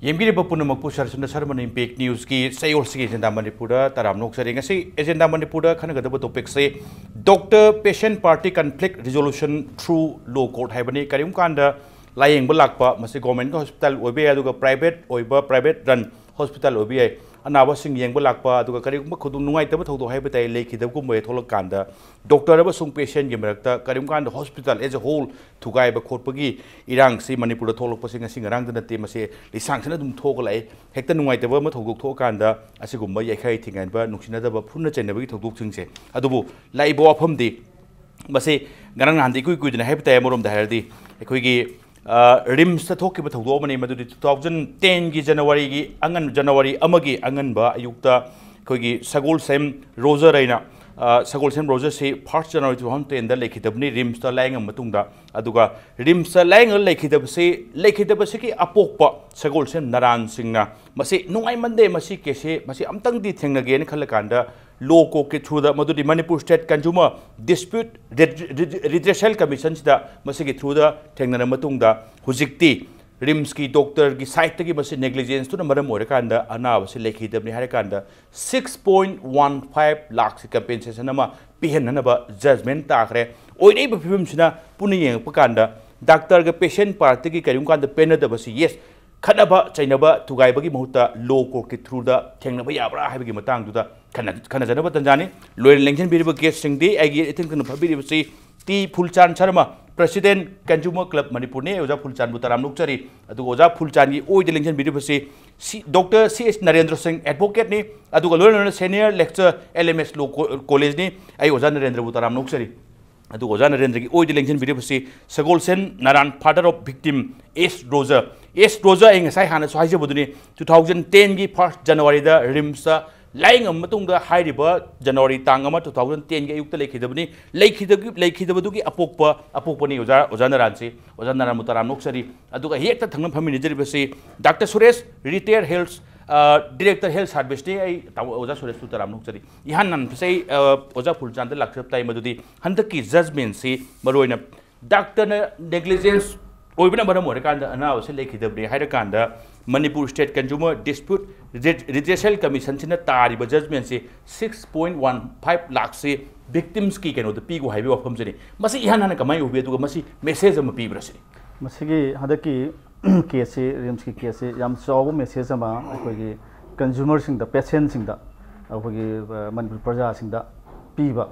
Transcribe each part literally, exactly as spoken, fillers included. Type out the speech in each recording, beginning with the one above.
ꯌꯦꯡꯕꯤꯔꯤꯕ ꯄꯨꯝꯅꯃꯛꯄꯨ ꯁꯔꯁꯨꯟꯗ ꯁꯔꯃꯅ impact ꯅ꯭ꯌꯨꯁꯀꯤ ꯆꯌꯣꯜꯁꯤꯒꯤ agenda ꯃꯅꯤꯄꯨꯔꯗ ꯇꯔꯥꯝꯅ ꯑꯣꯛꯆꯔꯤ꯫ ꯉꯁꯤ ꯑꯦꯖꯦꯟꯗꯥ ꯃꯅꯤꯄꯨꯔꯗ ꯈꯟꯅꯒꯗꯕ ꯇꯣꯄꯤꯛꯁꯦ Doctor Patient Party Conflict Resolution Through Law Court ꯍꯥꯏꯕꯅꯤ꯫ ꯀꯔꯤꯒꯨꯝꯕ ꯀꯥꯟꯗ ꯂꯥꯌꯦꯡꯕ ꯂꯥꯛꯄ, ꯃꯁꯤ ꯒꯣꯔꯃꯦꯟꯒꯤ ꯍꯣꯁꯄꯤꯇꯥꯜ ꯑꯣꯏꯕ ꯌꯥꯏ, ꯑꯗꯨꯒ ꯄ꯭ꯔꯥꯏꯚꯦꯠ ꯑꯣꯏꯕ, ꯄ꯭ꯔꯥꯏꯚꯦꯠ ꯔꯟ ꯍꯣꯁꯄꯤꯇꯥꯜ ꯑꯣꯏꯕ ꯌꯥꯏ, ꯑꯅꯥꯕꯁꯤꯡ ꯌꯦꯡꯕ ꯂꯥꯛꯄ, ꯑꯗꯨꯒ ꯀꯔꯤꯒꯨꯝꯕ ꯈꯨꯗꯣꯡ ꯅꯨꯡꯉꯥꯏꯇꯕ ꯊꯧꯗꯣꯛ ꯍꯥꯏꯕ ꯇꯥꯏ, ꯂꯩꯈꯤꯗꯕꯒꯨꯝꯕ ꯍꯦꯛ ꯊꯣꯛꯂꯛꯀꯥꯟꯗ ꯗꯣꯛꯇꯔ ꯑꯃꯁꯨꯡ ꯄꯦꯁꯦꯟꯒꯤ ꯃꯔꯛꯇ ꯀꯔꯤꯒꯨꯝꯕ ꯀꯥꯟꯗ ꯍꯣꯁꯄꯤꯇꯥꯜ as a whole ꯊꯨꯒꯥꯏꯕ ꯈꯣꯠꯄꯒꯤ ꯏꯔꯥꯡꯁꯤ ꯃꯅꯤꯄꯨꯔꯗ ꯊꯣꯛꯂꯛꯄꯁꯤ ꯉꯁꯤ ꯉꯔꯥꯡꯗ ꯅꯠꯇꯦ, ꯃꯁꯤ ꯂꯤꯁꯥꯡꯁꯤꯅ ꯑꯗꯨꯝ ꯊꯣꯛꯑꯒ ꯂꯥꯛꯏ꯫ ꯍꯦꯛꯇ ꯅꯨꯡꯉꯥꯏꯇꯕ ꯑꯃ ꯊꯧꯗꯣꯛ ꯊꯣꯛꯑꯀꯥꯟꯗ ꯑꯁꯤꯒꯨꯝꯕ ꯌꯩꯈꯥꯏ ꯊꯤꯡꯒꯥꯏꯕ, ꯅꯨꯡꯁꯤꯅꯗꯕ, ꯐꯨꯅ ꯆꯩꯅꯕꯒꯤ ꯊꯧꯗꯣꯛꯁꯤꯡꯁꯦ꯫ ꯑꯗꯨꯕꯨ ꯂꯥꯛꯏꯕ ꯋꯥꯐꯝꯗꯤ ꯃꯁꯤ ꯉꯔꯥꯡ ꯅꯍꯥꯟꯗꯤ ꯏꯀꯨꯏ ꯀꯨꯏꯗꯅ ꯍꯥꯏꯕ ꯇꯥꯏ꯫ ꯑꯃꯔꯣꯝꯗ ꯍꯥꯏꯔꯗꯤ ꯑꯩꯈꯣꯏꯒꯤ, ꯑ, ꯔꯤꯝꯁꯇ ꯊꯣꯛꯈꯤꯕ ꯊꯧꯗꯣꯛ ꯑꯃꯅꯤ꯫ ꯃꯗꯨꯗꯤ two thousand ten ꯒꯤ ꯖꯅꯋꯥꯔꯤꯒꯤ ꯑꯉꯟ-, ꯖꯅꯋꯥꯔꯤ ꯑꯃꯒꯤ ꯑꯉꯟꯕ ꯑꯌꯨꯛꯇ ꯑꯩꯈꯣꯏꯒꯤ ꯁꯒꯣꯜꯁꯦꯝ ꯔꯣꯖꯔ ꯍꯥꯏꯅ, ꯑ, ꯁꯒꯣꯜꯁꯦꯝ ꯔꯣꯖꯔꯁꯤ first January two thousand ten ꯗ ꯂꯩꯈꯤꯗꯕꯅꯤ ꯔꯤꯝꯁꯇ ꯂꯥꯌꯦꯡꯉꯕ ꯃꯇꯨꯡꯗ꯫ ꯑꯗꯨꯒ ꯔꯤꯝꯁꯇ ꯂꯥꯌꯦꯡꯉ ꯂꯩꯈꯤꯗꯕꯁꯤ, ꯂꯩꯈꯤꯗꯕꯁꯤꯒꯤ ꯑꯄꯣꯛꯄ ꯁꯒꯣꯜꯁꯦꯝ ꯅꯔꯥꯟ ꯁꯤꯡꯅ ꯃꯁꯤ ꯅꯨꯡꯉꯥꯏꯃꯟꯗꯦ, ꯃꯁꯤ ꯀꯦꯁꯁꯦ ꯃꯁꯤ ꯑꯝꯇꯪꯗꯤ ꯊꯦꯡꯅꯒꯦꯅ ꯈꯜꯂꯀꯥꯟꯗ ꯂꯣ ꯀꯣꯔꯠꯀꯤ ꯊ꯭ꯔꯨꯗ, ꯃꯗꯨꯗꯤ ꯃꯅꯤꯄꯨꯔ ꯁ꯭ꯇꯦꯠ ꯀꯟꯖꯨꯃꯔ ꯗꯤꯁꯄ꯭ꯌꯨꯠ ꯔꯤꯗ꯭ꯔꯦꯁꯦꯜ ꯀꯃꯤꯁꯟꯁꯤꯗ ꯃꯁꯤꯒꯤ ꯊ꯭ꯔꯨꯗ ꯊꯦꯡꯅꯔ ꯃꯇꯨꯡꯗ ꯍꯧꯖꯤꯛꯇꯤ ꯔꯤꯝꯁꯀꯤ ꯗꯣꯛꯇꯔꯒꯤ ꯁꯥꯏꯠꯇꯒꯤ ꯃꯁꯤ ꯅꯦꯒ꯭ꯂꯤꯖꯦꯟꯁꯇꯨꯅ ꯃꯔꯝ ꯑꯣꯏꯔꯀꯥꯟꯗ ꯑꯅꯥꯕꯁꯤ ꯂꯩꯈꯤꯗꯕꯅꯤ ꯍꯥꯏꯔꯀꯥꯟꯗ six point one five ꯂꯥꯈꯁꯤ ꯀꯝꯄꯦꯟꯁꯦꯁꯟ ꯑꯃ ꯄꯤꯍꯟꯅꯅꯕ ꯖꯖꯃꯦꯟ ꯇꯥꯈ꯭ꯔꯦ꯫ ꯑꯣꯏꯔꯛꯏꯕ ꯐꯤꯕꯝꯁꯤꯅ ꯄꯨꯟꯅ ꯌꯦꯡꯉꯛꯄ ꯀꯥꯟꯗ ꯗꯥꯛꯇꯔꯒ ꯄꯦꯁꯦꯟ ꯄꯥꯔꯠꯇꯒꯤ ꯀꯔꯤꯒꯨꯝꯕ ꯀꯥꯟꯗ ꯄꯦꯟꯅꯗꯕꯁꯤ, ꯌꯦꯁ, ꯈꯠꯅꯕ ꯆꯩꯅꯕ ꯊꯨꯒꯥꯏꯕꯒꯤ ꯃꯍꯨꯠꯇ ꯂꯣ ꯀꯣꯔꯠꯀꯤ ꯊ꯭ꯔꯨꯗ ꯊꯦꯡꯅꯕ ꯌꯥꯕ꯭ꯔꯥ ꯍꯥꯏꯕꯒꯤ ꯃꯇꯥꯡꯗꯨꯗ ꯈꯟꯅ-, ꯈꯟꯅꯖꯅꯕ ꯇꯟꯖꯥꯅꯤ꯫ ꯂꯣꯏꯅ ꯂꯦꯡꯁꯤꯟꯕꯤꯔꯤꯕ ꯒꯦꯁꯁꯤꯡꯗꯤ ꯑꯩꯒꯤ ꯏꯊꯪ ꯊꯪꯅ ꯐꯝꯕꯤꯔꯤꯕꯁꯤ T Phulchand Sharma, president consumer club ꯃꯅꯤꯄꯨꯔꯅꯤ꯫ ꯑꯣꯖꯥ ꯐꯨꯜꯆꯥꯟꯕꯨ ꯇꯔꯥꯝꯅ ꯑꯣꯛꯆꯔꯤ꯫ ꯑꯗꯨꯒ ꯑꯣꯖꯥ ꯐꯨꯜꯆꯥꯟꯒꯤ ꯑꯣꯏꯗ ꯂꯦꯡꯁꯤꯟꯕꯤꯔꯤꯕꯁꯤ ꯁꯤ-, ꯗꯣꯛꯇꯔ ꯁꯤ ꯑꯦꯁ ꯅꯔꯦꯟꯗ꯭ꯔ ꯁꯤꯡ, ꯑꯦꯗꯚꯣꯀꯦꯠꯅꯤ꯫ ꯑꯗꯨꯒ ꯂꯣꯏꯅ ꯂꯣꯏꯅ ꯁꯦꯅꯤꯌꯔ ꯂꯦꯛꯆꯔ ꯑꯦꯜ ꯑꯦꯝ ꯑꯦꯁ ꯂꯣ ꯀꯣ-, ꯀꯣꯂꯦꯖꯅꯤ꯫ ꯑꯩ ꯑꯣꯖꯥ ꯅꯔꯦꯟꯗ꯭ꯔꯕꯨ ꯇꯔꯥꯝꯅ ꯑꯣꯛꯆꯔꯤ꯫ ꯑꯗꯨꯒ ꯑꯣꯖꯥ ꯅꯔꯦꯟꯗ꯭ꯔꯒꯤ ꯑꯣꯏꯗ ꯂꯦꯡꯁꯤꯟꯕꯤꯔꯤꯕꯁꯤ ꯁꯒꯣꯜꯁꯦꯝ ꯅꯔꯥꯟ, father of victim, S Roger. S Roger ꯑꯩ ꯉꯁꯥꯏ ꯍꯥꯟꯅꯁꯨ ꯍꯥꯏꯖꯕꯗꯨꯅꯤ, two thousand ten ꯒꯤ first January ꯗ ꯔꯤꯝꯁꯇ ꯂꯥꯌꯦꯡꯉꯕ ꯃꯇꯨꯡꯗ ꯍꯥꯏꯔꯤꯕ ꯖꯅꯋꯥꯔꯤ ꯇꯥꯡ ꯑꯃ, two thousand ten ꯒꯤ ꯑꯌꯨꯛꯇ ꯂꯩꯈꯤꯗꯕꯅꯤ꯫ ꯂꯩꯈꯤꯗꯕꯒꯤ, ꯂꯩꯈꯤꯗꯕꯗꯨꯒꯤ ꯑꯄꯣꯛꯄ, ꯑꯄꯣꯛꯄꯅꯤ ꯑꯣꯖꯥ, ꯑꯣꯖꯥ ꯅꯔꯥꯟꯁꯤ꯫ ꯑꯣꯖꯥ ꯅꯔꯥꯟꯕꯨ ꯇꯔꯥꯝꯅ ꯑꯣꯛꯆꯔꯤ꯫ ꯑꯗꯨꯒ ꯍꯦꯛꯇ ꯊꯪꯅ ꯐꯝꯃꯤꯟꯅꯖꯔꯤꯕꯁꯤ ꯗꯥꯛꯇꯔ ꯁꯨꯔꯦꯁ, ꯔꯤꯇꯥꯌꯔ ꯍꯦꯜꯊ, ꯑ, ꯗꯤꯔꯦꯛꯇꯔ ꯍꯦꯜꯊ ꯁꯥꯔꯚꯤꯁꯅꯤ꯫ ꯑꯩ ꯇꯥꯃꯣ ꯑꯣꯖꯥ ꯁꯨꯔꯦꯁꯄꯨ ꯇꯔꯥꯝꯅ ꯑꯣꯛꯆꯔꯤ꯫ ꯏꯍꯥꯟ ꯍꯥꯟꯕꯁꯦ ꯑꯩ, ꯑ, ꯑꯣꯖꯥ ꯐꯨꯜꯆꯥꯟꯗ ꯂꯥꯛꯆꯕ ꯇꯥꯏ, ꯃꯗꯨꯗꯤ ꯍꯟꯗꯛꯀꯤ ꯖꯖꯃꯦꯟꯁꯤ ꯃꯔꯨꯑꯣꯏꯅ ꯗꯥꯛꯇꯔꯅ ꯅꯦꯒ꯭ꯂꯤꯖꯦꯟꯁ ꯑꯣꯏꯕꯅ ꯃꯔꯝ ꯑꯣꯏꯔꯀꯥꯟꯗ ꯑꯅꯥꯕꯁꯤ ꯂꯩꯈꯤꯗꯕꯅꯤ ꯍꯥꯏꯔꯀꯥꯟꯗ ꯃꯅꯤꯄꯨꯔ ꯁ꯭ꯇꯦꯠ ꯀꯟꯖꯨꯃꯔ ꯗꯤꯁꯄ꯭ꯌꯨꯠ ꯔꯤꯗ꯭ꯔꯦꯁꯦꯜ ꯀꯃꯤꯁꯟꯁꯤꯅ ꯇꯥꯔꯤꯕ ꯖꯖꯃꯦꯟꯁꯤ ꯁꯤꯛꯁ ꯄꯣꯏꯟ ꯋꯥꯟ ꯐꯥꯏꯚ ꯂꯥꯛꯁꯤ ꯚꯤꯛꯇꯤꯝꯁꯀꯤ ꯀꯩꯅꯣꯗ ꯄꯤꯈꯣ ꯍꯥꯏꯕꯒꯤ ꯋꯥꯐꯝꯁꯤꯅꯤ꯫ ꯃꯁꯤ ꯏꯍꯥꯟ ꯍꯥꯟꯅ ꯀꯃꯥꯏꯅ ꯎꯕꯤ, ꯑꯗꯨꯒ ꯃꯁꯤ ꯃꯦꯁꯦꯖ ꯑꯃ ꯄꯤꯕ꯭ꯔꯥ ꯁꯤꯅꯤ꯫ ꯃꯁꯤꯒꯤ ꯍꯟꯗꯛꯀꯤ ꯀꯦꯁꯁꯤ, ꯔꯤꯝꯁꯀꯤ ꯀꯦꯁꯁꯤ ꯌꯥꯝ ꯆꯥꯎꯕ ꯃꯦꯁꯦꯖ ꯑꯃ ꯑꯩꯈꯣꯏꯒꯤ ꯀꯟꯖꯨꯃꯔꯁꯤꯡꯗ, ꯄꯦꯁꯦꯟꯁꯤꯡꯗ, ꯑꯩꯈꯣꯏꯒꯤ ꯃꯅꯤꯄꯨꯔ ꯄ꯭ꯔꯖꯥꯁꯤꯡꯗ ꯄꯤꯕ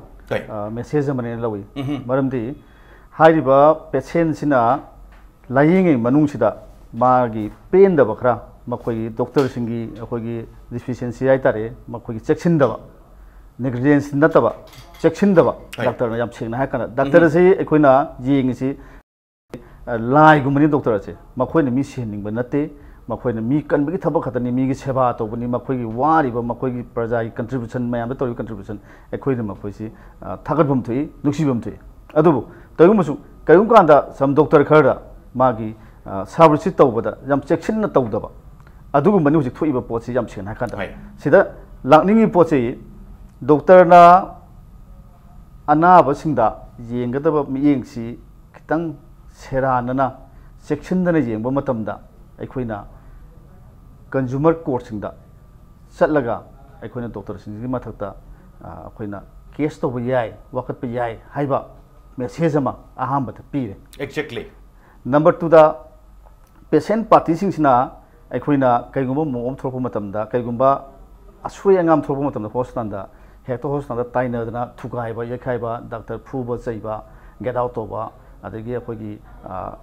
ꯃꯦꯁꯦꯖ ꯑꯃꯅꯦꯅ ꯂꯧꯏ꯫ ꯃꯔꯝꯗꯤ ꯍꯥꯏꯔꯤꯕ ꯄꯦꯁꯦꯟꯁꯤꯅ ꯂꯥꯏꯌꯦꯡꯉꯤ ꯃꯅꯨꯡꯁꯤꯗ ꯃꯥꯒꯤ ꯄꯦꯟꯗꯕ ꯈꯔ, ꯃꯈꯣꯏꯒꯤ ꯗꯣꯛꯇꯔꯁꯤꯡꯒꯤ ꯑꯩꯈꯣꯏꯒꯤ ꯗꯤꯐꯤꯁꯤꯌꯦꯟꯁꯤ ꯍꯥꯏꯇꯥꯔꯦ, ꯃꯈꯣꯏꯒꯤ ꯆꯦꯛꯁꯤꯟꯗꯕ, ꯅꯦꯒ꯭ꯂꯤꯖꯦꯟꯁ ꯅꯠꯇꯕ, ꯆꯦꯛꯁꯤꯟꯗꯕ꯫ ꯍꯣꯏ꯫ ꯗꯥꯛꯇꯔꯅ ꯌꯥꯝ ꯁꯦꯡꯅ ꯍꯥꯏꯔ ꯀꯥꯟꯗ, ꯗꯥꯛꯇꯔ ꯑꯁꯤ ꯑꯩꯈꯣꯏꯅ ꯌꯦꯡꯉꯤꯁꯤ, ꯑ, ꯂꯥꯏꯒꯨꯝꯕꯅꯤ ꯗꯣꯛꯇꯔ ꯑꯁꯦ꯫ ꯃꯈꯣꯏꯅ ꯃꯤ ꯁꯤꯍꯟꯅꯤꯡꯕ ꯅꯠꯇꯦ, ꯃꯈꯣꯏꯅ ꯃꯤ ꯀꯟꯕꯒꯤ ꯊꯕꯛ ꯈꯛꯇꯅꯤ, ꯃꯤꯒꯤ ꯁꯦꯕꯥ ꯇꯧꯕꯅꯤ, ꯃꯈꯣꯏꯒꯤ ꯋꯥꯔꯤꯕ, ꯃꯈꯣꯏꯒꯤ ꯄ꯭ꯔꯖꯥꯒꯤ ꯀꯟꯇ꯭ꯔꯤꯕ꯭ꯌꯨꯁꯟ, ꯃꯌꯥꯝꯗ ꯇꯧꯔꯤꯕ ꯀꯟꯇ꯭ꯔꯤꯕ꯭ꯌꯨꯁꯟ, ꯑꯩꯈꯣꯏꯅ ꯃꯈꯣꯏꯁꯤ, ꯑ, ꯊꯥꯒꯠꯐꯝ ꯊꯣꯛꯏ, ꯅꯨꯡꯁꯤꯐꯝ ꯊꯣꯛꯏ꯫ ꯑꯗꯨꯕꯨ ꯀꯔꯤꯒꯨꯝꯕꯁꯨ, ꯀꯔꯤꯒꯨꯝꯕ ꯀꯥꯟꯗ ꯁꯝ ꯗꯣꯛꯇꯔ ꯈꯔꯗ ꯃꯥꯒꯤ, ꯑ, ꯁꯥꯔꯚꯤꯁꯁꯤ ꯇꯧꯕꯗ ꯌꯥꯝ ꯆꯦꯛꯁꯤꯟꯅ ꯇꯧꯗꯕ, ꯑꯗꯨꯒꯨꯝꯕꯅꯤ ꯍꯧꯖꯤꯛ ꯊꯣꯛꯏꯕ ꯄꯣꯠꯁꯤ, ꯌꯥꯝ ꯁꯦꯡꯅ ꯍꯥꯏꯔꯀꯥꯟꯗ꯫ ꯍꯣꯏ꯫ ꯁꯤꯗ ꯂꯥꯛꯅꯤꯡꯉꯤ ꯄꯣꯠꯁꯤ, ꯗꯣꯛꯇꯔꯅ ꯑꯅꯥꯕꯁꯤꯡꯗ ꯌꯦꯡꯒꯗꯕ ꯃꯤꯠꯌꯦꯡꯁꯤ ꯈꯤꯇꯪ ꯁꯦꯔꯥꯟꯅꯅ, ꯆꯦꯛꯁꯤꯟꯗꯅ ꯌꯦꯡꯕ ꯃꯇꯝꯗ, ꯑꯩꯈꯣꯏꯅ ꯀꯟꯖꯨꯃꯔ ꯀꯣꯔꯠꯁꯤꯡꯗ ꯆꯠꯂꯒ ꯑꯩꯈꯣꯏꯅ ꯗꯣꯛꯇꯔꯁꯤꯡꯁꯤꯒꯤ ꯃꯊꯛꯇ, ꯑ, ꯑꯩꯈꯣꯏꯅ ꯀꯦꯁ ꯇꯧꯕ ꯌꯥꯏ, ꯋꯥꯀꯠꯄ ꯌꯥꯏ ꯍꯥꯏꯕ ꯃꯦꯁꯦꯖ ꯑꯃ ꯑꯍꯥꯟꯕꯗ ꯄꯤꯔꯦ꯫ Exactly꯫ ꯅꯝꯕꯔ ꯇꯨꯗ, ꯄꯦꯁꯦꯟ ꯄꯥꯔꯇꯤꯁꯤꯡꯁꯤꯅ ꯑꯩꯈꯣꯏꯅ ꯀꯩꯒꯨꯝꯕ ꯃꯑꯣꯡ ꯑꯃ ꯊꯣꯛꯂꯛꯄ ꯃꯇꯝꯗ, ꯀꯩꯒꯨꯝꯕ ꯑꯁꯣꯏ ꯑꯉꯥꯝ ꯊꯣꯛꯂꯛꯄ ꯃꯇꯝꯗ, ꯍꯣꯁꯄꯤꯇꯥꯜꯗ, ꯍꯦꯛꯇ ꯍꯣꯁꯄꯤꯇꯥꯜꯗ ꯇꯥꯏꯅꯗꯅ, ꯊꯨꯒꯥꯏꯕ, ꯌꯩꯈꯥꯏꯕ, ꯗꯥꯛꯇꯔ ꯐꯨꯕ, ꯆꯩꯕ, ꯒꯦꯠ ꯑꯥꯎꯠ ꯇꯧꯕ, ꯑꯗꯒꯤ ꯑꯩꯈꯣꯏꯒꯤ, ꯑ,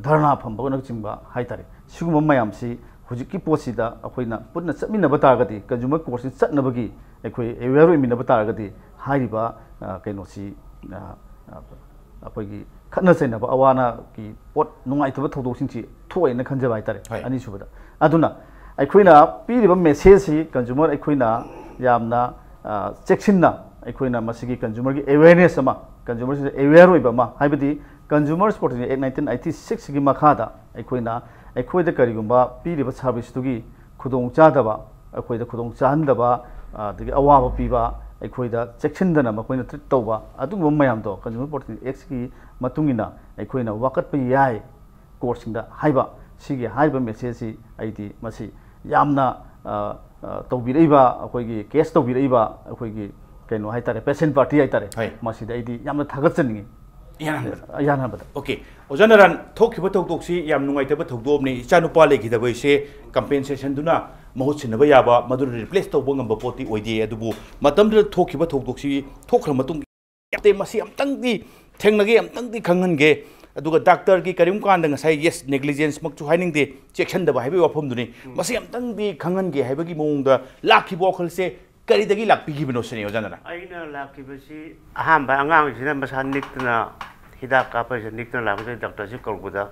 ꯙꯔꯅꯥ ꯐꯝꯕꯅꯆꯤꯡꯕ ꯍꯥꯏꯇꯥꯔꯦ, ꯁꯤꯒꯨꯝꯕ ꯃꯌꯥꯝꯁꯤ ꯍꯧꯖꯤꯛꯀꯤ ꯄꯣꯠꯁꯤꯗ ꯑꯩꯈꯣꯏꯅ ꯄꯨꯟꯅ ꯆꯠꯃꯤꯟꯅꯕ ꯇꯥꯔꯒꯗꯤ, ꯀꯟꯖꯨꯃꯔ ꯀꯣꯔꯠꯁꯤ ꯆꯠꯅꯕꯒꯤ ꯑꯩꯈꯣꯏ ꯑꯦꯋꯦꯌꯔ ꯑꯣꯏꯃꯤꯟꯅꯕ ꯇꯥꯔꯒꯗꯤ, ꯍꯥꯏꯔꯤꯕ, ꯑ, ꯀꯩꯅꯣꯁꯤ, ꯑ, ꯑ, ꯑꯩꯈꯣꯏꯒꯤ ꯈꯠꯅ ꯆꯩꯅꯕ, ꯑꯋꯥ ꯑꯅꯥꯒꯤ ꯄꯣꯠ, ꯅꯨꯡꯉꯥꯏꯇꯕ ꯊꯧꯗꯣꯛꯁꯤꯡꯁꯤ ꯊꯣꯛꯑꯦꯅ ꯈꯟꯖꯕ ꯍꯥꯏꯇꯥꯔꯦ꯫ ꯍꯣꯏ꯫ ꯑꯅꯤꯁꯨꯕꯗ, ꯑꯗꯨꯅ ꯑꯩꯈꯣꯏꯅ ꯄꯤꯔꯤꯕ ꯃꯦꯁꯦꯖꯁꯤ ꯀꯟꯖꯨꯃꯔ ꯑꯩꯈꯣꯏꯅ ꯌꯥꯝꯅ, ꯑ, ꯆꯦꯛꯁꯤꯟꯅ, ꯑꯩꯈꯣꯏꯅ ꯃꯁꯤꯒꯤ ꯀꯟꯖꯨꯃꯔꯒꯤ ꯑꯦꯋꯦꯌꯔꯅꯦꯁ ꯑꯃ, ꯀꯟꯖꯨꯃꯔꯁꯤꯡꯗ ꯑꯦꯋꯦꯌꯔ ꯑꯣꯏꯕ ꯑꯃ, ꯍꯥꯏꯕꯗꯤ Consumer Protection Act nineteen eighty sixꯀꯤ ꯃꯈꯥꯗ ꯑꯩꯈꯣꯏꯅ, ꯑꯩꯈꯣꯏꯗ ꯀꯔꯤꯒꯨꯝꯕ ꯄꯤꯔꯤꯕ ꯁꯥꯔꯚꯤꯁꯇꯨꯒꯤ ꯈꯨꯗꯣꯡꯆꯥꯗꯕ, ꯑꯩꯈꯣꯏꯗ ꯈꯨꯗꯣꯡ ꯆꯥꯍꯟꯗꯕ, ꯑꯗꯒꯤ ꯑꯋꯥꯕ ꯄꯤꯕ, ꯑꯩꯈꯣꯏꯗ ꯆꯦꯛꯁꯤꯟꯗꯅ ꯃꯈꯣꯏꯅ ꯇ꯭ꯔꯤꯠ ꯇꯧꯕ, ꯑꯗꯨꯒꯨꯝꯕ ꯃꯌꯥꯝꯗꯣ Consumer Protection Actꯀꯤ ꯃꯇꯨꯡ ꯏꯟꯅ ꯑꯩꯈꯣꯏꯅ ꯋꯥꯀꯠꯄ ꯌꯥꯏ ꯀꯣꯔꯠꯁꯤꯡꯗ ꯍꯥꯏꯕ ꯁꯤꯒꯤ ꯍꯥꯏꯔꯤꯕ ꯃꯦꯁꯦꯖꯁꯤ ꯑꯩꯗꯤ ꯃꯁꯤ ꯌꯥꯝꯅ ꯑ, ꯑ, ꯇꯧꯕꯤꯔꯛꯏꯕ, ꯑꯩꯈꯣꯏꯒꯤ ꯀꯦꯁ ꯇꯧꯕꯤꯔꯛꯏꯕ ꯑꯩꯈꯣꯏꯒꯤ ꯀꯩꯅꯣ ꯍꯥꯏꯇꯥꯔꯦ, ꯄꯦꯁꯦꯟ ꯄꯥꯔꯇꯤ ꯍꯥꯏꯇꯥꯔꯦ, ꯍꯣꯏ꯫ ꯃꯁꯤꯗ ꯑꯩꯗꯤ ꯌꯥꯝꯅ ꯊꯥꯒꯠꯆꯅꯤꯡꯉꯤ꯫ ꯏꯍꯥꯟ ꯍꯥꯟꯕꯗ꯫ ꯏꯍꯥꯟ ꯍꯥꯟꯕꯗ꯫ ꯑꯣꯀꯦ꯫ ꯑꯣꯖꯥ ꯅꯥꯔꯥꯟ, ꯊꯣꯛꯈꯤꯕ ꯊꯧꯗꯣꯛꯁꯤ ꯌꯥꯝ ꯅꯨꯡꯉꯥꯏꯇꯕ ꯊꯧꯗꯣꯛ ꯑꯃꯅꯤ꯫ ꯏꯆꯥꯅꯨꯄꯥ ꯂꯩꯈꯤꯗꯕ ꯑꯩꯁꯦ ꯀꯝꯄꯦꯟꯁꯦꯁꯟꯗꯨꯅ ꯃꯍꯨꯠ ꯁꯤꯟꯅꯕ ꯌꯥꯕ, ꯃꯗꯨꯅ ꯔꯤꯄ꯭ꯂꯦꯁ ꯇꯧꯕ ꯉꯝꯕ ꯄꯣꯠꯇꯤ ꯑꯣꯏꯗꯦ꯫ ꯑꯗꯨꯕꯨ ꯃꯇꯝꯗꯨꯗ ꯊꯣꯛꯈꯤꯕ ꯊꯧꯗꯣꯛꯁꯤ ꯊꯣꯛꯈ꯭ꯔ ꯃꯇꯨꯡ ꯃꯁꯤ ꯑꯝꯇꯪꯗꯤ ꯊꯦꯡꯅꯒꯦ, ꯑꯝꯇꯪꯗꯤ ꯈꯪꯍꯟꯒꯦ꯫ ꯑꯗꯨꯒ ꯗꯥꯛꯇꯔꯒꯤ ꯀꯔꯤꯒꯨꯝꯕ ꯀꯥꯟꯗ ꯉꯁꯥꯏ, ꯌꯦꯁ, ꯅꯦꯒ꯭ꯂꯤꯖꯦꯟꯁꯃꯛꯁꯨ ꯍꯥꯏꯅꯤꯡꯗꯦ, ꯆꯦꯛꯁꯤꯟꯗꯕ ꯍꯥꯏꯕꯒꯤ ꯋꯥꯐꯝꯗꯨꯅꯤ꯫ ꯎꯝ꯫ ꯃꯁꯤ ꯑꯝꯇꯪꯗꯤ ꯈꯪꯍꯟꯒꯦ ꯍꯥꯏꯕꯒꯤ ꯃꯑꯣꯡꯗ ꯂꯥꯛꯈꯤꯕ ꯋꯥꯈꯜꯁꯦ ꯀꯔꯤꯗꯒꯤ ꯂꯥꯛꯄꯤꯈꯤꯕꯅꯣ ꯁꯤꯅꯤ, ꯑꯣꯖꯥꯅ? ꯑꯩꯅ ꯂꯥꯛꯈꯤꯕꯁꯤ ꯑꯍꯥꯟꯕ ꯑꯉꯥꯡꯁꯤꯅ ꯃꯁꯥ ꯅꯤꯛꯇꯅ ꯍꯤꯗꯥꯛ ꯀꯥꯞꯄꯁꯤꯗ ꯅꯤꯛꯇꯅ ꯂꯥꯛꯄꯁꯤꯗ ꯗꯥꯛꯇꯔꯁꯤ ꯀꯧꯔꯛꯄꯗ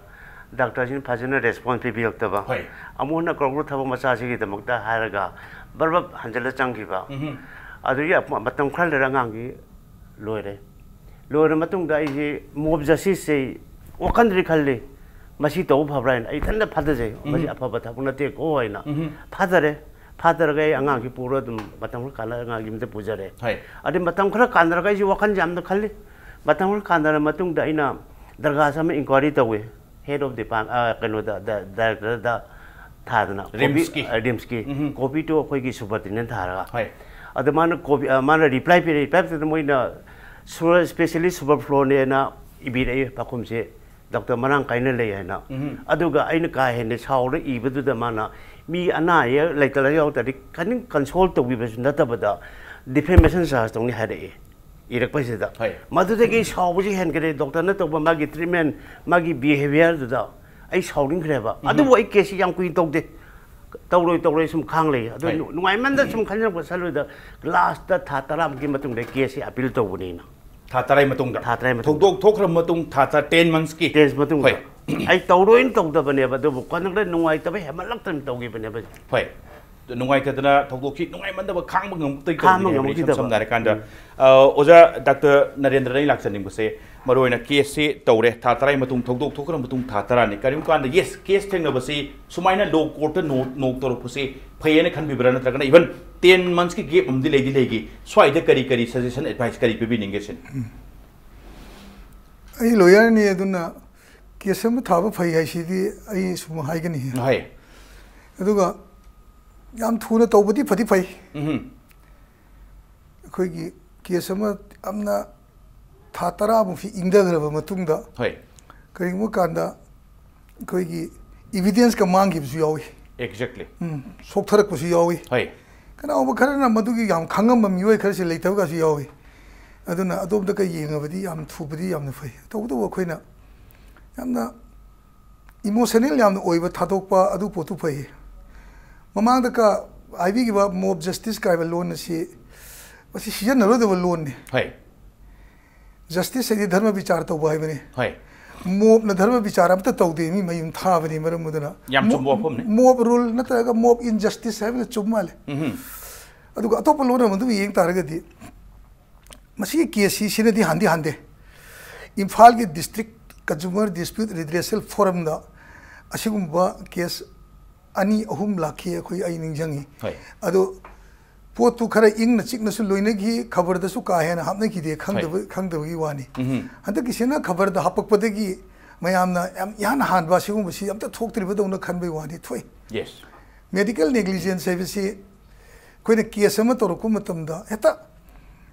ꯗꯥꯛꯇꯔꯁꯤꯅ ꯐꯖꯅ ꯔꯦꯁꯄꯣꯟꯁ ꯄꯤꯕꯤꯔꯛꯇꯕ꯫ ꯍꯣꯏ꯫ ꯑꯃꯨꯛ ꯍꯟꯅ ꯀꯧꯔꯛꯄ ꯊꯕꯛ ꯃꯆꯥꯁꯤꯒꯤꯗꯃꯛꯇ ꯍꯥꯏꯔꯒ ꯕꯔꯕꯞ ꯍꯟꯖꯤꯜꯂ ꯆꯪꯈꯤꯕ꯫ ꯎꯝꯍꯨꯝ꯫ ꯑꯗꯨꯒꯤ ꯑꯄ-, ꯃꯇꯝ ꯈꯔ ꯂꯩꯔ ꯑꯉꯥꯡꯁꯤ ꯂꯣꯏꯔꯦ꯫ ꯂꯣꯏꯔ ꯃꯇꯨꯡꯗ ꯑꯩꯁꯤ ꯃꯣꯞ ꯖꯁꯇꯤꯁꯁꯦ ꯋꯥꯈꯟꯗꯗꯤ ꯈꯜꯂꯤ, ꯃꯁꯤ ꯇꯧꯕ ꯐꯕ꯭ꯔꯥ ꯍꯥꯏꯅ ꯑꯩ ꯏꯊꯟꯇ ꯐꯥꯊꯖꯩ꯫ ꯃꯁꯤ ꯎꯝꯍꯨꯝ꯫ ꯑꯐꯕ ꯊꯕꯛ ꯅꯠꯇꯦꯀꯣ ꯍꯥꯏꯅ ꯎꯝꯍꯨꯝ꯫ ꯐꯥꯊꯔꯦ꯫ ꯐꯥꯊꯔꯒ ꯑꯩ ꯑꯉꯥꯡꯁꯤ ꯄꯨꯔ ꯑꯗꯨꯝ ꯃꯇꯝ ꯈꯔ ꯀꯥꯟꯅ ꯑꯉꯥꯡ ꯌꯨꯝꯗ ꯄꯨꯖꯔꯦ꯫ ꯍꯣꯏ꯫ ꯑꯗꯩ ꯃꯇꯝ ꯈꯔ ꯀꯥꯟꯅꯔꯒ ꯑꯩꯁꯤ ꯋꯥꯈꯜꯁꯦ ꯌꯥꯝꯅ ꯈꯜꯂꯤ꯫ ꯃꯇꯝ ꯈꯔ ꯀꯥꯟꯅꯔ ꯃꯇꯨꯡꯗ ꯑꯩꯅ ꯗꯔꯒꯥꯁ ꯑꯃ ꯏꯟꯀ꯭ꯋꯥꯏꯔꯤ ꯇꯧꯏ꯫ ꯍꯦꯗ ꯑꯣꯐ ꯗꯤꯄꯥꯔꯠ-, ꯑ, ꯀꯩꯅꯣꯗ, ꯗ-, ꯗꯥꯏꯔꯦꯛꯇꯔꯗ ꯊꯥꯗꯅ ꯀꯣꯄꯤ-, ꯔꯤꯝꯁꯀꯤ꯫ ꯑ, ꯔꯤꯝꯁꯀꯤ꯫ ꯎꯝꯍꯨꯝ꯫ ꯀꯣꯄꯤ ꯇꯨ ꯑꯩꯈꯣꯏꯒꯤ ꯁꯨꯄꯔꯇꯤꯅꯦꯟ ꯊꯥꯔꯒ꯫ ꯍꯣꯏ꯫ ꯑꯗ ꯃꯥꯅ ꯀꯣꯄꯤ-, ꯑ, ꯃꯥꯅ ꯔꯤꯄ꯭ꯂꯥꯏ ꯄꯤꯔꯛꯏ꯫ ꯔꯤꯄ꯭ꯂꯥꯏ ꯄꯤꯔꯛꯄꯗ ꯃꯣꯏꯅ ꯁꯨꯔ ꯏꯁꯄꯦꯁꯤꯌꯦꯂꯤꯁ ꯁꯨꯄꯔ ꯐ꯭ꯂꯣꯅꯦꯅ ꯏꯕꯤꯔꯛꯏ, ꯄꯥꯎꯈꯨꯝꯁꯦ ꯗꯣꯛꯇꯔ ꯃꯔꯥꯡ ꯀꯥꯏꯅ ꯂꯩ ꯍꯥꯏꯅ꯫ ꯎꯝꯍꯨꯝ꯫ ꯑꯗꯨꯒ ꯑꯩꯅ ꯀꯥ ꯍꯦꯟꯅ ꯁꯥꯎꯔ ꯏꯕꯗꯨꯗ ꯃꯥꯅ ꯃꯤ ꯑꯅꯥ ꯑꯌꯦꯛ ꯂꯩꯇ ꯂꯩ ꯌꯥꯎ ꯇꯥꯔꯗꯤ ꯀꯟ-, ꯀꯟꯁꯣꯜ ꯇꯧꯕꯤꯕꯁꯨ ꯅꯠꯇꯕꯗ ꯗꯤꯐꯦꯃꯦꯁꯟ ꯆꯥꯔꯖ ꯇꯧꯅꯤ ꯍꯥꯏꯔꯛꯏ꯫ ꯏꯔꯛꯄꯁꯤꯗ꯫ ꯍꯣꯏ꯫ ꯃꯗꯨꯗꯒꯤ ꯑꯩ ꯁꯥꯎꯕꯁꯤ ꯍꯦꯟꯒꯠꯂꯦ꯫ ꯗꯣꯛꯇꯔꯅ ꯇꯧꯕ ꯃꯥꯒꯤ ꯇ꯭ꯔꯤꯠꯃꯦꯟ, ꯃꯥꯒꯤ ꯕꯤꯍꯦꯕꯤꯌꯔꯗꯨꯗ ꯑꯩ ꯁꯥꯎꯅꯤꯡꯈ꯭ꯔꯦꯕ꯫ ꯎꯝ꯫ ꯑꯗꯨꯕꯨ ꯑꯩ ꯀꯦꯁꯁꯤ ꯌꯥꯝ ꯀꯨꯏꯅ ꯇꯧꯗꯦ꯫ ꯇꯧꯔꯣꯏ, ꯇꯧꯔꯣꯏ ꯁꯨꯝ ꯈꯥꯡ ꯂꯩ꯫ ꯑꯗꯨ ꯍꯣꯏ꯫ ꯅꯨ-, ꯅꯨꯡꯉꯥꯏꯃꯟꯗ ꯁꯨꯝ ꯈꯟꯖꯔꯛꯄ ꯁꯜꯂꯣꯏꯗ ꯂꯥꯁꯇ ꯊꯥ ꯇꯔꯥꯃꯨꯛꯀꯤ ꯃꯇꯨꯡꯗ ꯀꯦꯁꯁꯤ ꯑꯄꯤꯜ ꯇꯧꯕꯅꯤꯅ꯫ ꯊꯥ ꯇꯔꯥꯒꯤ ꯃꯇꯨꯡꯗ? ꯊꯥ ꯇꯔꯥꯒꯤ ꯃꯇꯨꯡꯗ꯫ ꯊꯧꯗꯣꯛ ꯊꯣꯛꯈ꯭ꯔ ꯃꯇꯨꯡ ꯊꯥ ꯇꯔꯥ, ꯇꯦꯟ ꯃꯟꯁꯀꯤ? ꯇꯦꯟ ꯃꯇꯨꯡꯗ꯫ ꯍꯣꯏ꯫ ꯑꯩ ꯇꯧꯔꯣꯏꯅ ꯇꯧꯗꯕꯅꯦꯕ, ꯑꯗꯨꯕꯨ ꯀꯣꯟꯅ ꯈꯔ ꯅꯨꯡꯉꯥꯏꯇꯕ ꯍꯦꯟꯃꯜꯂꯛꯇꯅ ꯇꯧꯈꯤꯕꯅꯦꯕ꯫ ꯍꯣꯏ꯫ ꯅꯨꯡꯉꯥꯏꯇꯗꯅ ꯊꯧꯗꯣꯛꯁꯤ ꯅꯨꯡꯉꯥꯏꯃꯟꯗꯕ ꯈꯥꯡꯕ ꯉꯝꯃꯛꯇꯒꯤ ꯈꯥꯡꯕ ꯇꯧꯈꯤꯕꯅꯦꯕ, ꯏꯁꯝ ꯉꯝꯃꯛꯈꯤꯗꯕ꯫ ꯁꯝꯅ ꯍꯥꯏꯔꯀꯥꯟꯗ꯫ ꯎꯝ꯫ ꯑ, ꯑꯣꯖꯥ ꯗꯥꯛꯇꯔ ꯅꯔꯦꯟꯗ꯭ꯔꯗ ꯑꯩ ꯂꯥꯛꯆꯅꯤꯡꯕꯁꯦ, ꯃꯔꯨꯑꯣꯏꯅ ꯀꯦꯁꯁꯤ ꯇꯧꯔꯦ, ꯊꯥ ꯇꯔꯥꯒꯤ ꯃꯇꯨꯡ, ꯊꯧꯗꯣꯛ ꯊꯣꯛꯈ꯭ꯔ ꯃꯇꯨꯡ ꯊꯥ ꯇꯔꯥꯅꯤ꯫ ꯀꯔꯤꯒꯨꯝꯕ ꯀꯥꯟꯗ, ꯌꯦꯁ, ꯀꯦꯁ ꯊꯦꯡꯅꯕꯁꯤ ꯁꯨꯃꯥꯏꯅ ꯂꯣ ꯀꯣꯔꯠꯇ ꯅꯣꯛ, ꯅꯣꯛ ꯇꯧꯔꯛꯄꯁꯤ ꯐꯩꯌꯦꯅ ꯈꯟꯕꯤꯕ꯭ꯔꯥ? ꯅꯠꯇ꯭ꯔꯒꯅ ꯏꯚꯟ ꯇꯦꯟ ꯃꯟꯁꯀꯤ ꯒꯦꯞ ꯑꯃꯗꯤ ꯂꯩꯗꯤ ꯂꯩꯈꯤ, ꯁ꯭ꯋꯥꯏꯗ ꯀꯔꯤ ꯀꯔꯤ ꯁꯖꯦꯁꯟ, ꯑꯦꯗꯚꯥꯏꯁ ꯀꯔꯤ ꯄꯤꯕꯤꯅꯤꯡꯒꯦ ꯁꯤꯅꯤ? ꯑꯩ ꯂꯣꯌꯔꯅꯤ, ꯑꯗꯨꯅ ꯀꯦꯁ ꯑꯃ ꯊꯥꯕ ꯐꯩ ꯍꯥꯏꯁꯤꯗꯤ ꯑꯩ ꯁꯨꯝ ꯍꯥꯏꯒꯅꯤ꯫ ꯍꯣꯏ꯫ ꯑꯗꯨꯒ ꯌꯥꯝ ꯊꯨꯅ ꯇꯧꯕꯗꯤ ꯐꯗꯤ ꯐꯩ꯫ ꯎꯝ꯫ ꯑꯩꯈꯣꯏꯒꯤ ꯀꯦꯁ ꯑꯃ ꯌꯥꯝꯅ ꯊꯥ ꯇꯔꯥꯃꯨꯛꯁꯤ ꯏꯪꯊꯈ꯭ꯔꯕ ꯃꯇꯨꯡꯗ ꯍꯣꯏ꯫ ꯀꯔꯤꯒꯨꯝꯕ ꯀꯥꯟꯗ ꯑꯩꯈꯣꯏꯒꯤ ꯏꯚꯤꯗꯦꯟꯁꯀ ꯃꯥꯡꯈꯤꯕꯁꯨ ꯌꯥꯎꯏ꯫ Exactly꯫ ꯎꯝ, ꯁꯣꯛꯊꯔꯛꯄꯁꯨ ꯌꯥꯎꯏ꯫ ꯍꯣꯏ꯫ ꯀꯅꯥꯒꯨꯝꯕ ꯈꯔꯅ ꯃꯗꯨꯒꯤ ꯌꯥꯝ ꯈꯪꯉꯝꯕ ꯃꯤꯑꯣꯏ ꯈꯔꯁꯨ ꯂꯩꯇꯕꯒꯁꯨ ꯌꯥꯎꯏ꯫ ꯑꯗꯨꯅ ꯑꯗꯣꯝꯗꯒ ꯌꯦꯡꯉꯕꯗꯤ ꯌꯥꯝ ꯊꯨꯕꯗꯤ ꯌꯥꯝꯅ ꯐꯩ꯫ ꯇꯧꯕꯇꯕꯨ ꯑꯩꯈꯣꯏꯅ ꯌꯥꯝꯅ ꯏꯃꯣꯁꯅꯦꯜ ꯌꯥꯝꯅ ꯑꯣꯏꯕ ꯊꯥꯗꯣꯛꯄ ꯑꯗꯨ ꯄꯣꯠꯇꯨ ꯐꯩ꯫ ꯃꯃꯥꯡꯗ ꯀ ꯍꯥꯏꯕꯤꯈꯤꯕ ꯃꯣꯕ ꯖꯁꯇꯤꯁ ꯀꯥꯏꯕ ꯂꯣꯟ ꯑꯁꯤ ꯃꯁꯤ ꯁꯤꯖꯤꯟꯅꯔꯣꯏꯗꯕ ꯂꯣꯟꯅꯤ꯫ ꯍꯣꯏ꯫ ꯖꯁꯇꯤꯁ ꯍꯥꯏꯗꯤ ꯙꯔꯃ ꯕꯤꯆꯥꯔ ꯇꯧꯕ ꯍꯥꯏꯕꯅꯤ꯫ ꯍꯣꯏ꯫ ꯃꯣꯕꯅ ꯙꯔꯃ ꯕꯤꯆꯥꯔ ꯑꯝꯇ ꯇꯧꯗꯦ, ꯃꯤ ꯃꯌꯨꯝ ꯊꯥꯕꯅꯤ꯫ ꯃꯔꯝ ꯑꯗꯨꯅ ꯌꯥꯝ ꯆꯨꯝꯕ ꯋꯥꯐꯝꯅꯤ꯫ ꯃꯣꯕ ꯔꯨꯜ ꯅꯠꯇ꯭ꯔꯒ ꯃꯣꯕ ꯏꯟꯖꯁꯇꯤꯁ ꯍꯥꯏꯕꯅ ꯆꯨꯝ ꯃꯥꯜꯂꯦ꯫ ꯎꯝ꯫ ꯑꯗꯨꯒ ꯑꯇꯣꯞꯄ ꯂꯣꯟ ꯑꯃ ꯑꯗꯨꯝ ꯌꯦꯡ ꯇꯥꯔꯒꯗꯤ ꯃꯁꯤꯒꯤ ꯀꯦꯁꯁꯤ ꯁꯤꯅꯗꯤ ꯍꯥꯟꯗꯤ ꯍꯥꯟꯗꯦ꯫ ꯏꯝꯐꯥꯜꯒꯤ ꯗꯤꯁꯇ꯭ꯔꯤꯛ ꯀꯟꯖꯨꯃꯔ ꯗꯤꯁꯄ꯭ꯌꯨꯠ ꯔꯤꯗ꯭ꯔꯦꯁꯦꯜ ꯐꯣꯔꯝꯗ ꯑꯁꯤꯒꯨꯝꯕ ꯀꯦꯁ ꯑꯅꯤ ꯑꯍꯨꯝ ꯂꯥꯛꯈꯤ, ꯑꯩꯈꯣꯏ, ꯑꯩ ꯅꯤꯡꯁꯤꯡꯉꯤ꯫ ꯍꯣꯏ꯫ ꯑꯗꯣ ꯄꯣꯠꯇꯨ ꯈꯔ ꯏꯪꯅ ꯆꯤꯛꯅꯁꯨ ꯂꯣꯏꯅꯈꯤ, ꯈꯕꯔꯗꯁꯨ ꯀꯥ ꯍꯦꯟꯅ ꯍꯥꯞꯅꯈꯤꯗꯦ, ꯈꯪꯗꯕ ꯈꯪꯗꯕꯒꯤ ꯋꯥꯅꯤ꯫ ꯎꯝ꯫ ꯍꯟꯗꯛꯀꯤꯁꯤꯅ ꯈꯕꯔꯗ ꯍꯥꯞꯄꯛꯄꯗꯒꯤ ꯃꯌꯥꯝꯅ ꯌꯥꯝ ꯏꯍꯥꯟ ꯍꯥꯟꯕ ꯑꯁꯤꯒꯨꯝꯕꯁꯤ ꯑꯝꯇ ꯊꯣꯛꯇ꯭ꯔꯤꯕꯗꯧꯅ ꯈꯟꯕꯒꯤ ꯋꯥꯅꯤ꯫ ꯊꯣꯛꯏ꯫ Yes꯫ ꯃꯦꯗꯤꯀꯦꯜ ꯅꯦꯒ꯭ꯂꯤꯖꯦꯟꯁ ꯍꯥꯏꯕꯁꯤ ꯑꯩꯈꯣꯏꯅ ꯀꯦꯁ ꯑꯃ ꯇꯧꯔꯛꯄ ꯃꯇꯝꯗ ꯍꯦꯛꯇ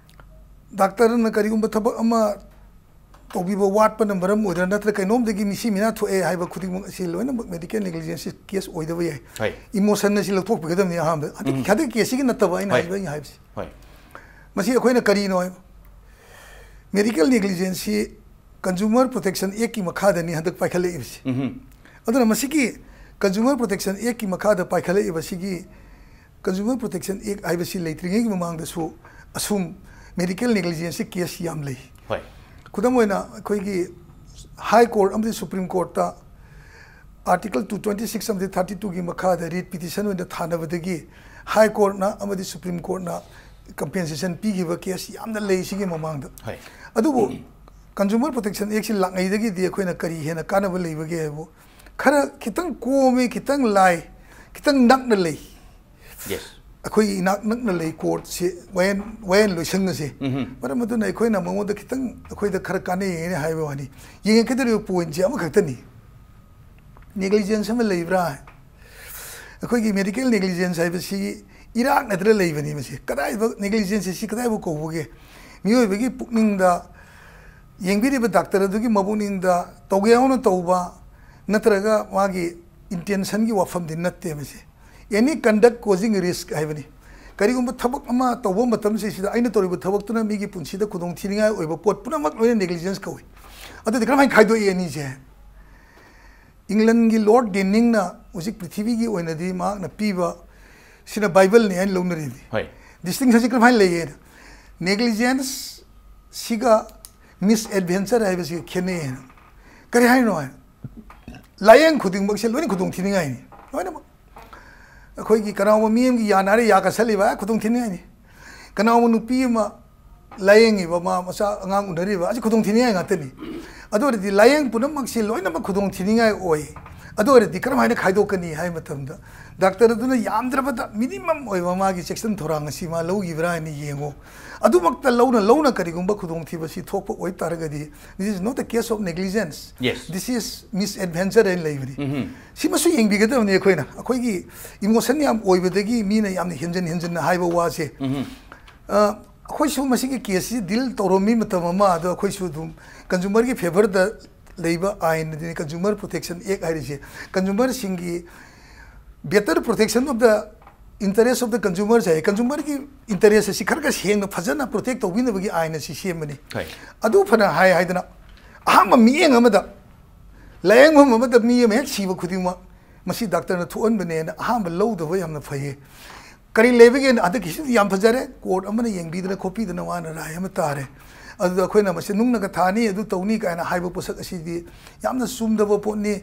ꯗꯥꯛꯇꯔꯅ ꯀꯔꯤꯒꯨꯝꯕ ꯊꯕꯛ ꯑꯃ ꯇꯧꯕꯤꯕ ꯋꯥꯠꯄꯅ ꯃꯔꯝ ꯑꯣꯏꯗꯅ ꯅꯠꯇ꯭ꯔꯒ ꯀꯩꯅꯣꯝꯗꯒꯤ ꯃꯤꯁꯤ ꯃꯤꯅꯥ ꯊꯣꯛꯑꯦ ꯍꯥꯏꯕ ꯈꯨꯗꯤꯡꯃꯛ ꯑꯁꯤ ꯂꯣꯏꯅꯃꯛ ꯃꯦꯗꯤꯀꯦꯜ ꯅꯦꯒ꯭ꯂꯤꯖꯦꯟꯁ ꯀꯦꯁ ꯑꯣꯏꯗꯕ ꯌꯥꯏ꯫ ꯍꯣꯏ꯫ ꯏꯃꯣꯁꯟ ꯑꯁꯤ ꯂꯧꯊꯣꯛꯄꯤꯒꯗꯕꯅꯤ ꯑꯍꯥꯟꯕꯗ꯫ ꯍꯟꯗꯛ ꯎꯝ꯫ ꯍꯟꯗꯛ ꯀꯦꯁꯁꯤꯒꯤ ꯅꯠꯇꯕ ꯑꯩꯅ ꯍꯣꯏ꯫ ꯍꯥꯏꯕ, ꯑꯩꯅ ꯍꯥꯏꯕꯁꯤ꯫ ꯍꯣꯏ꯫ ꯃꯁꯤ ꯑꯩꯈꯣꯏꯅ ꯀꯔꯤꯅꯣ ꯍꯥꯏꯕ, ꯃꯦꯗꯤꯀꯦꯜ ꯅꯦꯒ꯭ꯂꯤꯖꯦꯟꯁꯁꯤ ꯀꯟꯖꯨꯃꯔ ꯄ꯭ꯔꯣꯇꯦꯛꯁꯟ ꯑꯦꯛꯀꯤ ꯃꯈꯥꯗꯅꯤ ꯍꯟꯗꯛ ꯄꯥꯏꯈꯠꯂꯛꯏꯕꯁꯤ꯫ ꯎꯝ꯫ ꯑꯗꯨꯅ ꯃꯁꯤꯒꯤ ꯀꯟꯖꯨꯃꯔ ꯄ꯭ꯔꯣꯇꯦꯛꯁꯟ ꯑꯦꯛꯀꯤ ꯃꯈꯥꯗ ꯄꯥꯏꯈꯠꯂꯛꯏꯕ ꯁꯤꯒꯤ ꯀꯟꯖꯨꯃꯔ ꯄ꯭ꯔꯣꯇꯦꯛꯁꯟ ꯑꯦꯛ ꯍꯥꯏꯕꯁꯤ ꯂꯩꯇ꯭ꯔꯤꯉꯩꯒꯤ ꯃꯃꯥꯡꯗꯁꯨ ꯑꯁꯨꯝ ꯃꯦꯗꯤꯀꯦꯜ ꯅꯦꯒ꯭ꯂꯤꯖꯦꯟꯁꯁꯤ ꯀꯦꯁ ꯌꯥꯝ ꯂꯩ꯫ ꯍꯣꯏ꯫ ꯈꯨꯗꯝ ꯑꯣꯏꯅ ꯑꯩꯈꯣꯏꯒꯤ ꯍꯥꯏ ꯀꯣꯔꯠ ꯑꯃꯗꯤ ꯁꯨꯄ꯭ꯔꯤꯝ ꯀꯣꯔꯠꯇ ꯑꯥꯔꯇꯤꯀꯜ ꯇꯨ ꯇ꯭ꯋꯦꯟꯇꯤ ꯁꯤꯛꯁ ꯑꯃꯗꯤ ꯊꯥꯔꯇꯤ ꯇꯨꯒꯤ ꯃꯈꯥꯗ ꯔꯤꯠ ꯄꯤꯇꯤꯁꯟ ꯑꯣꯏꯅ ꯊꯥꯅꯕꯗꯒꯤ ꯍꯥꯏ ꯀꯣꯔꯠꯅ ꯑꯃꯗꯤ ꯁꯨꯄ꯭ꯔꯤꯝ ꯀꯣꯔꯠꯅ ꯀꯝꯄꯦꯟꯁꯦꯁꯟ ꯄꯤꯈꯤꯕ ꯀꯦꯁ ꯌꯥꯝꯅ ꯂꯩ ꯁꯤꯒꯤ ꯃꯃꯥꯡꯗ꯫ ꯍꯣꯏ꯫ ꯑꯗꯨꯕꯨ ꯀꯟꯖꯨꯃꯔ ꯄ꯭ꯔꯣꯇꯦꯛꯁꯟ ꯑꯦꯛꯁꯤ ꯂꯥꯛꯉꯩꯗꯒꯤꯗꯤ ꯑꯩꯈꯣꯏꯅ ꯀꯔꯤ ꯍꯦꯟꯅ ꯀꯥꯟꯅꯕ ꯂꯩꯕꯒꯦ ꯍꯥꯏꯕꯨ, ꯈꯔ ꯈꯤꯇꯪ ꯀꯣꯝꯃꯤ, ꯈꯤꯇꯪ ꯂꯥꯏ, ꯈꯤꯇꯪ ꯅꯛꯅ ꯂꯩ꯫ Yes꯫ ꯑꯩꯈꯣꯏꯒꯤ ꯏꯅꯥꯛ ꯅꯛꯅ ꯂꯩ ꯀꯣꯔꯠꯁꯤ, ꯋꯥꯌꯦꯜ ꯋꯥꯌꯦꯜ ꯂꯣꯏꯁꯪ ꯑꯁꯤ꯫ ꯃꯔꯝ ꯑꯗꯨꯅ ꯑꯩꯈꯣꯏꯅ ꯃꯉꯣꯟꯗ ꯈꯤꯇꯪ ꯑꯩꯈꯣꯏꯗ ꯈꯔ ꯀꯥꯟꯅꯩ ꯍꯥꯏꯅ ꯍꯥꯏꯕ ꯋꯥꯅꯤ꯫ ꯌꯦꯡꯉꯛꯀꯗꯧꯔꯤꯕ ꯄꯣꯏꯟꯠꯁꯦ ꯑꯃꯈꯛꯇꯅꯤ, ꯅꯦꯒ꯭ꯂꯤꯖꯦꯟꯁ ꯑꯃ ꯂꯩꯕ꯭ꯔꯥ? ꯑꯩꯈꯣꯏꯒꯤ ꯃꯦꯗꯤꯀꯦꯜ ꯅꯦꯒ꯭ꯂꯤꯖꯦꯟꯁ ꯍꯥꯏꯕꯁꯤ ꯏꯔꯥꯛꯅꯗꯅ ꯂꯩꯕꯅꯤ꯫ ꯃꯁꯤ ꯀꯗꯥꯏꯗ ꯅꯦꯒ꯭ꯂꯤꯖꯦꯟꯁ ꯑꯁꯤ ꯀꯗꯥꯏꯕꯨ ꯀꯧꯕꯒꯦ? ꯃꯤꯑꯣꯏꯕꯒꯤ ꯄꯨꯛꯅꯤꯡꯗ, ꯌꯦꯡꯕꯤꯔꯤꯕ ꯗꯥꯛꯇꯔ ꯑꯗꯨꯒꯤ ꯃꯄꯨꯛꯅꯤꯡꯗ ꯇꯧꯒꯦ ꯌꯥꯎꯅ ꯇꯧꯕ ꯅꯠꯇ꯭ꯔꯒ ꯃꯥꯒꯤ ꯏꯟꯇꯦꯟꯁꯟꯒꯤ ꯋꯥꯐꯝꯗꯤ ꯅꯠꯇꯦ꯫ ꯃꯁꯤ any conduct causing risk ꯍꯥꯏꯕꯅꯤ꯫ ꯀꯔꯤꯒꯨꯝꯕ ꯊꯕꯛ ꯑꯃ ꯇꯧꯕ ꯃꯇꯝꯁꯤꯗ ꯑꯩꯅ ꯇꯧꯔꯤꯕ ꯊꯕꯛꯇꯨꯅ ꯃꯤꯒꯤ ꯄꯨꯟꯁꯤꯗ ꯈꯨꯗꯣꯡ ꯊꯤꯅꯤꯡꯉꯥꯏ ꯑꯣꯏꯕ ꯄꯣꯠ ꯄꯨꯝꯅꯃꯛ ꯂꯣꯏꯅ ꯅꯦꯒ꯭ꯂꯤꯖꯦꯟꯁ ꯀꯧꯏ꯫ ꯑꯗꯨꯗꯤ ꯀꯔꯝꯍꯥꯏꯅ ꯈꯥꯏꯗꯣꯛꯏ ꯑꯅꯤꯁꯦ? ꯏꯪꯂꯟꯒꯤ ꯂꯣꯔꯗ ꯗꯦꯅꯤꯡꯅ ꯍꯧꯖꯤꯛ ꯄ꯭ꯔꯤꯊꯤꯕꯤꯒꯤ ꯑꯣꯏꯅꯗꯤ ꯃꯍꯥꯛꯅ ꯄꯤꯕ ꯁꯤꯅ ꯕꯥꯏꯕꯜꯅꯤ ꯍꯥꯏꯅ ꯂꯧꯅꯔꯤꯕꯅꯤ꯫ ꯍꯣꯏ꯫ ꯗꯤꯁꯇꯤꯡꯁꯟꯁꯤ ꯀꯔꯝꯍꯥꯏꯅ ꯂꯩꯌꯦꯅ? ꯅꯦꯒ꯭ꯂꯤꯖꯦꯟꯁ ꯁꯤꯒ ꯃꯤꯁ ꯑꯦꯗꯚꯦꯟꯆꯔ ꯍꯥꯏꯕꯁꯤꯒ ꯈꯦꯠꯅꯩ ꯍꯥꯏꯅ꯫ ꯀꯔꯤ ꯍꯥꯏꯅꯣ ꯍꯥꯏ? ꯂꯥꯏꯌꯦꯡ ꯈꯨꯗꯤꯡꯃꯛꯁꯦ ꯂꯣꯏꯅ ꯈꯨꯗꯣꯡ ꯊꯤꯅꯤꯡꯉꯥꯏꯅꯤ, ꯂꯣꯏꯅꯃꯛ꯫ ꯑꯩꯈꯣꯏꯒꯤ ꯀꯅꯥꯒꯨꯝꯕ ꯃꯤ ꯑꯃꯒꯤ ꯌꯥ ꯅꯥꯔꯦ, ꯌꯥ ꯀꯠꯁꯜꯂꯤꯕ, ꯑ, ꯈꯨꯗꯣꯡ ꯊꯤꯅꯤꯡꯉꯥꯏꯅꯤ꯫ ꯀꯅꯥꯒꯨꯝꯕ ꯅꯨꯄꯤ ꯑꯃ ꯂꯥꯏꯌꯦꯡꯉꯤꯕ, ꯃꯥ ꯃꯆꯥ ꯑꯉꯥꯡ ꯎꯅꯔꯤꯕ, ꯑꯁꯤ ꯈꯨꯗꯣꯡ ꯊꯤꯅꯤꯡꯉꯥꯏ ꯉꯥꯛꯇꯅꯤ꯫ ꯑꯗꯨ ꯑꯣꯏꯔꯗꯤ ꯂꯥꯏꯌꯦꯡ ꯄꯨꯝꯅꯃꯛꯁꯤ ꯂꯣꯏꯅꯃꯛ ꯈꯨꯗꯣꯡ ꯊꯤꯅꯤꯡꯉꯥꯏ ꯑꯣꯏ꯫ ꯑꯗꯨ ꯑꯣꯏꯔꯗꯤ ꯀꯔꯝ ꯍꯥꯏꯅ ꯈꯥꯏꯗꯣꯛꯀꯅꯤ ꯍꯥꯏꯕ ꯃꯇꯝꯗ, ꯗꯥꯛꯇꯔ ꯑꯗꯨꯅ ꯌꯥꯝꯗ꯭ꯔꯕꯗ ꯃꯤꯅꯤꯃꯝ ꯑꯣꯏꯕ ꯃꯥꯒꯤ ꯆꯦꯛꯁꯤꯟ ꯊꯧꯔꯥꯡ ꯑꯁꯤ ꯃꯥ ꯂꯧꯈꯤꯕ꯭ꯔꯥ ꯍꯥꯏꯅ ꯌꯦꯡꯉꯨ꯫ ꯑꯗꯨꯃꯛꯇ ꯂꯧꯅ ꯂꯧꯅ ꯀꯔꯤꯒꯨꯝꯕ ꯈꯨꯗꯣꯡꯊꯤꯕ ꯁꯤ ꯊꯣꯛꯄ ꯑꯣꯏꯕ ꯇꯥꯔꯒꯗꯤ, this is not a case of negligence, Yes. this is misadventure ꯍꯥꯏꯅ ꯂꯩꯕꯅꯤ꯫ ꯁꯤꯃꯁꯨ ꯌꯦꯡꯕꯤꯒꯗꯕꯅꯤ꯫ ꯑꯩꯈꯣꯏꯅ, ꯑꯩꯈꯣꯏꯒꯤ ꯏꯃꯣꯁꯟ ꯌꯥꯝ ꯑꯣꯏꯕꯗꯒꯤ ꯃꯤꯅ ꯌꯥꯝꯅ ꯍꯦꯟꯖꯤꯟ ꯍꯦꯟꯖꯤꯟꯅ ꯍꯥꯏꯕ ꯋꯥꯁꯦ꯫ ꯑ, ꯑꯩꯈꯣꯏꯁꯨ ꯃꯁꯤꯒꯤ ꯀꯦꯁꯁꯤ ꯗꯤꯜ ꯇꯧꯔꯝꯃꯤ ꯃꯇꯝ ꯑꯃ, ꯑꯗꯣ ꯑꯩꯈꯣꯏꯁꯨ ꯑꯗꯨꯝ ꯀꯟꯖꯨꯃꯔꯒꯤ ꯐꯦꯚꯔꯗ ꯂꯩꯕ ꯑꯥꯏꯟ ꯑꯗꯨꯅꯤ, ꯀꯟꯖꯨꯃꯔ ꯄ꯭ꯔꯣꯇꯦꯛꯁꯟ ꯑꯦꯛ ꯍꯥꯏꯔꯤꯁꯦ꯫ ꯀꯟꯖꯨꯃꯔꯁꯤꯡꯒꯤ better protection of the interest of the consumers ꯍꯥꯏ, ꯀꯟꯖꯨꯃꯔꯒꯤ ꯏꯟꯇꯔꯦꯁ ꯑꯁꯤ ꯈꯔ ꯈꯔ ꯁꯦꯡꯅ ꯐꯖꯅ ꯄ꯭ꯔꯣꯇꯦꯛ ꯇꯧꯕꯤꯅꯕꯒꯤ ꯑꯥꯏꯟ ꯑꯁꯤ ꯁꯦꯝꯕꯅꯤ꯫ ꯍꯣꯏ꯫ ꯑꯗꯨ ꯐꯅ ꯍꯥꯏ ꯍꯥꯏꯗꯅ, ꯑꯍꯥꯟꯕ ꯃꯤꯠꯌꯦꯡ ꯑꯃꯗ, ꯂꯥꯌꯦꯡꯐꯝ ꯑꯃꯗ ꯃꯤ ꯑꯃ ꯍꯦꯛ ꯁꯤꯕ ꯈꯨꯗꯤꯡꯃꯛ ꯃꯁꯤ ꯗꯥꯛꯇꯔꯅ ꯊꯣꯛꯍꯟꯕꯅꯦꯅ ꯑꯍꯥꯟꯕ ꯂꯧꯗꯕ ꯌꯥꯝꯅ ꯐꯩꯌꯦ꯫ ꯀꯔꯤ ꯂꯩꯕꯒꯦꯅ? ꯍꯟꯗꯛꯀꯤꯁꯤꯗꯤ ꯌꯥꯝ ꯐꯖꯔꯦ, ꯀꯣꯔꯠ ꯑꯃꯅ ꯌꯦꯡꯕꯤꯗꯅ ꯈꯣꯠꯄꯤꯗꯅ ꯋꯥꯅ ꯔꯥꯏ ꯑꯃ ꯇꯥꯔꯦ꯫ ꯑꯗꯨꯗ ꯑꯩꯈꯣꯏꯅ ꯃꯁꯤ ꯅꯨꯡꯅꯒ ꯊꯥꯅꯤ, ꯑꯗꯨ ꯇꯧꯅꯤ ꯀꯥꯏꯅ ꯍꯥꯏꯕ ꯄꯣꯠꯁꯛ ꯑꯁꯤꯗꯤ ꯌꯥꯝꯅ ꯆꯨꯝꯗꯕ ꯄꯣꯠꯅꯤ꯫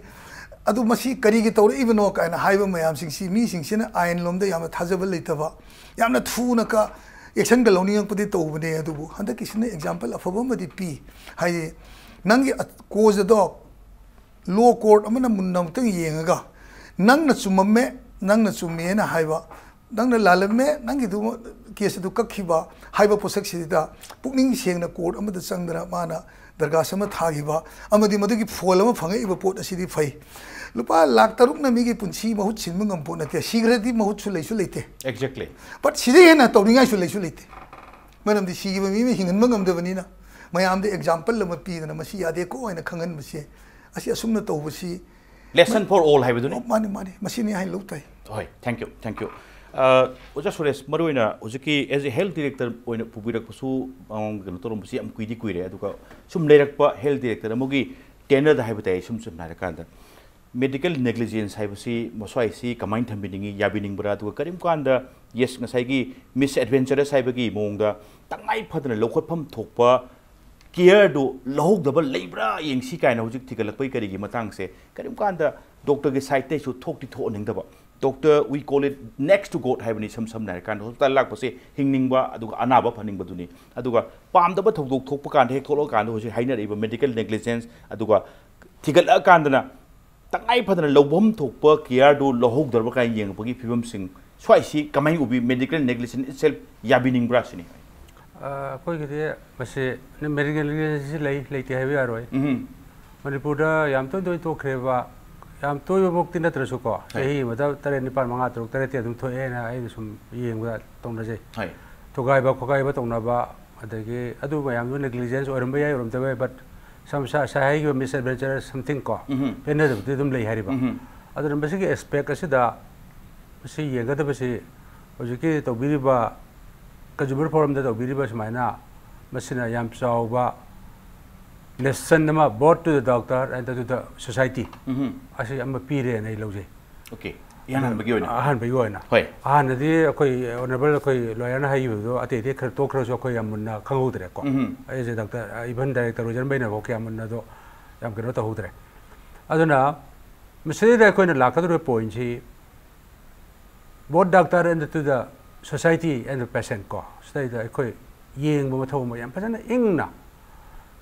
ꯑꯗꯨ ꯃꯁꯤ ꯀꯔꯤꯒꯤ ꯇꯧꯔꯛꯏꯕꯅꯣ ꯀꯥꯏꯅ ꯍꯥꯏꯕ ꯃꯌꯥꯝꯁꯤꯡꯁꯤ, ꯃꯤꯁꯤꯡꯁꯤꯅ ꯑꯥꯏꯟ ꯂꯣꯝꯗ ꯌꯥꯝꯅ ꯊꯥꯖꯕ ꯂꯩꯇꯕ, ꯌꯥꯝꯅ ꯊꯨꯅ ꯀ ꯑꯦꯛꯁꯟꯒ ꯂꯧꯅꯤꯡꯉꯛꯄꯗꯤ ꯇꯧꯕꯅꯦ꯫ ꯑꯗꯨꯕꯨ ꯍꯟꯗꯛꯀꯤꯁꯤꯅ ꯑꯦꯛꯖꯥꯝꯄꯜ ꯑꯐꯕ ꯑꯃꯗꯤ ꯄꯤ꯫ ꯍꯥꯏꯗꯤ, ꯅꯪꯒꯤ ꯀꯣꯖ ꯑꯗꯣ ꯂꯣ ꯀꯣꯔꯠ ꯑꯃꯅ ꯃꯨꯟꯅ ꯑꯃꯨꯛꯇꯪ ꯌꯦꯡꯉꯒ, ꯅꯪꯅ ꯆꯨꯝꯃꯝꯃꯦ, ꯅꯪꯅ ꯆꯨꯝꯃꯦꯅ ꯍꯥꯏꯕ ꯅꯪꯅ ꯂꯥꯜꯂꯝꯃꯦ, ꯅꯪꯒꯤꯗꯨ ꯀꯦꯁ ꯑꯗꯨ ꯀꯛꯈꯤꯕ ꯍꯥꯏꯕ ꯄꯣꯠꯁꯛꯁꯤꯗ ꯄꯨꯛꯅꯤꯡ ꯁꯦꯡꯅ ꯀꯣꯔꯠ ꯑꯃꯗ ꯆꯪꯗꯅ ꯃꯥꯅ ꯗꯔꯈꯥꯁ ꯑꯃ ꯊꯥꯈꯤꯕ ꯑꯃꯗꯤ ꯃꯗꯨꯒꯤ ꯐꯣꯜ ꯑꯃ ꯐꯪꯉꯛꯏꯕ ꯄꯣꯠ ꯑꯁꯤꯗꯤ ꯐꯩ꯫ ꯂꯨꯄꯥ ꯂꯥꯛ ꯇꯔꯨꯛꯅ ꯃꯤꯒꯤ ꯄꯨꯟꯁꯤ ꯃꯍꯨꯠ ꯁꯤꯟꯕ ꯉꯝꯄꯣꯠ ꯅꯠꯇꯦ꯫ ꯁꯤꯈ꯭ꯔꯗꯤ ꯃꯍꯨꯠꯁꯨ ꯂꯩꯁꯨ ꯂꯩꯇꯦ꯫ Exactly. But ꯁꯤꯗꯩ ꯍꯦꯟꯅ ꯇꯧꯅꯤꯡꯉꯥꯏꯁꯨ ꯂꯩꯁꯨ ꯂꯩꯇꯦ꯫ ꯃꯔꯝꯗꯤ ꯁꯤꯈꯤꯕ ꯃꯤ ꯑꯃ ꯍꯤꯡꯍꯟꯕ ꯉꯝꯗꯕꯅꯤꯅ ꯃꯌꯥꯝꯗ ꯑꯦꯛꯖꯥꯝꯄꯜ ꯑꯃ ꯄꯤꯗꯅ ꯃꯁꯤ ꯌꯥꯗꯦꯀꯣ ꯍꯥꯏꯅ ꯈꯪꯍꯟꯕꯁꯦ, ꯑꯁꯤ ꯑꯁꯨꯝꯅ ꯇꯧꯕꯁꯤ Lesson for all ꯍꯥꯏꯕꯗꯨꯅꯤ꯫ ꯃꯥꯅꯤ, ꯃꯥꯅꯤ, ꯃꯁꯤꯅꯤ ꯍꯥꯏꯅ ꯂꯧ ꯇꯥꯏ꯫ ꯍꯣꯏ, thank you, thank you꯫ ꯑ, ꯑꯣꯖꯥ ꯁꯨꯔꯦꯁ, ꯃꯔꯨꯑꯣꯏꯅ ꯍꯧꯖꯤꯛꯀꯤ as a health director ꯑꯣꯏꯅ ꯄꯨꯕꯤꯔꯛꯄꯁꯨ, ꯑ, ꯀꯩꯅꯣ ꯇꯧꯔꯝꯕꯁꯤ ꯌꯥꯝ ꯀꯨꯏꯗꯤ ꯀꯨꯏꯔꯦ꯫ ꯑꯗꯨꯒ ꯁꯨꯝ ꯂꯩꯔꯛꯄ health director ꯑꯃꯒꯤ tenure ꯗ ꯍꯥꯏꯕ ꯇꯥꯏ, ꯁꯨꯝ ꯁꯨꯝ ꯍꯥꯏꯔꯀꯥꯟꯗ medical negligence ꯍꯥꯏꯕꯁꯤ ꯃꯁ꯭ꯋꯥꯏꯁꯤ ꯀꯃꯥꯏꯅ ꯊꯝꯕꯤꯅꯤꯡꯉꯤ, ꯌꯥꯕꯤꯅꯤꯡꯕ꯭ꯔꯥ? ꯑꯗꯨꯒ ꯀꯔꯤꯒꯨꯝꯕ ꯀꯥꯟꯗ, yes, ꯉꯁꯥꯏꯒꯤ misadventurous ꯍꯥꯏꯕꯒꯤ ꯃꯑꯣꯡꯗ ꯇꯉꯥꯏ ꯐꯗꯅ ꯂꯧꯈꯠꯐꯝ ꯊꯣꯛꯄ care ꯗꯨ ꯂꯧꯍꯧꯗꯕ ꯂꯩꯕ꯭ꯔꯥ ꯌꯦꯡꯁꯤ ꯀꯥꯏꯅ ꯍꯧꯖꯤꯛ ꯊꯤꯒꯠꯂꯛꯄꯒꯤ ꯀꯔꯤꯒꯤ ꯃꯇꯥꯡꯁꯦ ꯀꯔꯤꯒꯨꯝꯕ ꯀꯥꯟꯗ doctor ꯒꯤ side ꯇꯩꯁꯨ ꯊꯣꯛꯇꯤ ꯊꯣꯛꯍꯟꯅꯤꯡꯗꯕ꯫ Doctor, we call it next to God ꯍꯥꯏꯕꯅꯤ, ꯏꯁꯝ ꯁꯝꯅ ꯍꯥꯏꯔꯀꯥꯟꯗ hospital ꯂꯥꯛꯄꯁꯦ ꯍꯤꯡꯅꯤꯡꯕ ꯑꯗꯨꯒ ꯑꯅꯥꯕ ꯐꯅꯤꯡꯕꯗꯨꯅꯤ꯫ ꯑꯗꯨꯒ ꯄꯥꯝꯗꯕ ꯊꯧꯗꯣꯛ ꯊꯣꯛꯄ ꯀꯥꯟꯗ ꯍꯦꯛ ꯊꯣꯛꯂꯛꯑꯀꯥꯟꯗ ꯍꯧꯖꯤꯛ ꯍꯥꯏꯅꯔꯛꯏꯕ medical negligence, ꯑꯗꯨꯒ ꯊꯤꯒꯠꯂꯛꯑꯀꯥꯟꯗꯅ ꯇꯉꯥꯏ ꯐꯗꯅ ꯂꯧꯐꯝ ꯊꯣꯛꯄ care ꯗꯨ ꯂꯧꯍꯧꯗ꯭ꯔꯕ ꯀꯥꯏꯅ ꯌꯦꯡꯉꯛꯄꯒꯤ ꯐꯤꯕꯝꯁꯤꯡ, ꯁ꯭ꯋꯥꯏꯁꯤ ꯀꯃꯥꯏꯅ ꯎꯕꯤ? Medical negligence itself ꯌꯥꯕꯤꯅꯤꯡꯕ꯭ꯔꯥ ꯁꯤꯅꯤ꯫ ꯑ, ꯑꯩꯈꯣꯏꯒꯤꯗꯤ ꯃꯁꯤ medical negligence ꯁꯤ ꯂꯩ, ꯂꯩꯇꯦ ꯍꯥꯏꯕ ꯌꯥꯔꯣꯏ꯫ ꯎꯝ꯫ ꯃꯅꯤꯄꯨꯔꯗ ꯌꯥꯝ ꯇꯣꯏ ꯇꯣꯏ ꯊꯣꯛꯈ꯭ꯔꯦꯕ, ꯌꯥꯝ ꯇꯣꯏꯕꯃꯛꯇꯤ ꯅꯠꯇ꯭ꯔꯁꯨꯀꯣ, ꯆꯍꯤ ꯑꯃꯗ ꯇꯔꯦꯠ, ꯅꯤꯄꯥꯜ, ꯃꯉꯥ, ꯇꯔꯨꯛ, ꯇꯔꯦꯠꯇꯤ ꯑꯗꯨꯝ ꯊꯣꯛꯑꯦꯅ ꯑꯩꯅ ꯁꯨꯝ ꯌꯦꯡꯕꯗ ꯇꯧꯅꯖꯩ꯫ ꯍꯣꯏ꯫ ꯊꯨꯒꯥꯏꯕ ꯈꯣꯠꯀꯥꯏꯕ ꯇꯧꯅꯕ, ꯑꯗꯒꯤ ꯑꯗꯨ ꯃꯌꯥꯝꯗꯨ negligence ꯑꯣꯏꯔꯝꯕ ꯌꯥꯏ, ꯑꯣꯏꯔꯝꯗꯕ ꯌꯥꯏ, but some ꯁ-, ꯉꯁꯥꯏ ꯍꯥꯏꯈꯤꯕ misadventure something ꯀꯣ, ꯎꯝ꯫ ꯄꯦꯟꯅꯗꯕꯗꯤ ꯑꯗꯨꯝ ꯂꯩ ꯍꯥꯏꯔꯤꯕ꯫ ꯎꯝ꯫ ꯑꯗꯨꯅ ꯃꯁꯤꯒꯤ aspect ꯑꯁꯤꯗ ꯃꯁꯤ ꯌꯦꯡꯒꯗꯕꯁꯤ ꯍꯧꯖꯤꯛꯀꯤ ꯇꯧꯕꯤꯔꯤꯕ consumer forum ꯗ ꯇꯧꯕꯤꯔꯤꯕ ꯁꯨꯃꯥꯏꯅ ꯃꯁꯤꯅ ꯌꯥꯝ ꯆꯥꯎꯕ lesson ꯑꯃ, both to the doctor and to the society, ꯎꯝ꯫ ꯑꯁꯤ ꯑꯃ ꯄꯤꯔꯦꯅ ꯑꯩ ꯂꯧꯖꯩ꯫ Okay꯫ ꯏꯍꯥꯟ ꯍꯥꯟꯕꯒꯤ ꯑꯣꯏꯅ꯫ ꯑꯍꯥꯟꯕꯒꯤ ꯑꯣꯏꯅ꯫ ꯍꯣꯏ꯫ ꯑꯍꯥꯟꯅꯗꯤ ꯑꯩꯈꯣꯏ honourable ꯑꯩꯈꯣꯏ lawyer ꯅ ꯍꯥꯏꯈꯤꯕꯗꯣ ꯑꯇꯩ ꯑꯇꯩ ꯈꯔ ꯇꯣꯛꯈ꯭ꯔꯁꯨ ꯑꯩꯈꯣꯏ ꯌꯥꯝ ꯃꯨꯟꯅ ꯈꯪꯍꯧꯗ꯭ꯔꯦꯀꯣ꯫ ꯎꯝ꯫ ꯑꯩꯁꯦ doctor, even director ꯑꯣꯏꯖꯔꯝꯕꯩꯅꯐꯥꯎ ꯀꯌꯥ ꯃꯨꯟꯅꯗꯣ ꯌꯥꯝ ꯀꯩꯅꯣ ꯇꯧꯍꯧꯗ꯭ꯔꯦ꯫ ꯑꯗꯨꯅ ꯃꯁꯤꯗꯩꯗ ꯑꯩꯈꯣꯏꯅ ꯂꯥꯛꯀꯗꯧꯔꯤꯕ point ꯁꯤ both doctor and to the society and the patient ꯀꯣ, ꯁꯤꯗꯩꯗ ꯑꯩꯈꯣꯏ ꯌꯦꯡꯕ ꯃꯊꯧ ꯑꯃ ꯌꯥꯝ ꯐꯖꯅ ꯏꯪꯅ,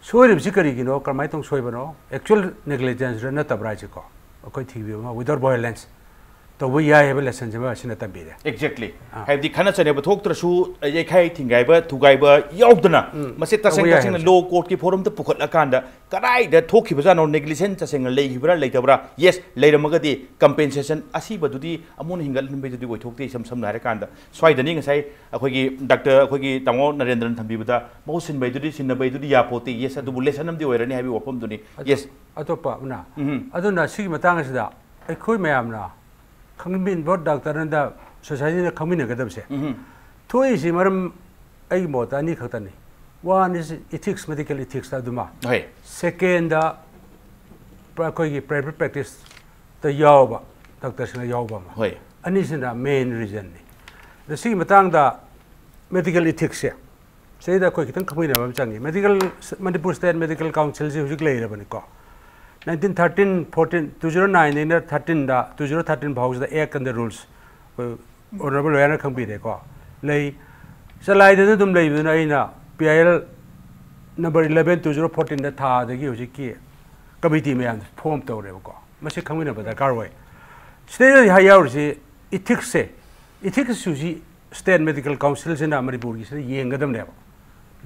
ꯁꯣꯏꯔꯤꯕꯁꯤ ꯀꯔꯤꯒꯤꯅꯣ, ꯀꯔꯝꯍꯥꯏꯅ ꯇꯧꯅ ꯁꯣꯏꯕꯅꯣ, actual negligence ꯔ ꯅꯠꯇꯕ꯭ꯔꯥ ꯍꯥꯏꯁꯦꯀꯣ, ꯑꯩꯈꯣꯏ ꯊꯤꯕꯤꯕ ꯑꯃ without violence꯫ ꯇꯧꯕ ꯌꯥꯏ ꯍꯥꯏꯕ ꯂꯦꯁꯟꯁꯤꯃ ꯑꯁꯤꯅ ꯇꯝꯕꯤꯔꯦ꯫ ꯑꯦꯛꯖꯦꯛꯂꯤ꯫ ꯍꯥꯏꯕꯗꯤ ꯈꯠꯅ ꯆꯩꯅꯕ ꯊꯣꯛꯇ꯭ꯔꯁꯨ, ꯌꯩꯈꯥꯏ ꯊꯤꯡꯒꯥꯏꯕ ꯊꯨꯒꯥꯏꯕ ꯌꯥꯎꯗꯅ, ꯃꯁꯤ ꯇꯁꯦꯡ ꯇꯁꯦꯡꯅ ꯂꯣ ꯀꯣꯔꯠꯀꯤ ꯐꯣꯔꯝꯗ ꯄꯨꯈꯠꯂꯀꯥꯟꯗ ꯀꯗꯥꯏꯗ ꯊꯣꯛꯈꯤꯕꯖꯥꯠꯅꯣ, ꯅꯦꯒ꯭ꯂꯤꯖꯦꯟ ꯇꯁꯦꯡꯅ ꯂꯩꯈꯤꯕ꯭ꯔꯥ ꯂꯩꯇꯕ꯭ꯔꯥ? ꯌꯦꯁ, ꯂꯩꯔꯝꯃꯒꯗꯤ ꯀꯝꯄꯦꯟꯁꯦꯁꯟ ꯑꯁꯤꯕꯗꯨꯗꯤ ꯑꯃꯨꯛ ꯍꯦꯟꯒꯠꯍꯟꯕꯩꯗꯨꯗꯤ ꯑꯣꯏꯊꯣꯛꯇꯦ꯫ ꯏꯁꯝ ꯁꯝꯅ ꯍꯥꯏꯔꯀꯥꯟꯗ ꯁ꯭ꯋꯥꯏꯗꯅꯤ ꯉꯁꯥꯏ ꯑꯩꯈꯣꯏꯒꯤ ꯗꯥꯛꯇꯔ, ꯑꯩꯈꯣꯏꯒꯤ ꯇꯥꯃꯣ ꯅꯔꯦꯟꯗ꯭ꯔꯅ ꯊꯝꯕꯤꯕꯗ ꯃꯍꯨꯠ ꯁꯤꯟꯕꯩꯗꯨꯗꯤ ꯁꯤꯟꯅꯕꯩꯗꯨꯗꯤ ꯌꯥꯄꯣꯠꯇꯦ꯫ ꯌꯦꯁ, ꯑꯗꯨꯕꯨ ꯂꯦꯁꯟ ꯑꯃꯗꯤ ꯑꯣꯏꯔꯅꯤ ꯍꯥꯏꯕꯒꯤ ꯋꯥꯐꯝꯗꯨꯅꯤ꯫ ꯌꯦꯁ꯫ ꯑꯇꯣꯞꯄ ꯑꯃꯅ, ꯑꯗꯨꯅ ꯁꯤꯒꯤ ꯃꯇꯥꯡ ꯑꯁꯤꯗ ꯑꯩꯈꯣꯏ ꯃꯌꯥꯝꯅ ꯈꯪꯃꯤꯟꯕ, ꯗꯥꯛꯇꯔꯅ ꯁꯣꯁꯥꯏꯇꯤꯅ ꯈꯪꯃꯤꯟꯅꯒꯗꯕꯁꯦ, ꯊꯣꯛꯏꯁꯤ ꯃꯔꯝ ꯑꯩꯒꯤ ꯃꯣꯠꯇ ꯑꯅꯤ ꯈꯛꯇꯅꯤ꯫ One is ethics, medical ethics ꯑꯗꯨꯃ꯫ ꯍꯣꯏ꯫ Second, ꯑꯩꯈꯣꯏꯒꯤ private practice ꯇ ꯌꯥꯎꯕ ꯗꯥꯛꯇꯔꯁꯤꯡꯅ ꯌꯥꯎꯕ ꯑꯃ꯫ ꯍꯣꯏ꯫ ꯑꯅꯤꯁꯤꯅ main reason ꯅꯤ꯫ ꯑꯗ ꯁꯤꯒꯤ ꯃꯇꯥꯡꯗ medical ethics ꯁꯦ, ꯁꯤꯗꯩꯗ ꯑꯩꯈꯣꯏ ꯈꯤꯇꯪ ꯈꯪꯃꯤꯟꯅꯕ ꯑꯃ ꯆꯪꯉꯤ꯫ ꯃꯦꯗꯤꯀꯦꯜ, ꯃꯅꯤꯄꯨꯔ ꯁ꯭ꯇꯦꯠ ꯃꯦꯗꯤꯀꯦꯜ ꯀꯥꯎꯟꯁꯤꯜꯁꯤ ꯍꯧꯖꯤꯛ ꯂꯩꯔꯕꯅꯤꯀꯣ꯫ Nineteen thirteen, fourteen, two zero nine ꯗꯩꯅ thirteen the, two zero thirteen ꯐꯥꯎꯁꯤꯗ act and rules ꯑꯩꯈꯣꯏ ꯑꯣꯅꯔꯦꯕꯜ ꯂꯣꯌꯔꯅ ꯈꯪꯕꯤꯔꯦꯀꯣ꯫ ꯂꯩ꯫ ꯆꯂꯥꯏꯗꯅ ꯑꯗꯨꯝ ꯂꯩꯕꯗꯨꯅ ꯑꯩꯅ P I L number eleven, two zero fourteen ꯗ ꯊꯥꯗꯒꯤ ꯍꯧꯖꯤꯛꯀꯤ ꯀꯃꯤꯇꯤ ꯃꯌꯥꯝꯁꯦ ꯐꯣꯔꯝ ꯇꯧꯔꯦꯕꯀꯣ꯫ ꯃꯁꯤ ꯈꯪꯃꯤꯟꯅꯕ ꯗꯔꯀꯥꯔ ꯑꯣꯏ꯫ ꯁꯤꯗꯩꯗ ꯍꯥꯏ ꯌꯥꯎꯔꯤꯁꯤ ethics ꯁꯦ, ethics ꯏꯁꯨꯁꯤ ꯁ꯭ꯇꯦꯠ ꯃꯦꯗꯤꯀꯦꯜ ꯀꯥꯎꯟꯁꯤꯜꯁꯤꯅ ꯃꯅꯤꯄꯨꯔꯒꯤꯁꯤꯗ ꯌꯦꯡꯒꯗꯕꯅꯦꯕ꯫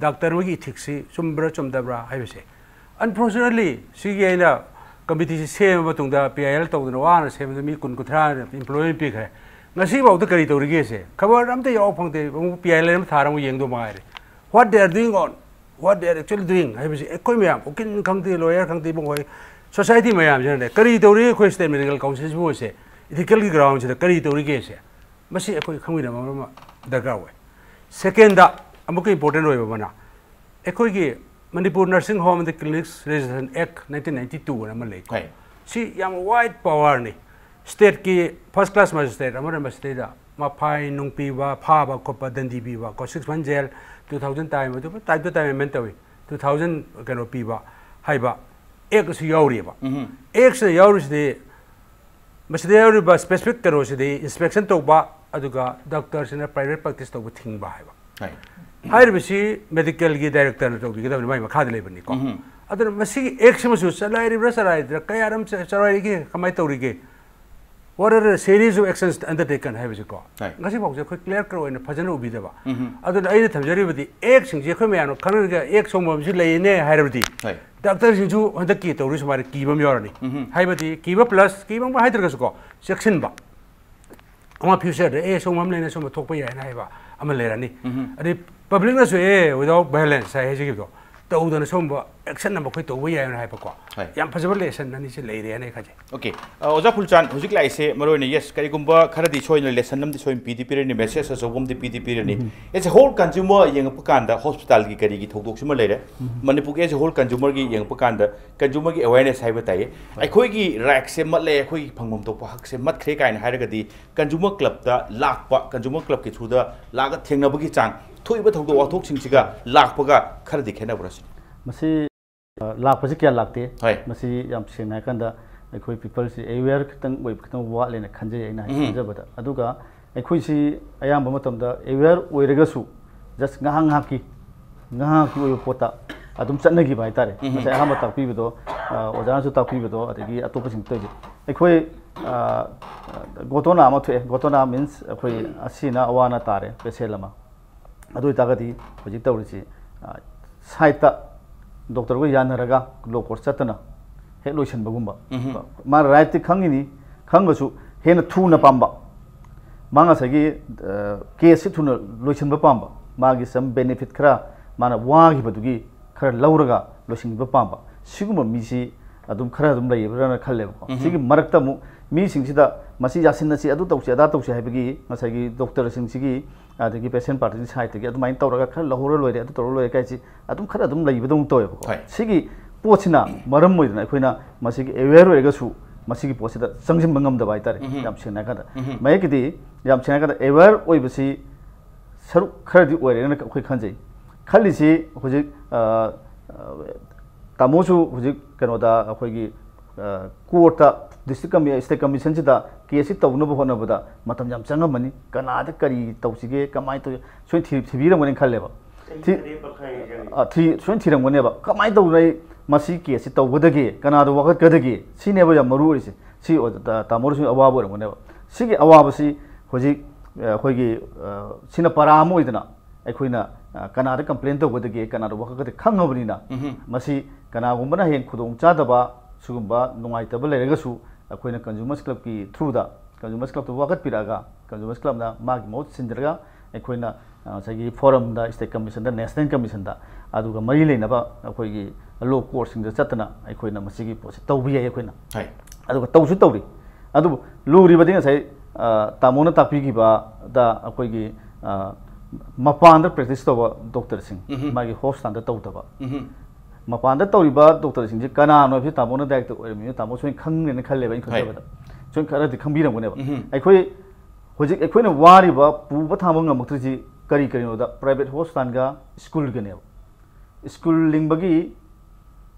ꯗꯥꯛꯇꯔ ꯑꯃꯒꯤ ethics ꯁꯤ ꯆꯨꯝꯕ꯭ꯔꯥ ꯆꯨꯝꯗꯕ꯭ꯔꯥ ꯍꯥꯏꯕꯁꯦ꯫ Unfortunately, ꯁꯤꯒꯤ ꯑꯩꯅ ꯀꯃꯤꯇꯤꯁꯤ ꯁꯦꯝꯃ ꯃꯇꯨꯡꯗ, P I L ꯇꯧꯗꯅ ꯋꯥꯅ ꯁꯦꯝꯕꯗ ꯃꯤ ꯀꯨꯟ ꯀꯨꯟꯊ꯭ꯔꯥ employment ꯄꯤꯈ꯭ꯔꯦ꯫ ꯉꯁꯤꯐꯥꯎꯗ ꯀꯔꯤ ꯇꯧꯔꯤꯒꯦꯁꯦ ꯈꯕꯔ ꯑꯝꯇ ꯌꯥꯎꯕ ꯐꯪꯗꯦ꯫ ꯑꯃꯨꯛ P I L ꯑꯃ ꯊꯥꯔ ꯑꯃꯨꯛ ꯌꯦꯡꯗꯧ ꯃꯉꯥꯏꯔꯦ꯫ What they are doing on, what they are actually doing ꯍꯥꯏꯕꯁꯤ ꯑꯩꯈꯣꯏ ꯃꯌꯥꯝ, ꯎꯀꯤꯜ ꯈꯪꯗꯦ, ꯂꯣꯌꯔ ꯈꯪꯗꯦ, ꯃꯈꯣꯏ ꯁꯣꯁꯥꯏꯇꯤ ꯃꯌꯥꯝꯁꯤꯅꯅꯦ, ꯀꯔꯤ ꯇꯧꯔꯤ, ꯑꯩꯈꯣꯏ ꯁ꯭ꯇꯦꯠ ꯃꯦꯗꯤꯀꯦꯜ ꯀꯥꯎꯟꯁꯤꯜꯁꯤꯕꯨ ꯑꯣꯏꯁꯦ, ethical ꯒꯤ ground ꯁꯤꯗ ꯀꯔꯤ ꯇꯧꯔꯤꯒꯦꯁꯦ, ꯃꯁꯤ ꯑꯩꯈꯣꯏ ꯈꯪꯃꯤꯟꯅꯕ ꯑꯃ ꯗꯔꯀꯥꯔ ꯑꯣꯏ꯫ Second, ꯑꯃꯨꯛꯀ important ꯑꯣꯏꯕ ꯑꯃꯅ, ꯑꯩꯈꯣꯏꯒꯤ Manipur Nursing Home and Clinics Registration Act nineteen ninety two ꯑꯅ ꯑꯃ ꯂꯩꯀꯣ꯫ ꯍꯣꯏ꯫ ꯁꯤ ꯌꯥꯝ wide power ꯅꯤ꯫ ꯁ꯭ꯇꯦꯠꯀꯤ first class magistrate ꯑꯃꯅ ꯃꯁꯤꯗꯩꯗ ꯃꯐꯥꯏ ꯅꯨꯡ ꯄꯤꯕ, ꯐꯥꯕ ꯈꯣꯠꯄ, ꯗꯟꯗꯤ ꯄꯤꯕ ꯀꯣ, six month jail, two thousand time, ꯑꯗꯨ time to time amend ꯇꯧꯏ, two thousand ꯀꯩꯅꯣ ꯄꯤꯕ ꯍꯥꯏꯕ act ꯁꯨ ꯌꯥꯎꯔꯤꯑꯕ꯫ Act ꯁꯤꯗ ꯌꯥꯎꯔꯤꯁꯤꯗꯤ, ꯃꯁꯤꯗ ꯌꯥꯎꯔꯤꯕ specific ꯀꯩꯅꯣꯁꯤꯗꯤ inspection ꯇꯧꯕ, ꯑꯗꯨꯒ ꯗꯥꯛꯇꯔꯁꯤꯅ private practice ꯇꯧꯕ ꯊꯤꯡꯕ ꯍꯥꯏꯕ꯫ ꯍꯣꯏ꯫ ꯍꯥꯏꯔꯤꯕꯁꯤ ꯃꯦꯗꯤꯀꯦꯜꯒꯤ ꯗꯥꯏꯔꯦꯛꯇꯔꯅ ꯇꯧꯕꯤꯒꯗꯕꯅꯤ, ꯃꯥꯏ ꯃꯈꯥꯗ ꯂꯩꯕꯅꯤꯀꯣ꯫ ꯑꯗꯨꯅ ꯃꯁꯤꯒꯤ act ꯁꯤꯃꯁꯨ ꯆꯂꯥꯏꯔꯤꯕ꯭ꯔꯥ ꯆꯂꯥꯏꯗ꯭ꯔꯥ, ꯀꯌꯥꯔꯝ ꯆ-, ꯆꯂꯥꯏꯔꯤꯒꯦ, ꯀꯃꯥꯏꯅ ꯇꯧꯔꯤꯒꯦ? What are the series of actions undertaken ꯍꯥꯏꯕꯁꯤꯀꯣ, ꯍꯣꯏ꯫ ꯉꯁꯤꯐꯥꯎꯁꯦ ꯑꯩꯈꯣꯏ clear cut ꯑꯣꯏꯅ ꯐꯖꯅ ꯎꯕꯤꯗꯕ꯫ ꯎꯝ꯫ ꯑꯗꯨꯅ ꯑꯩꯅ ꯊꯝꯖꯔꯤꯕꯗꯤ, ꯑꯦꯛꯁꯤꯡꯁꯤ ꯑꯩꯈꯣꯏ ꯃꯌꯥꯝꯅ ꯈꯪꯅꯔꯒ ꯑꯦꯛ ꯁꯣꯡꯕ ꯑꯃꯁꯨ ꯂꯩꯅꯦ ꯍꯥꯏꯔꯕꯗꯤ, ꯍꯣꯏ꯫ ꯗꯥꯛꯇꯔꯁꯤꯡꯁꯨ ꯍꯟꯗꯛꯀꯤ ꯇꯧꯔꯤ ꯁꯨꯃꯥꯏꯅ ꯀꯤꯕ ꯑꯃ ꯌꯥꯎꯔꯅꯤ꯫ ꯎꯝ꯫ ꯍꯥꯏꯕꯗꯤ ꯀꯤꯕ plus ꯀꯤꯕ ꯑꯃ ꯍꯥꯏꯗ꯭ꯔꯒꯁꯨꯀꯣ, ꯆꯦꯛꯁꯤꯟꯕ꯫ ꯑꯃ future ꯗ, "ꯑꯦ, ꯁꯣꯝꯕ ꯑꯃ ꯂꯩꯅ ꯁꯣꯝꯕ ꯊꯣꯛꯄ ꯌꯥꯏꯅ" ꯍꯥꯏꯕ ꯑꯃ ꯂꯩꯔꯅꯤ꯫ ꯎꯝ꯫ ꯑꯗꯩ public ꯅꯁꯨ, "ꯑꯦ, without violence" ꯍꯥꯏ ꯍꯥꯏꯖꯈꯤꯕꯗꯣ, ꯇꯧꯗꯅ ꯁꯣꯝꯕ action ꯑꯃ ꯑꯩꯈꯣꯏ ꯇꯧꯕ ꯌꯥꯏꯅ ꯍꯥꯏꯕꯀꯣ꯫ ꯍꯣꯏ꯫ ꯌꯥꯝ ꯐꯖꯕ lesson ꯑꯅꯤꯁꯦ ꯂꯩꯔꯦꯅ ꯑꯩ ꯈꯟꯖꯩ꯫ OK꯫ ꯑ, ꯑꯣꯖꯥ ꯐꯨꯜꯆꯥꯟ, ꯍꯧꯖꯤꯛ ꯂꯥꯛꯏꯁꯦ ꯃꯔꯨ ꯑꯣꯏꯅ, yes, ꯀꯔꯤꯒꯨꯝꯕ ꯈꯔꯗꯤ ꯁꯣꯏꯅ lesson ꯑꯃꯗꯤ ꯁꯣꯏꯅ ꯄꯤꯗꯤ ꯄꯤꯔꯅꯤ, message ꯑꯆꯧꯕ ꯑꯃꯗꯤ ꯄꯤꯗꯤ ꯄꯤꯔꯅꯤ꯫ ꯎꯝ꯫ As a whole consumer ꯌꯦꯡꯉꯛꯄ ꯀꯥꯟꯗ hospital ꯒꯤ ꯀꯔꯤꯒꯤ ꯊꯧꯗꯣꯛꯁꯤꯃ ꯂꯩꯔꯦ꯫ ꯎꯝ꯫ ꯃꯅꯤꯄꯨꯔꯒꯤ as a whole consumer ꯒꯤ ꯌꯦꯡꯉꯛꯄ ꯀꯥꯟꯗ consumer ꯒꯤ awareness ꯍꯥꯏꯕ ꯇꯥꯏꯌꯦ꯫ ꯍꯣꯏ꯫ ꯑꯩꯈꯣꯏꯒꯤ right ꯁꯦ ꯃꯠꯂꯦ, ꯑꯩꯈꯣꯏꯒꯤ ꯐꯪꯐꯝ ꯊꯣꯛꯄ ꯍꯛꯁꯦ ꯃꯠꯈ꯭ꯔꯦ ꯀꯥꯏꯅ ꯍꯥꯏꯔꯒꯗꯤ consumer club ꯇ ꯂꯥꯛꯄ, consumer club ꯀꯤ through ꯗ ꯂꯥꯛꯑꯒ ꯊꯦꯡꯅꯕꯒꯤ ꯆꯥꯡ, ꯊꯣꯛꯏꯕ ꯊꯧꯗꯣꯛ ꯋꯥꯊꯣꯛꯁꯤꯡꯁꯤꯒ ꯂꯥꯛꯄꯒ ꯈꯔꯗꯤ ꯈꯦꯠꯅꯕ꯭ꯔꯥ ꯁꯤꯅꯤ? ꯃꯁꯤ, ꯑ, ꯂꯥꯛꯄꯁꯤ ꯀꯌꯥ ꯂꯥꯛꯇꯦ꯫ ꯍꯣꯏ꯫ ꯃꯁꯤ ꯌꯥꯝ ꯁꯦꯡꯅ ꯍꯥꯏꯔꯀꯥꯟꯗ ꯑꯩꯈꯣꯏ people ꯁꯤ aware ꯈꯤꯇꯪ ꯑꯣꯏꯕ ꯈꯤꯇꯪ ꯋꯥꯠꯂꯦꯅ ꯈꯟꯖꯩ ꯑꯩꯅ ꯎꯝ꯫ ꯈꯟꯖꯕꯗ꯫ ꯑꯗꯨꯒ ꯑꯩꯈꯣꯏꯁꯤ ꯑꯌꯥꯝꯕ ꯃꯇꯝꯗ aware ꯑꯣꯏꯔꯒꯁꯨ just ꯉꯥꯏꯍꯥꯛ ꯉꯥꯏꯍꯥꯛꯀꯤ, ꯉꯥꯏꯍꯥꯛ ꯉꯥꯏꯍꯥꯛꯀꯤ ꯑꯣꯏꯕ ꯄꯣꯠꯇ ꯑꯗꯨꯝ ꯆꯠꯅꯈꯤꯕ ꯍꯥꯏꯇꯥꯔꯦ꯫ ꯎꯝ꯫ ꯉꯁꯥꯏ ꯑꯍꯥꯟꯕ ꯇꯥꯛꯄꯤꯕꯗꯣ, ꯑ, ꯑꯣꯖꯥꯅꯁꯨ ꯇꯥꯛꯄꯤꯕꯗꯣ, ꯑꯗꯒꯤ ꯑꯇꯣꯞꯄꯁꯤꯡ ꯇꯧꯔꯤꯁꯦ꯫ ꯑꯩꯈꯣꯏ, ꯑ, ꯘꯣꯇꯣꯅꯥ ꯑꯃ ꯊꯣꯛꯑꯦ꯫ ꯘꯣꯇꯣꯅꯥ means ꯑꯩꯈꯣꯏ ꯑꯁꯤꯅ ꯑꯋꯥ ꯑꯅꯥ ꯇꯥꯔꯦ, patient ꯑꯃ꯫ ꯑꯗꯨ ꯑꯣꯏꯇꯥꯔꯒꯗꯤ ꯍꯧꯖꯤꯛ ꯇꯧꯔꯤꯁꯤ, ꯑ, side ꯇ doctor ꯒ ꯌꯥꯅꯔꯒ law court ꯆꯠꯇꯅ ꯍꯦꯛ ꯂꯣꯏꯁꯤꯟꯕꯒꯨꯝꯕ꯫ ꯎꯝꯍꯨꯝ꯫ ꯃꯥ right ꯇꯤ ꯈꯪꯉꯤꯅꯤ, ꯈꯪꯉꯁꯨ ꯍꯦꯟꯅ ꯊꯨꯅ ꯄꯥꯝꯕ꯫ ꯃꯥ ꯉꯁꯥꯏꯒꯤ, ꯑ, case ꯁꯤ ꯊꯨꯅ ꯂꯣꯏꯁꯤꯟꯕ ꯄꯥꯝꯕ꯫ ꯃꯥꯒꯤ some benefit ꯈꯔ ꯃꯥꯅ ꯋꯥꯈꯤꯕꯗꯨꯒꯤ ꯈꯔ ꯂꯧꯔꯒ ꯂꯣꯏꯁꯤꯟꯕ ꯄꯥꯝꯕ꯫ ꯁꯤꯒꯨꯝꯕ ꯃꯤꯁꯤ ꯑꯗꯨꯝ ꯈꯔ ꯑꯗꯨꯝ ꯂꯩꯕ꯭ꯔꯥꯅ ꯈꯜꯂꯦꯕꯀꯣ꯫ ꯎꯝꯍꯨꯝ꯫ ꯁꯤꯒꯤ ꯃꯔꯛꯇ ꯑꯃꯨꯛ ꯃꯤꯁꯤꯡꯁꯤꯗ ꯃꯁꯤ ꯌꯥꯁꯤꯟꯅꯁꯤ, ꯑꯗꯨ ꯇꯧꯁꯤ, ꯑꯗꯥ ꯇꯧꯁꯤ ꯍꯥꯏꯕꯒꯤ ꯉꯁꯥꯏꯒꯤ doctor ꯁꯤꯡꯁꯤꯒꯤ, ꯑꯗꯒꯤ patient party ꯒꯤ side ꯇꯒꯤ ꯑꯗꯨꯃꯥꯏꯅ ꯇꯧꯔꯒ ꯈꯔ ꯂꯧꯍꯧꯔ ꯂꯣꯏꯔꯦ, ꯑꯗꯨ ꯇꯧꯔ ꯂꯣꯏꯔꯦ ꯀꯥꯏꯁꯤ ꯑꯗꯨꯝ ꯈꯔ ꯑꯗꯨꯝ ꯂꯩꯕꯗꯧꯅ ꯇꯧꯋꯦꯕꯀꯣ꯫ ꯍꯣꯏ꯫ ꯁꯤꯒꯤ ꯄꯣꯠꯁꯤꯅ ꯃꯔꯝ ꯑꯣꯏꯗꯅ ꯑꯩꯈꯣꯏꯅ ꯃꯁꯤꯒꯤ aware ꯑꯣꯏꯔꯒꯁꯨ ꯃꯁꯤꯒꯤ ꯄꯣꯠꯁꯤꯗ ꯆꯪꯁꯤꯟꯕ ꯉꯝꯗꯕ ꯍꯥꯏꯇꯥꯔꯦ꯫ ꯎꯝꯍꯨꯝ꯫ ꯌꯥꯝ ꯁꯦꯡꯅ ꯍꯥꯏꯔꯀꯥꯟꯗ꯫ ꯎꯝꯍꯨꯝ꯫ ꯃꯌꯦꯛꯀꯤꯗꯤ ꯌꯥꯝ ꯁꯦꯡꯅ ꯍꯥꯏꯔꯀꯥꯟꯗ aware ꯑꯣꯏꯕꯁꯤ ꯁꯔꯨꯛ ꯈꯔꯗꯤ ꯑꯣꯏꯔꯦꯅ ꯑꯩꯈꯣꯏ ꯈꯟꯖꯩ꯫ ꯈꯜꯂꯤꯁꯤ ꯍꯧꯖꯤꯛ, ꯑ, ꯑ, ꯇꯥꯃꯣꯁꯨ ꯍꯧꯖꯤꯛ ꯀꯩꯅꯣꯗ ꯑꯩꯈꯣꯏꯒꯤ, ꯑ, court ꯇ district commi-, state commission ꯁꯤꯗ case ꯁꯤ ꯇꯧꯅꯕ ꯍꯣꯠꯅꯕꯗ ꯃꯇꯝ ꯌꯥꯝ ꯆꯪꯉꯝꯃꯅꯤ꯫ ꯀꯅꯥꯗ ꯀꯔꯤ ꯇꯧꯁꯤꯒꯦ, ꯀꯃꯥꯏꯅ ꯇꯧꯁꯤ, ꯁꯣꯏꯅ ꯊꯤ-, ꯊꯤꯕꯤꯔꯝꯒꯅꯤ ꯈꯜꯂꯦꯕ꯫ ꯆꯍꯤ ꯊꯤ-, ꯇꯔꯦꯠ ꯃꯈꯥꯏ ꯆꯪꯉꯤ꯫ ꯑ, ꯊꯤ-, ꯁꯣꯏꯅ ꯊꯤꯔꯝꯒꯅꯦꯕ꯫ ꯀꯃꯥꯏꯅ ꯇꯧꯗꯅ ꯑꯩ ꯃꯁꯤ case ꯁꯤ ꯇꯧꯒꯗꯒꯦ, ꯀꯅꯥꯗ ꯋꯥꯀꯠꯀꯗꯒꯦ, ꯁꯤꯅꯦꯕ ꯌꯥꯝ ꯃꯔꯨ ꯑꯣꯏꯔꯤꯁꯦ꯫ ꯁꯤ ꯑꯣꯏ-, ꯇꯥ-, ꯇꯥꯃꯣꯗꯁꯨ ꯑꯋꯥꯕ ꯑꯣꯏꯔꯝꯒꯅꯦꯕ꯫ ꯁꯤꯒꯤ ꯑꯋꯥꯕꯁꯤ ꯍꯧꯖꯤꯛ, ꯑ, ꯑꯩꯈꯣꯏꯒꯤ, ꯑ, ꯁꯤꯅ ꯄꯔꯥ ꯑꯃ ꯑꯣꯏꯗꯅ ꯑꯩꯈꯣꯏꯅ, ꯑ, ꯀꯅꯥꯗ complain ꯇꯧꯒꯗꯒꯦ, ꯀꯅꯥꯗ ꯋꯥꯀꯠꯀꯗꯒꯦ ꯈꯪꯉꯕꯅꯤꯅ, ꯎꯝꯍꯨꯝ꯫ ꯃꯁꯤ ꯀꯅꯥꯒꯨꯝꯕꯅ ꯍꯌꯦꯡ ꯈꯨꯗꯣꯡ ꯆꯥꯗꯕ, ꯁꯤꯒꯨꯝꯕ ꯅꯨꯡꯉꯥꯏꯇꯕ ꯂꯩꯔꯒꯁꯨ ꯑꯩꯈꯣꯏꯅ Consumers Club ꯀꯤ through ꯗ Consumers Club ꯇ ꯋꯥꯀꯠꯄꯤꯔꯛꯑꯒ Consumers Club ꯅ ꯃꯥꯒꯤ ꯃꯍꯨꯠ ꯁꯤꯟꯖꯔꯒ ꯑꯩꯈꯣꯏꯅ, ꯑ, ꯉꯁꯥꯏꯒꯤ forum ꯗ, State Commission ꯗ, National Commission ꯗ, ꯑꯗꯨꯒ ꯃꯔꯤ ꯂꯩꯅꯕ ꯑꯩꯈꯣꯏꯒꯤ law court ꯁꯤꯡꯗ ꯆꯠꯇꯅ ꯑꯩꯈꯣꯏꯅ ꯃꯁꯤꯒꯤ ꯄꯣꯠꯁꯤ ꯇꯧꯕ ꯌꯥꯏ ꯑꯩꯈꯣꯏꯅ꯫ ꯍꯣꯏ꯫ ꯑꯗꯨꯒ ꯇꯧꯁꯨ ꯇꯧꯔꯤ꯫ ꯑꯗꯨꯕꯨ ꯂꯨꯔꯤꯕꯗꯤ ꯉꯁꯥꯏ, ꯑ, ꯇꯥꯃꯣꯅ ꯇꯥꯛꯄꯤꯈꯤꯕꯗ ꯑꯩꯈꯣꯏꯒꯤ, ꯑ, ꯃꯄꯥꯟꯗ practice ꯇꯧꯕ doctor ꯁꯤꯡ, ꯎꯝꯍꯨꯝ꯫ ꯃꯥꯒꯤ hospital ꯗ ꯇꯧꯗꯕ꯫ ꯎꯝꯍꯨꯝ꯫ ꯃꯄꯥꯟꯗ ꯇꯧꯔꯤꯕ doctor ꯁꯤꯡꯁꯦ ꯀꯅꯥꯅꯣ ꯍꯥꯏꯕꯁꯤ ꯇꯥꯃꯣꯅ director ꯑꯣꯏꯔꯕꯅꯤꯅ ꯇꯥꯃꯣ ꯁꯣꯏꯅ ꯈꯪꯒꯅꯤꯅ ꯈꯜꯂꯦꯕ ꯑꯩꯅ ꯍꯣꯏ꯫ ꯈꯟꯖꯕꯗ꯫ ꯁꯣꯏꯅ ꯈꯔꯗꯤ ꯈꯪꯕꯤꯔꯝꯒꯅꯦꯕ꯫ ꯎꯝꯍꯨꯝ꯫ ꯑꯩꯈꯣꯏ ꯍꯧꯖꯤꯛ ꯑꯩꯈꯣꯏꯅ ꯋꯥꯔꯤꯕ ꯄꯨꯕ ꯊꯥꯡꯕ ꯉꯝꯃꯛꯇ꯭ꯔꯤꯁꯤ ꯀꯔꯤ ꯀꯔꯤꯅꯣꯗ private hospital ꯒ school ꯒꯅꯦꯕ꯫ School ꯂꯤꯡꯕꯒꯤ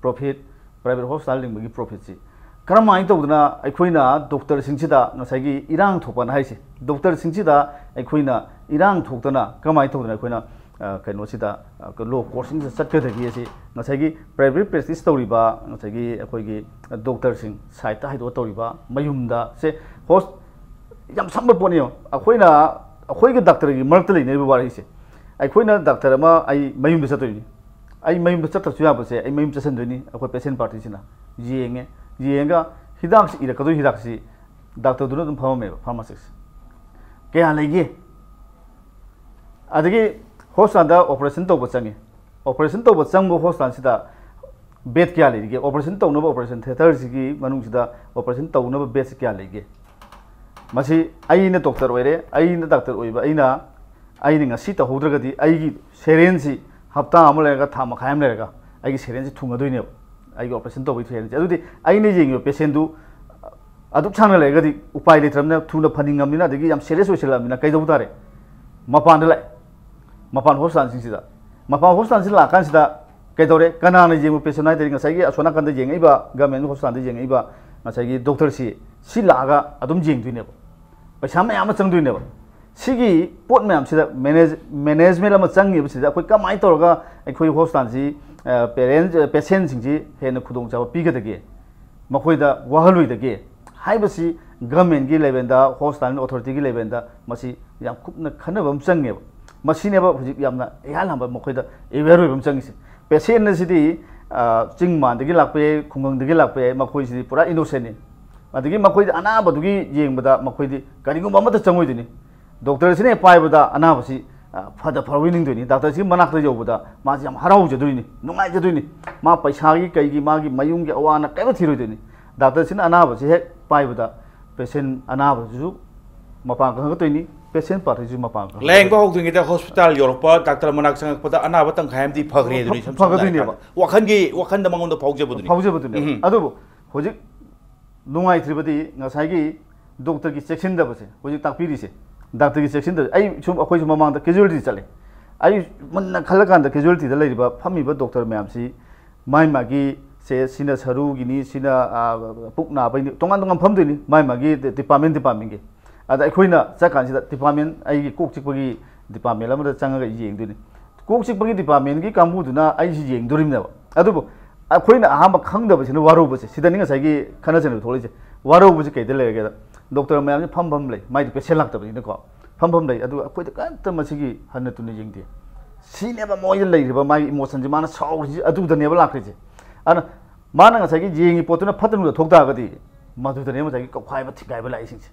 profit, private hospital ꯂꯤꯡꯕꯒꯤ profit ꯁꯤ ꯀꯔꯝꯍꯥꯏꯅ ꯇꯧꯗꯅ ꯑꯩꯈꯣꯏꯅ doctor ꯁꯤꯡꯁꯤꯗ ꯉꯁꯥꯏꯒꯤ ꯏꯔꯥꯡ ꯊꯣꯛꯄꯅ ꯍꯥꯏꯁꯦ, doctor ꯁꯤꯡꯁꯤꯗ ꯑꯩꯈꯣꯏꯅ ꯏꯔꯥꯡ ꯊꯣꯛꯇꯅ ꯀꯃꯥꯏꯅ ꯇꯧꯗꯅ ꯑꯩꯈꯣꯏꯅ, ꯑ, ꯀꯩꯅꯣꯁꯤꯗ, ꯑ, law court ꯁꯤꯡꯁꯤꯗ ꯆꯠꯀꯗꯒꯦ ꯑꯁꯤ ꯉꯁꯥꯏꯒꯤ private practice ꯇꯧꯔꯤꯕ ꯉꯁꯥꯏꯒꯤ ꯑꯩꯈꯣꯏꯒꯤ doctor ꯁꯤꯡ side ꯇ ꯍꯥꯏꯗꯣꯛꯑ ꯇꯧꯔꯤꯕ ꯃꯌꯨꯝꯗ ꯁꯦ host ꯌꯥꯝ ꯁꯝꯕ ꯄꯣꯠꯅꯤ꯫ ꯌꯦꯡꯉꯣ, ꯑꯩꯈꯣꯏꯅ ꯑꯩꯈꯣꯏꯒ doctor ꯒꯤ ꯃꯔꯛꯇ ꯂꯩꯅꯔꯤꯕ ꯋꯥꯔꯤꯁꯦ, ꯑꯩꯈꯣꯏꯅ doctor ꯑꯃ ꯑꯩ ꯃꯌꯨꯝꯗ ꯆꯠꯇꯣꯏꯅꯤ, ꯑꯩ ꯃꯌꯨꯝꯗ ꯆꯠꯇ꯭ꯔꯁꯨ ꯌꯥꯕꯁꯦ ꯑꯩ ꯃꯌꯨꯝ ꯆꯠꯁꯤꯟꯗꯣꯏꯅꯤ꯫ ꯑꯩꯈꯣꯏ patient party ꯁꯤꯅ ꯌꯦꯡꯉꯦ, ꯌꯦꯡꯉꯒ ꯍꯤꯗꯥꯛꯁꯤ ꯏꯔꯛꯀꯗꯣꯏ ꯍꯤꯗꯥꯛꯁꯤ doctor ꯗꯨꯅ ꯑꯗꯨꯝ ꯐꯝꯃꯝꯃꯦꯕ pharmacist꯫ ꯀꯌꯥ ꯂꯩꯒꯦ? ꯑꯗꯒꯤ hospital ꯗ operation ꯇꯧꯕ ꯆꯪꯉꯤ꯫ Operation ꯇꯧꯕ ꯆꯪꯕ hospital ꯁꯤꯗ bed ꯀꯌꯥ ꯂꯩꯔꯤꯒꯦ? Operation ꯇꯧꯅꯕ operation theatre ꯁꯤꯒꯤ ꯃꯅꯨꯡꯁꯤꯗ operation ꯇꯧꯅꯕ bed ꯁꯤ ꯀꯌꯥ ꯂꯩꯒꯦ? ꯃꯁꯤ ꯑꯩꯅ doctor ꯑꯣꯏꯔꯦ, ꯑꯩꯅ doctor ꯑꯣꯏꯕ ꯑꯩꯅ, ꯑꯩꯅ ꯉꯁꯤ ꯇꯧꯍꯧꯗ꯭ꯔꯒꯗꯤ ꯑꯩꯒꯤ syringe ꯁꯤ ꯍꯞꯇꯥ ꯑꯃ ꯂꯩꯔꯒ, ꯊꯥ ꯃꯈꯥꯏ ꯑꯃ ꯂꯩꯔꯒ ꯑꯩꯒꯤ syringe ꯁꯤ ꯊꯨꯡꯉꯗꯣꯏꯅꯦꯕ, ꯑꯩꯒꯤ operation ꯇꯧꯕꯒꯤ syringe ꯁꯤ꯫ ꯑꯗꯨꯗꯤ ꯑꯩꯅ ꯌꯦꯡꯉꯤꯕ patient ꯗꯨ ꯑꯗꯨꯛ ꯁꯥꯡꯅ ꯂꯩꯔꯒꯗꯤ ꯎꯄꯥꯏ ꯂꯩꯇ꯭ꯔꯕꯅꯤꯅ, ꯊꯨꯅ ꯐꯅꯤꯡꯉꯕꯅꯤꯅ, ꯑꯗꯒꯤ ꯌꯥꯝ serious ꯑꯣꯏꯁꯤꯜꯂꯛꯑꯕꯅꯤꯅ ꯀꯩꯗꯧꯕ ꯇꯥꯔꯦ? ꯃꯄꯥꯟꯗ ꯂꯥꯛꯑꯦ꯫ ꯃꯄꯥꯟ hospital ꯁꯤꯡꯁꯤꯗ, ꯃꯄꯥꯟ hospital ꯁꯤꯗ ꯂꯥꯛꯑꯀꯥꯟꯁꯤꯗ ꯀꯩꯗꯧꯔꯦ? ꯀꯅꯥꯅ ꯌꯦꯡꯕ patient ꯍꯥꯏ ꯇꯥꯔꯗꯤ ꯉꯁꯥꯏꯒꯤ ꯑꯁꯣꯝ ꯅꯥꯀꯟꯗ ꯌꯦꯡꯉꯛꯏꯕ government hospital ꯗ ꯌꯦꯡꯉꯛꯏꯕ ꯉꯁꯥꯏꯒꯤ doctor ꯁꯤ, ꯁꯤ ꯂꯥꯛꯑꯒ ꯑꯗꯨꯝ ꯌꯦꯡꯗꯣꯏꯅꯦꯕ꯫ ꯄꯩꯁꯥ ꯃꯌꯥꯝ ꯑꯃ ꯆꯪꯗꯣꯏꯅꯦꯕ꯫ ꯁꯤꯒꯤ ꯄꯣꯠ ꯃꯌꯥꯝꯁꯤꯗ manage-, management ꯑꯃ ꯆꯪꯉꯤꯕꯁꯤꯗ ꯑꯩꯈꯣꯏ ꯀꯃꯥꯏꯅ ꯇꯧꯔꯒ ꯑꯩꯈꯣꯏ hospital ꯁꯤ, ꯑ, parent, ꯑ, patient ꯁꯤꯡꯁꯤ ꯍꯦꯟꯅ ꯈꯨꯗꯣꯡꯆꯥꯕ ꯄꯤꯒꯗꯒꯦ? ꯃꯈꯣꯏꯗ ꯋꯥꯍꯜꯂꯣꯏꯗꯒꯦ? ꯍꯥꯏꯕꯁꯤ ꯒꯃꯦꯟꯒꯤ ꯂꯦꯚꯦꯜꯗ, ꯍꯣꯁꯄꯤꯇꯥꯜ ꯑꯣꯊꯣꯔꯤꯇꯤꯒꯤ ꯂꯦꯚꯦꯜꯗ ꯃꯁꯤ ꯌꯥꯝ ꯀꯨꯞꯅ ꯈꯟꯅꯕ ꯑꯃ ꯆꯪꯉꯦꯕ꯫ ꯃꯁꯤꯅꯦꯕ ꯍꯧꯖꯤꯛ ꯌꯥꯝꯅ ꯏꯍꯥꯟ ꯍꯥꯟꯕ ꯃꯈꯣꯏꯗ ꯑꯦꯋꯦꯌꯔ ꯑꯣꯏꯕ ꯑꯃ ꯆꯪꯉꯤꯁꯦ꯫ ꯄꯦꯁꯦꯟ ꯑꯁꯤꯗꯤ, ꯑ, ꯆꯤꯡ ꯃꯥꯟꯗꯒꯤ ꯂꯥꯛꯄ ꯌꯥꯏ, ꯈꯨꯡꯒꯪꯗꯒꯤ ꯂꯥꯛꯄ ꯌꯥꯏ, ꯃꯈꯣꯏꯁꯤꯗꯤ ꯄꯨꯔꯥ ꯏꯅꯣꯁꯦꯟꯅꯤ꯫ ꯑꯗꯒꯤ ꯃꯈꯣꯏꯗꯤ ꯑꯅꯥꯕꯗꯨꯒꯤ ꯌꯦꯡꯕꯗ ꯃꯈꯣꯏꯗꯤ ꯀꯔꯤꯒꯨꯝꯕ ꯑꯃꯠꯇ ꯆꯪꯉꯣꯏꯗꯣꯏꯅꯤ꯫ ꯗꯣꯛꯇꯔꯁꯤꯅ ꯍꯦꯛ ꯄꯥꯏꯕꯗ ꯑꯅꯥꯕꯁꯤ, ꯑ, ꯐꯗ ꯐꯔꯣꯏ ꯅꯤꯡꯗꯣꯏꯅꯤ꯫ ꯗꯥꯛꯇꯔꯁꯤꯒꯤ ꯃꯅꯥꯛꯇ ꯌꯧꯕꯗ ꯃꯥꯁꯤ ꯌꯥꯝ ꯍꯔꯥꯎꯖꯗꯣꯏꯅꯤ, ꯅꯨꯡꯉꯥꯏꯖꯗꯣꯏꯅꯤ꯫ ꯃꯥ ꯄꯩꯁꯥꯒꯤ ꯀꯩꯒꯤ ꯃꯥꯒꯤ ꯃꯌꯨꯝꯒꯤ ꯑꯋꯥ ꯑꯅꯥ ꯀꯔꯤꯝꯇ ꯊꯤꯔꯣꯏꯗꯣꯏꯅꯤ꯫ ꯗꯥꯛꯇꯔꯁꯤꯅ ꯑꯅꯥꯕꯁꯤ ꯍꯦꯛ ꯄꯥꯏꯕꯗ ꯄꯦꯁꯦꯟ ꯑꯅꯥꯕꯁꯤꯁꯨ ꯃꯄꯥꯟ ꯀꯪꯉꯛꯇꯣꯏꯅꯤ, ꯄꯦꯁꯦꯟ ꯄꯥꯔꯇꯤꯁꯤꯁꯨ ꯃꯄꯥꯟ ꯀꯪꯉꯛꯇꯣꯏꯅꯤ꯫ ꯂꯥꯌꯦꯡꯕ ꯍꯧꯗ꯭ꯔꯤꯉꯩꯗ ꯍꯣꯁꯄꯤꯇꯥꯜ ꯌꯧꯔꯛꯄ, ꯗꯥꯛꯇꯔ ꯃꯅꯥꯛ ꯆꯪꯉꯛꯄꯗ ꯑꯅꯥꯕ ꯇꯪꯈꯥꯏ ꯑꯃꯗꯤ ꯐꯈ꯭ꯔꯦ ꯑꯗꯨꯅꯤ꯫ ꯐ-, ꯁꯝ ꯁꯝꯅ ꯐꯒꯠꯇꯣꯏꯅꯦꯕ꯫ ꯍꯥꯏꯔꯀꯥꯟꯗ ꯋꯥꯈꯜꯒꯤ, ꯋꯥꯈꯜꯗ ꯃꯉꯣꯟꯗ ꯐꯥꯎꯖꯕꯗꯨꯅꯤ꯫ ꯐꯥꯎꯖꯕꯗꯨꯅꯦꯕ꯫ ꯎꯝ꯫ ꯑꯗꯨꯕꯨ ꯍꯧꯖꯤꯛ ꯅꯨꯡꯉꯥꯏꯇ꯭ꯔꯤꯕꯗꯤ ꯉꯁꯥꯏꯒꯤ ꯗꯣꯛꯇꯔꯒꯤ ꯆꯦꯛꯁꯤꯟꯗꯕꯁꯦ, ꯍꯧꯖꯤꯛ ꯇꯥꯛꯄꯤꯔꯤꯁꯦ, ꯗꯥꯛꯇꯔꯒꯤ ꯆꯦꯛꯁꯤꯟꯗꯕ꯫ ꯑꯩ ꯁꯨꯝ, ꯑꯩꯈꯣꯏꯁꯨ ꯃꯃꯥꯡꯗ ꯀꯦꯖꯨꯋꯦꯂꯤꯇꯤ ꯆꯠꯂꯦ꯫ ꯑꯩ ꯃꯨꯟꯅ ꯈꯜꯂꯀꯥꯟꯗ ꯀꯦꯖꯨꯋꯦꯂꯤꯇꯤꯗ ꯂꯩꯔꯤꯕ ꯐꯝꯃꯤꯕ ꯗꯣꯛꯇꯔ ꯃꯌꯥꯝꯁꯤ ꯃꯥꯏ ꯃꯥꯒꯤ ꯁꯦ, ꯁꯤꯅ ꯁꯔꯨꯒꯤꯅꯤ, ꯁꯤꯅ, ꯑ, ꯄꯨꯛ ꯅꯥꯕꯩꯅꯤ, ꯇꯣꯉꯥꯟ ꯇꯣꯉꯥꯟ ꯐꯝꯗꯣꯏꯅꯤ, ꯃꯥꯏ ꯃꯥꯒꯤ ꯗꯤꯄꯥꯔꯠꯃꯦꯟ ꯗꯤꯄꯥꯔꯠꯃꯦꯟꯒꯤ꯫ ꯑꯗ ꯑꯩꯈꯣꯏꯅ ꯆꯠꯀꯥꯟꯁꯤꯗ ꯗꯤꯄꯥꯔꯠꯃꯦꯟ, ꯑꯩꯒꯤ ꯀꯣꯛ ꯆꯤꯛꯄꯒꯤ ꯗꯤꯄꯥꯔꯠꯃꯦꯟ ꯑꯃꯗ ꯆꯪꯉꯒ ꯌꯦꯡꯗꯣꯏꯅꯤ꯫ ꯀꯣꯛ ꯆꯤꯛꯄꯒꯤ ꯗꯤꯄꯥꯔꯠꯃꯦꯟꯒꯤ ꯀꯥꯡꯕꯨꯗꯨꯅ ꯑꯩꯁꯤ ꯌꯦꯡꯗꯣꯔꯤꯕꯅꯦꯕ꯫ ꯑꯗꯨꯕꯨ ꯑꯩꯈꯣꯏꯅ ꯑꯍꯥꯟꯕ ꯈꯪꯗꯕꯁꯤꯅ ꯋꯥꯔꯧꯕꯁꯦ, ꯁꯤꯗꯅꯤ ꯉꯁꯥꯏꯒꯤ ꯈꯠꯅ ꯆꯩꯅꯕ ꯊꯣꯛꯂꯛꯏꯁꯦ꯫ ꯋꯥꯔꯧꯕꯁꯦ ꯀꯩꯗ ꯂꯩꯔꯒꯦꯗ, ꯗꯣꯛꯇꯔ ꯃꯌꯥꯝꯁꯦ ꯐꯝ ꯐꯝ ꯂꯩ, ꯃꯥꯏꯗꯤ ꯄꯦꯁꯦꯟ ꯂꯥꯛꯇꯕꯅꯤꯅꯀꯣ, ꯐꯝ ꯐꯝ ꯂꯩ꯫ ꯑꯗꯨꯒ ꯑꯩꯈꯣꯏꯗ ꯀꯔꯤꯝꯇ ꯃꯁꯤꯒꯤ ꯍꯟꯅ ꯇꯨꯟꯅ ꯌꯦꯡꯗꯦ꯫ ꯁꯤꯅꯦꯕ ꯃꯣꯏꯗ ꯂꯩꯔꯤꯕ ꯃꯥꯒꯤ ꯏꯃꯣꯁꯟꯁꯦ, ꯃꯥꯅ ꯁꯥꯎꯔꯤꯁꯤ ꯑꯗꯨꯗꯅꯦꯕ ꯂꯥꯛꯈ꯭ꯔꯤꯁꯦ꯫ ꯑꯗꯨꯅ ꯃꯥꯅ ꯉꯁꯥꯏꯒꯤ ꯌꯦꯡꯉꯤ ꯄꯣꯠꯇꯨꯅ ꯐꯠꯇ ꯅꯨꯡꯗ ꯊꯣꯛ ꯇꯥꯔꯒꯗꯤ, ꯃꯗꯨꯗꯅꯦꯕ ꯉꯁꯥꯏꯒꯤ ꯀꯧꯈꯥꯏꯕ ꯊꯤꯡꯒꯥꯏꯕ ꯂꯥꯛꯏꯁꯤꯡꯁꯦ꯫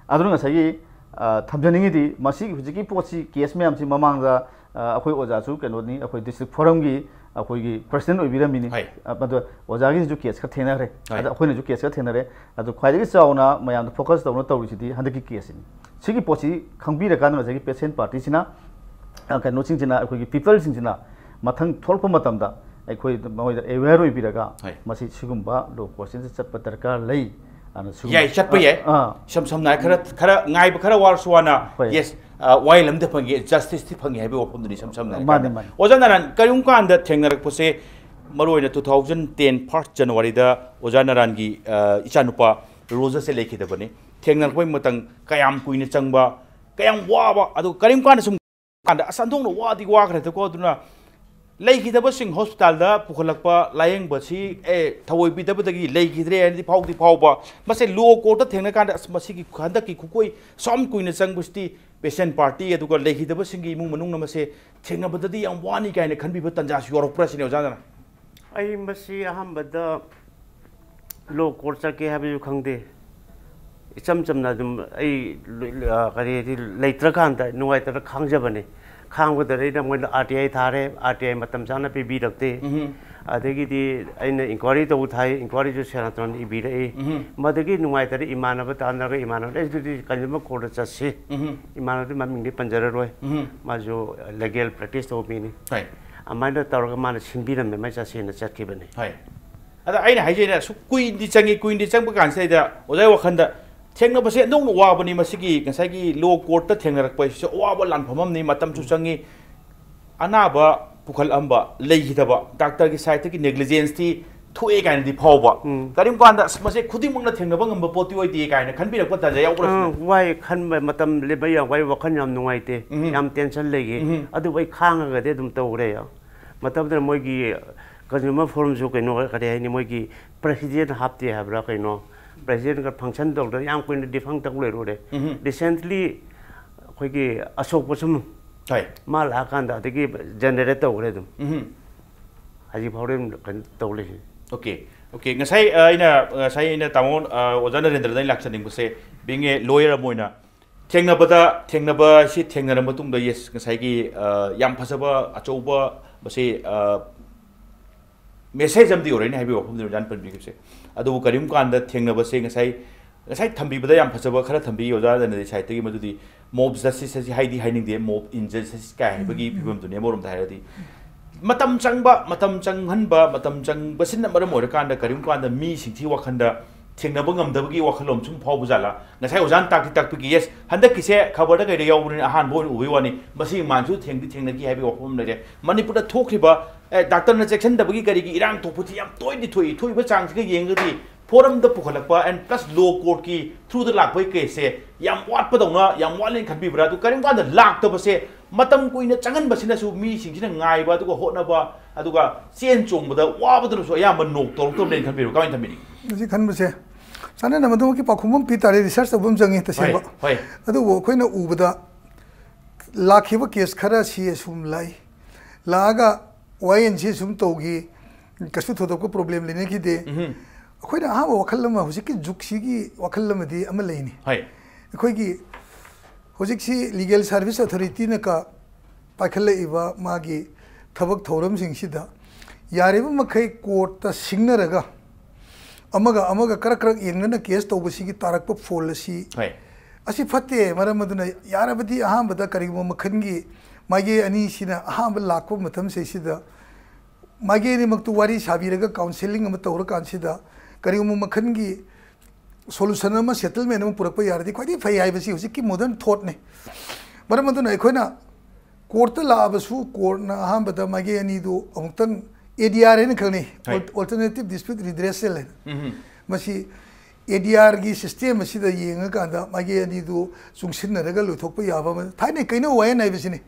ꯑꯗꯨꯅ ꯉꯁꯥꯏꯒꯤ, ꯑ, ꯊꯝꯖꯅꯤꯡꯉꯤꯗꯤ, ꯃꯁꯤꯒꯤ ꯍꯧꯖꯤꯛꯀꯤ ꯄꯣꯠꯁꯤ, ꯀꯦꯁ ꯃꯌꯥꯝꯁꯤ ꯃꯃꯥꯡꯗ, ꯑ, ꯑꯩꯈꯣꯏ ꯑꯣꯖꯥꯁꯨ ꯀꯩꯅꯣꯅꯤ, ꯑꯩꯈꯣꯏ ꯗꯤꯁꯇ꯭ꯔꯤꯛ ꯐꯣꯔꯝꯒꯤ ꯑꯩꯈꯣꯏꯒꯤ ꯄ꯭ꯔꯁꯤꯗꯦꯟ ꯑꯣꯏꯕꯤꯔꯝꯃꯤꯅꯤ꯫ ꯍꯣꯏ꯫ ꯑ, ꯑꯗꯣ ꯑꯣꯖꯥꯒꯤꯁꯨ ꯀꯦꯁ ꯈꯔ ꯊꯦꯡꯅꯈ꯭ꯔꯦ꯫ ꯍꯣꯏ꯫ ꯑꯗ ꯑꯩꯈꯣꯏꯅꯁꯨ ꯀꯦꯁ ꯈꯔ ꯊꯦꯡꯅꯔꯦ꯫ ꯑꯗꯣ ꯈ꯭ꯋꯥꯏꯗꯒꯤ ꯆꯥꯎꯅ ꯃꯌꯥꯝꯗ ꯐꯣꯀꯁ ꯇꯧꯅ ꯇꯧꯔꯤꯁꯤꯗꯤ ꯍꯟꯗꯛꯀꯤ ꯀꯦꯁꯁꯤꯅꯤ꯫ ꯁꯤꯒꯤ ꯄꯣꯠꯁꯤ ꯈꯪꯕꯤꯔꯀꯥꯟꯗ ꯉꯁꯥꯏꯒꯤ ꯄꯦꯁꯦꯟ ꯄꯥꯔꯇꯤꯁꯤꯅ, ꯑ, ꯀꯩꯅꯣꯁꯤꯡꯁꯤꯅ, ꯑꯩꯈꯣꯏꯒꯤ ꯄꯤꯄꯜꯁꯤꯡꯁꯤꯅ ꯃꯊꯪ ꯊꯣꯛꯂꯛꯄ ꯃꯇꯝꯗ ꯑꯩꯈꯣꯏ ꯃꯣꯏꯗ ꯑꯦꯋꯦꯌꯔ ꯑꯣꯏꯕꯤꯔꯒ, ꯍꯣꯏ꯫ ꯃꯁꯤ ꯁꯤꯒꯨꯝꯕ ꯂꯣ ꯀꯣꯁꯇꯦꯟꯁꯦ ꯆꯠꯄ ꯗꯔꯀꯥꯔ ꯂꯩ꯫ ꯑꯗꯨꯅ ꯁꯤꯒꯨꯝꯕ ꯌꯥꯏ, ꯆꯠꯄ ꯑ, ꯌꯥꯏ꯫ ꯑꯥ꯫ ꯏꯁꯝ ꯁꯝꯅ ꯍꯥꯏ, ꯈꯔ, ꯈꯔ ꯉꯥꯏꯕ ꯈꯔ ꯋꯥꯔꯁꯨ ꯋꯥꯅ, ꯍꯣꯏ꯫ ꯌꯦꯁ, ꯑ, ꯋꯥꯌꯦꯜ ꯑꯃꯗꯤ ꯐꯪꯉꯦ, ꯖꯁꯇꯤꯁꯇꯤ ꯐꯪꯉꯦ ꯍꯥꯏꯕꯒꯤ ꯋꯥꯐꯝꯗꯨꯅꯤ ꯏꯁꯝ ꯁꯝꯅ ꯍꯥꯏꯔ ꯃꯥꯅꯤ, ꯀꯥꯟꯗ꯫ ꯃꯥꯅꯤ꯫ ꯑꯣꯖꯥ ꯅꯥꯔꯥꯌꯟ, ꯀꯔꯤꯒꯨꯝꯕ ꯀꯥꯟꯗ ꯊꯦꯡꯅꯔꯛꯄꯁꯦ, ꯃꯔꯨ ꯑꯣꯏꯅ two thousand ten first Januaryꯗ ꯑꯣꯖꯥ ꯅꯥꯔꯥꯌꯟꯒꯤ, ꯑ, ꯏꯆꯥꯅꯨꯄꯥ ꯔꯣꯖꯔꯁꯦ ꯂꯩꯈꯤꯗꯕꯅꯤ꯫ ꯊꯦꯡꯅꯔꯛꯄꯒꯤ ꯃꯇꯝ ꯀꯌꯥꯝ ꯀꯨꯏꯅ ꯆꯪꯕ, ꯀꯌꯥꯝ ꯋꯥꯕ, ꯑꯗꯨ ꯀꯔꯤꯒꯨꯝꯕ ꯀꯥꯟꯗ ꯁꯨꯝ ꯀꯥꯟꯗ, "ꯑꯁ, ꯑꯣꯟꯊꯣꯛꯅ ꯋꯥꯗꯤ ꯋꯥꯈ꯭ꯔꯦꯗꯀꯣ, ꯑꯗꯨꯅ ꯂꯩꯈꯤꯗꯕꯁꯤꯡ ꯍꯣꯁꯄꯤꯇꯥꯜꯗ ꯄꯨꯈꯠꯂꯛꯄ, ꯂꯥꯌꯦꯡꯕꯁꯤ ꯑꯦ ꯊꯑꯣꯏꯕꯤꯗꯕꯗꯒꯤ ꯂꯩꯈꯤꯗ꯭ꯔꯦ ꯍꯥꯏꯅꯗꯤ ꯐꯥꯎꯗꯤ ꯐꯥꯎꯕ꯫ ꯃꯁꯦ ꯂꯣ ꯀꯣꯔꯠꯇ ꯊꯦꯡꯅ ꯀꯥꯟꯗ ꯑꯁ ꯃꯁꯤꯒꯤ ꯍꯟꯗꯛꯀꯤ ꯈꯨꯀꯣꯏ ꯁꯨꯝ ꯀꯨꯏꯅ ꯆꯪꯕꯁꯤꯗꯤ ꯄꯦꯁꯦꯟ ꯄꯥꯔꯇꯤ ꯑꯗꯨꯒ ꯂꯩꯈꯤꯗꯕꯁꯤꯡꯒꯤ ꯏꯃꯨꯡ ꯃꯅꯨꯡꯅ ꯃꯁꯦ ꯊꯦꯡꯅꯕꯗꯗꯤ ꯌꯥꯝ ꯋꯥꯅꯤ ꯀꯥꯏꯅ ꯈꯟꯕꯤꯕ ꯇꯥꯟꯖꯥꯁꯨ ꯌꯥꯎꯔꯛꯄ꯭ꯔꯥ ꯁꯤꯅꯦ ꯑꯣꯖꯥꯅ꯫ ꯑꯩ ꯃꯁꯤ ꯑꯍꯥꯟꯕꯗ ꯂꯣ ꯀꯣꯔꯠ ꯆꯠꯀꯦ ꯍꯥꯏꯕꯁꯨ ꯈꯪꯗꯦ꯫ ꯏꯆꯝ ꯆꯝꯅ ꯑꯗꯨꯝ ꯑꯩ ꯂꯣꯏ- ꯑ, ꯀꯔꯤ ꯍꯥꯏꯗꯤ ꯂꯩꯇ꯭ꯔꯀꯥꯟꯗ ꯅꯨꯡꯉꯥꯏꯇꯅ ꯈꯥꯡꯖꯕꯅꯦ꯫ ꯈꯥꯡꯕꯗ ꯑꯩꯅ ꯃꯣꯏꯅ ꯑꯥꯔ ꯇꯤ ꯑꯥꯏ ꯊꯥꯔꯦ, ꯑꯥꯔ ꯇꯤ ꯑꯥꯏ ꯃꯇꯝ ꯆꯥꯅ ꯄꯤꯕꯤꯔꯛꯇꯦ꯫ ꯎꯝ꯫ ꯑꯗꯒꯤꯗꯤ ꯑꯩꯅ ꯏꯟꯀ꯭ꯋꯥꯏꯔꯤ ꯇꯧꯕ ꯊꯥꯏ, ꯏꯟꯀ꯭ꯋꯥꯏꯔꯤꯁꯨ ꯁꯦꯔꯥꯇꯣꯟꯗ ꯏꯕꯤꯔꯛꯏ꯫ ꯎꯝ꯫ ꯃꯗꯒꯤ ꯅꯨꯡꯉꯥꯏꯇꯅ ꯏꯃꯥꯟꯅꯕ ꯇꯥꯟꯅꯔꯒ ꯏꯃꯥꯟꯅꯕ ꯑꯦ ꯑꯗꯨꯗꯤ ꯀꯟꯖꯨꯃꯔ ꯀꯣꯔꯠꯇ ꯆꯠꯁꯤ꯫ ꯎꯝ꯫ ꯏꯃꯥꯟꯅꯕꯗꯤ ꯃꯃꯤꯡꯗꯤ ꯄꯟꯖꯔꯔꯣꯏ꯫ ꯎꯝ꯫ ꯃꯥꯁꯨ ꯂꯤꯒꯦꯜ ꯄ꯭ꯔꯦꯛꯇꯤꯁ ꯇꯧꯕ ꯃꯤꯅꯤ꯫ ꯍꯣꯏ꯫ ꯑꯗꯨꯃꯥꯏꯅ ꯇꯧꯔꯒ ꯃꯥꯅ ꯁꯤꯟꯕꯤꯔꯝꯃꯦ, ꯃꯥꯏ ꯆꯠꯁꯦꯅ ꯆꯠꯈꯤꯕꯅꯤ꯫ ꯍꯣꯏ꯫ ꯑꯗ ꯑꯩꯅ ꯍꯥꯏꯖꯩꯅ ꯑꯁꯨꯛ ꯀꯨꯏꯅꯗꯤ ꯆꯪꯉꯤ, ꯀꯨꯏꯅꯗꯤ ꯆꯪꯕ ꯀꯥꯟꯁꯤꯗꯩꯗ ꯑꯣꯖꯥꯒꯤ ꯋꯥꯈꯜꯗ ꯊꯦꯡꯅꯕꯁꯦ ꯑꯣꯟꯊꯣꯛꯅ ꯋꯥꯕꯅꯤ꯫ ꯃꯁꯤꯒꯤ ꯉꯁꯥꯏꯒꯤ ꯂꯣ ꯀꯣꯔꯠꯇ ꯊꯦꯡꯅꯔꯛꯄ ꯍꯥꯏꯁꯤꯁꯨ ꯑꯋꯥꯕ ꯂꯥꯟꯐꯝ ꯑꯃꯅꯤ, ꯃꯇꯝꯁꯨ ꯆꯪꯉꯤ꯫ ꯑꯅꯥꯕ ꯄꯨꯈꯠꯂꯝꯕ ꯂꯩꯈꯤꯗꯕ, ꯗꯥꯛꯇꯔꯒꯤ ꯁꯥꯏꯠꯇꯒꯤ ꯅꯦꯒ꯭ꯂꯤꯖꯦꯟꯁꯇꯤ ꯊꯣꯛꯑꯦ ꯀꯥꯏꯅꯗꯤ ꯐꯥꯎꯕ꯫ ꯎꯝ꯫ ꯀꯔꯤꯒꯨꯝꯕ ꯀꯥꯟꯗ ꯑꯁ ꯃꯁꯦ ꯈꯨꯗꯤꯡꯃꯛꯅ ꯊꯦꯡꯅꯕ ꯉꯝꯕ ꯄꯣꯠꯇꯤ ꯑꯣꯏꯗꯦ ꯀꯥꯏꯅ ꯈꯟꯕꯤꯔꯛꯄ ꯇꯥꯟꯖꯥ ꯌꯥꯎꯕ꯭ꯔꯥ ꯑꯥ, ꯁꯤꯅ? ꯋꯥꯏ ꯈꯟꯕ ꯃꯇꯝ ꯂꯦꯞꯄ ꯌꯥꯝ ꯋꯥꯏ, ꯋꯥꯈꯜ ꯌꯥꯝ ꯅꯨꯡꯉꯥꯏꯇꯦ, ꯎꯝ꯫ ꯌꯥꯝ ꯇꯦꯟꯁꯟ ꯂꯩꯈꯤ꯫ ꯎꯝ꯫ ꯑꯗꯨꯕꯨ ꯑꯩ ꯈꯥꯡꯉꯒꯗꯤ ꯑꯗꯨꯝ ꯇꯧꯈ꯭ꯔꯦ꯫ ꯃꯇꯝꯗꯨꯗ ꯃꯣꯏꯒꯤ ꯀꯟꯖꯨꯃꯔ ꯐꯣꯔꯝꯁꯨ ꯀꯩꯅꯣ ꯀꯔꯤ ꯍꯥꯏꯅꯤ, ꯃꯣꯏꯒꯤ ꯄ꯭ꯔꯦꯁꯤꯗꯦꯟ ꯍꯥꯞꯇꯦ ꯍꯥꯏꯕ꯭ꯔꯥ ꯀꯩꯅꯣ, ꯄ꯭ꯔꯦꯁꯤꯗꯦꯟꯒ ꯐꯪꯁꯟ ꯇꯧꯗꯅ ꯌꯥꯝ ꯀꯨꯏꯅ ꯗꯤꯐꯪ ꯇꯧ ꯂꯩꯔꯨꯔꯦ꯫ ꯎꯝ꯫ ꯔꯤꯁꯦꯟꯠꯂꯤ ꯑꯩꯈꯣꯏꯒꯤ ꯑꯁꯣꯛꯄꯁꯨꯝ ꯍꯣꯏ꯫ ꯃꯥ ꯂꯥꯛꯑꯀꯥꯟꯗ ꯑꯗꯒꯤ ꯖꯦꯅꯦꯔꯦꯠ ꯇꯧꯈ꯭ꯔꯦ ꯑꯗꯨꯝ꯫ ꯎꯝ꯫ ꯍꯧꯖꯤꯛ ꯐꯥꯎꯗꯤ ꯑꯗꯨꯝ ꯀꯩꯅꯣ ꯇꯧ ꯂꯩꯔꯤ꯫ Okay, okay. ꯉꯁꯥꯏ, ꯑ, ꯑꯩꯅ, ꯉꯁꯥꯏ ꯑꯩꯅ ꯇꯥꯃꯣ, ꯑ, ꯑꯣꯖꯥ ꯅꯔꯦꯟꯗ꯭ꯔꯗ ꯑꯩꯅ ꯂꯥꯛꯆꯅꯤꯡꯕꯁꯦ, being a lawyer ꯑꯃ ꯑꯣꯏꯅ ꯊꯦꯡꯅꯕꯗ, ꯊꯦꯡꯅꯕ ꯑꯁꯤ ꯊꯦꯡꯅꯔ ꯃꯇꯨꯡꯗ, yes, ꯉꯁꯥꯏꯒꯤ, ꯑ, ꯌꯥꯝ ꯐꯖꯕ, ꯑꯆꯧꯕ, ꯃꯁꯤ, ꯑ, ꯃꯦꯁꯦꯖ ꯑꯃꯗꯤ ꯑꯣꯏꯔꯛꯏꯅꯦ ꯍꯥꯏꯕꯒꯤ ꯋꯥꯐꯝꯗꯨ ꯑꯣꯖꯥꯅ ꯄꯟꯕꯤꯈꯤꯕꯁꯦ꯫ ꯑꯗꯨꯕꯨ ꯀꯔꯤꯒꯨꯝꯕ ꯀꯥꯟꯗ ꯊꯦꯡꯅꯕꯁꯦ ꯉꯁꯥꯏ, ꯉꯁꯥꯏ ꯊꯝꯕꯤꯕꯗ ꯌꯥꯝ ꯐꯖꯕ ꯈꯔ ꯊꯝꯕꯤ ꯑꯣꯖꯥ ꯅꯔꯦꯟꯗ꯭ꯔꯒꯤ ꯁꯥꯏꯠꯇꯒꯤ, ꯃꯗꯨꯗꯤ ꯃꯣꯕ ꯖꯁꯇꯤꯁ ꯑꯁꯤ ꯍꯥꯏꯗꯤ ꯍꯥꯏꯅꯤꯡꯗꯦ, ꯃꯣꯕ ꯏꯟꯖꯁꯇꯤꯁ ꯀꯥꯏ ꯍꯥꯏꯕꯒꯤ ꯐꯤꯕꯝꯗꯨꯅꯤ ꯑꯃꯔꯣꯝꯗ ꯍꯥꯏꯔꯗꯤ꯫ ꯃꯇꯝ ꯆꯪꯕ, ꯃꯇꯝ ꯆꯪꯍꯟꯕ, ꯃꯇꯝ ꯆꯪꯕꯁꯤꯅ ꯃꯔꯝ ꯑꯣꯏꯔꯀꯥꯟꯗ ꯀꯔꯤꯒꯨꯝꯕ ꯀꯥꯟꯗ ꯃꯤꯁꯤꯡꯁꯤ ꯋꯥꯈꯜꯗ ꯊꯦꯡꯅꯕ ꯉꯝꯗꯕꯒꯤ ꯋꯥꯈꯜꯂꯣꯟ ꯁꯨꯝ ꯐꯥꯎꯕ ꯖꯥꯠꯂꯥ? ꯉꯁꯥꯏ ꯑꯣꯖꯥꯅ ꯇꯥꯛꯇꯤ ꯇꯥꯛꯄꯤꯈꯤ, ꯌꯦꯁ, ꯍꯟꯗꯛꯀꯤꯁꯦ ꯈꯕꯔꯗ ꯀꯩꯗ ꯌꯥꯎꯕꯅꯤꯅ ꯑꯍꯥꯟꯕ ꯑꯣꯏꯅ ꯎꯕꯩ ꯋꯥꯅꯤ, ꯃꯁꯤꯒꯤ ꯃꯥꯟꯁꯨ ꯊꯦꯡꯗꯤ ꯊꯦꯡꯅꯈꯤ ꯍꯥꯏꯕꯒꯤ ꯋꯥꯐꯝ ꯑꯃ ꯂꯩꯔꯦ꯫ ꯃꯅꯤꯄꯨꯔꯗ ꯊꯣꯛꯈ꯭ꯔꯤꯕ, ꯑꯦ, ꯗꯥꯛꯇꯔꯅ ꯆꯦꯛꯁꯤꯟꯗꯕꯒꯤ ꯀꯔꯤꯒꯤ ꯏꯔꯥꯡ ꯊꯣꯛꯄꯁꯤ ꯌꯥꯝ ꯇꯣꯏꯅꯗꯤ ꯊꯣꯛꯏ꯫ ꯊꯣꯛꯏꯕ ꯆꯥꯡꯁꯤꯒ ꯌꯦꯡꯉꯒꯗꯤ ꯐꯣꯔꯝꯗ ꯄꯨꯈꯠꯂꯛꯄ and plus law courtꯀꯤ throughꯗ ꯂꯥꯛꯄꯒꯤ ꯀꯦꯁꯁꯦ ꯌꯥꯝ ꯋꯥꯠꯄꯗꯧꯅ, ꯌꯥꯝ ꯋꯥꯠꯂꯦꯅ ꯈꯟꯕꯤꯕ꯭ꯔꯥ? ꯑꯗꯨ ꯀꯔꯤꯒꯨꯝꯕ ꯀꯥꯟꯗ ꯂꯥꯛꯇꯕꯁꯦ ꯃꯇꯝ ꯀꯨꯏꯅ ꯆꯪꯍꯟꯕꯁꯤꯅꯁꯨ ꯃꯤꯁꯤꯡꯁꯤꯅ ꯉꯥꯏꯕ, ꯑꯗꯨꯒ ꯍꯣꯠꯅꯕ, ꯑꯗꯨꯒ ꯆꯦꯟ ꯆꯣꯡꯕꯗ ꯋꯥꯕꯗꯨꯅꯁꯨ ꯑꯌꯥꯝꯕ ꯅꯣꯛ ꯇꯧꯔꯛꯇꯕꯅꯦꯅ ꯈꯟꯕꯤꯕ꯭ꯔꯣ? ꯀꯃꯥꯏꯅ ꯊꯝꯕꯤꯅꯤꯡꯉꯤ? ꯍꯧꯖꯤꯛ ꯈꯟꯕꯁꯦ, ꯆꯥꯟꯅꯅ ꯃꯗꯨꯃꯛꯀꯤ ꯄꯥꯎꯈꯨꯝ ꯑꯃ ꯄꯤ ꯇꯥꯔꯦ, ꯔꯤꯁꯔꯁ ꯇꯧꯕ ꯑꯃ ꯆꯪꯉꯤ ꯇꯁꯦꯡꯕ꯫ ꯍꯣꯏ, ꯍꯣꯏ꯫ ꯑꯗꯨꯕꯨ ꯑꯩꯈꯣꯏꯅ ꯎꯕꯗ ꯂꯥꯛꯈꯤꯕ ꯀꯦꯁ ꯈꯔ ꯁꯤ ꯑꯁꯨꯝ ꯂꯥꯛꯏ, ꯂꯥꯛꯑꯒ ꯋꯥꯌꯦꯜꯁꯤ ꯑꯁꯨꯝ ꯇꯧꯈꯤ, ꯀꯩꯁꯨ ꯊꯣꯏꯗꯣꯛꯄ ꯄ꯭ꯔꯣꯕ꯭ꯂꯦꯝ ꯂꯩꯅꯈꯤꯗꯦ꯫ ꯎꯝꯍꯨꯝ꯫ ꯑꯩꯈꯣꯏꯅ ꯑꯍꯥꯟꯕ ꯋꯥꯈꯜ ꯑꯃ, ꯍꯧꯖꯤꯛꯀꯤ ꯖꯨꯒꯁꯤꯒꯤ ꯋꯥꯈꯜ ꯑꯃꯗꯤ ꯑꯃ ꯂꯩꯅꯤ꯫ ꯍꯣꯏ꯫ ꯑꯩꯈꯣꯏꯒꯤ ꯍꯧꯖꯤꯛꯁꯤ ꯂꯤꯒꯦꯜ ꯁꯥꯔꯚꯤꯁ ꯑꯣꯊꯣꯔꯤꯇꯤꯅ ꯀ ꯄꯥꯏꯈꯠꯂꯛꯏꯕ ꯃꯥꯒꯤ ꯊꯕꯛ ꯊꯧꯔꯝꯁꯤꯡꯁꯤꯗ ꯌꯥꯔꯤꯕ ꯃꯈꯩ ꯀꯣꯔꯠꯇ ꯁꯤꯡꯅꯔꯒ ꯑꯃꯒ ꯑꯃꯒ ꯀꯔꯛ ꯀꯔꯛ ꯌꯦꯡꯅꯅ ꯀꯦꯁ ꯇꯧꯕꯁꯤꯒꯤ ꯇꯥꯔꯛꯄ ꯐꯣꯜ ꯑꯁꯤ, ꯍꯣꯏ꯫ ꯑꯁꯤ ꯐꯠꯇꯦ꯫ ꯃꯔꯝ ꯑꯗꯨꯅ ꯌꯥꯔꯕꯗꯤ ꯑꯍꯥꯟꯕꯗ ꯀꯔꯤꯒꯨꯝꯕ ꯃꯈꯜꯒꯤ ꯃꯥꯏꯀꯩ ꯑꯅꯤꯁꯤꯅ ꯑꯍꯥꯟꯕ ꯂꯥꯛꯄ ꯃꯇꯝꯁꯤꯗꯩꯁꯤꯗ ꯃꯥꯏꯀꯩ ꯑꯅꯤꯃꯛꯇꯨ ꯋꯥꯔꯤ ꯁꯥꯕꯤꯔꯒ ꯀꯥꯎꯟꯁꯦꯂꯤꯡ ꯑꯃ ꯇꯧꯔꯀꯥꯟꯁꯤꯗ ꯀꯔꯤꯒꯨꯝꯕ ꯃꯈꯜꯒꯤ ꯁꯣꯂꯨꯁꯟ ꯑꯃ, ꯁꯦꯇꯜꯃꯦꯟ ꯑꯃ ꯄꯨꯔꯛꯄ ꯌꯥꯔꯗꯤ ꯈ꯭ꯋꯥꯏꯗꯒꯤ ꯐꯩ ꯍꯥꯏꯕꯁꯤ ꯍꯧꯖꯤꯛꯀꯤ ꯃꯣꯗꯔꯟ ꯊꯣꯠꯅꯤ꯫ ꯃꯔꯝ ꯑꯗꯨꯅ ꯑꯩꯈꯣꯏꯅ ꯀꯣꯔꯠꯇ ꯂꯥꯛꯑꯕꯁꯨ ꯀꯣꯔꯠꯅ ꯑꯍꯥꯟꯕꯗ ꯃꯥꯏꯀꯩ ꯑꯅꯤꯗꯨ ꯑꯃꯨꯛꯇꯪ, ꯑꯦ ꯗꯤ ꯑꯥꯔ ꯍꯥꯏꯅ ꯈꯪꯅꯩ, ꯍꯣꯏ꯫ ꯑꯣꯜ-, ꯑꯣꯜꯇꯔꯅꯦꯇꯤꯞ ꯗꯤꯁꯄ꯭ꯌꯨꯠ ꯔꯤꯗ꯭ꯔꯦꯁꯦꯜ ꯍꯥꯏꯅ꯫ ꯎꯝꯍꯨꯝ꯫ ꯃꯁꯤ ꯑꯦ ꯗꯤ ꯑꯥꯔꯒꯤ ꯁꯤꯁꯇꯦꯝ ꯑꯁꯤꯗ ꯌꯦꯡꯉꯀꯥꯟꯗ ꯃꯥꯏꯀꯩ ꯑꯅꯤꯗꯨ ꯆꯨꯡꯁꯤꯟꯅꯔꯒ ꯂꯣꯏꯊꯣꯛꯄ ꯌꯥꯕ ꯑꯃ, ꯊꯥꯏꯅ ꯀꯩꯅꯧ ꯋꯥꯌꯦꯟ ꯍꯥꯏꯕꯁꯤꯅꯤ꯫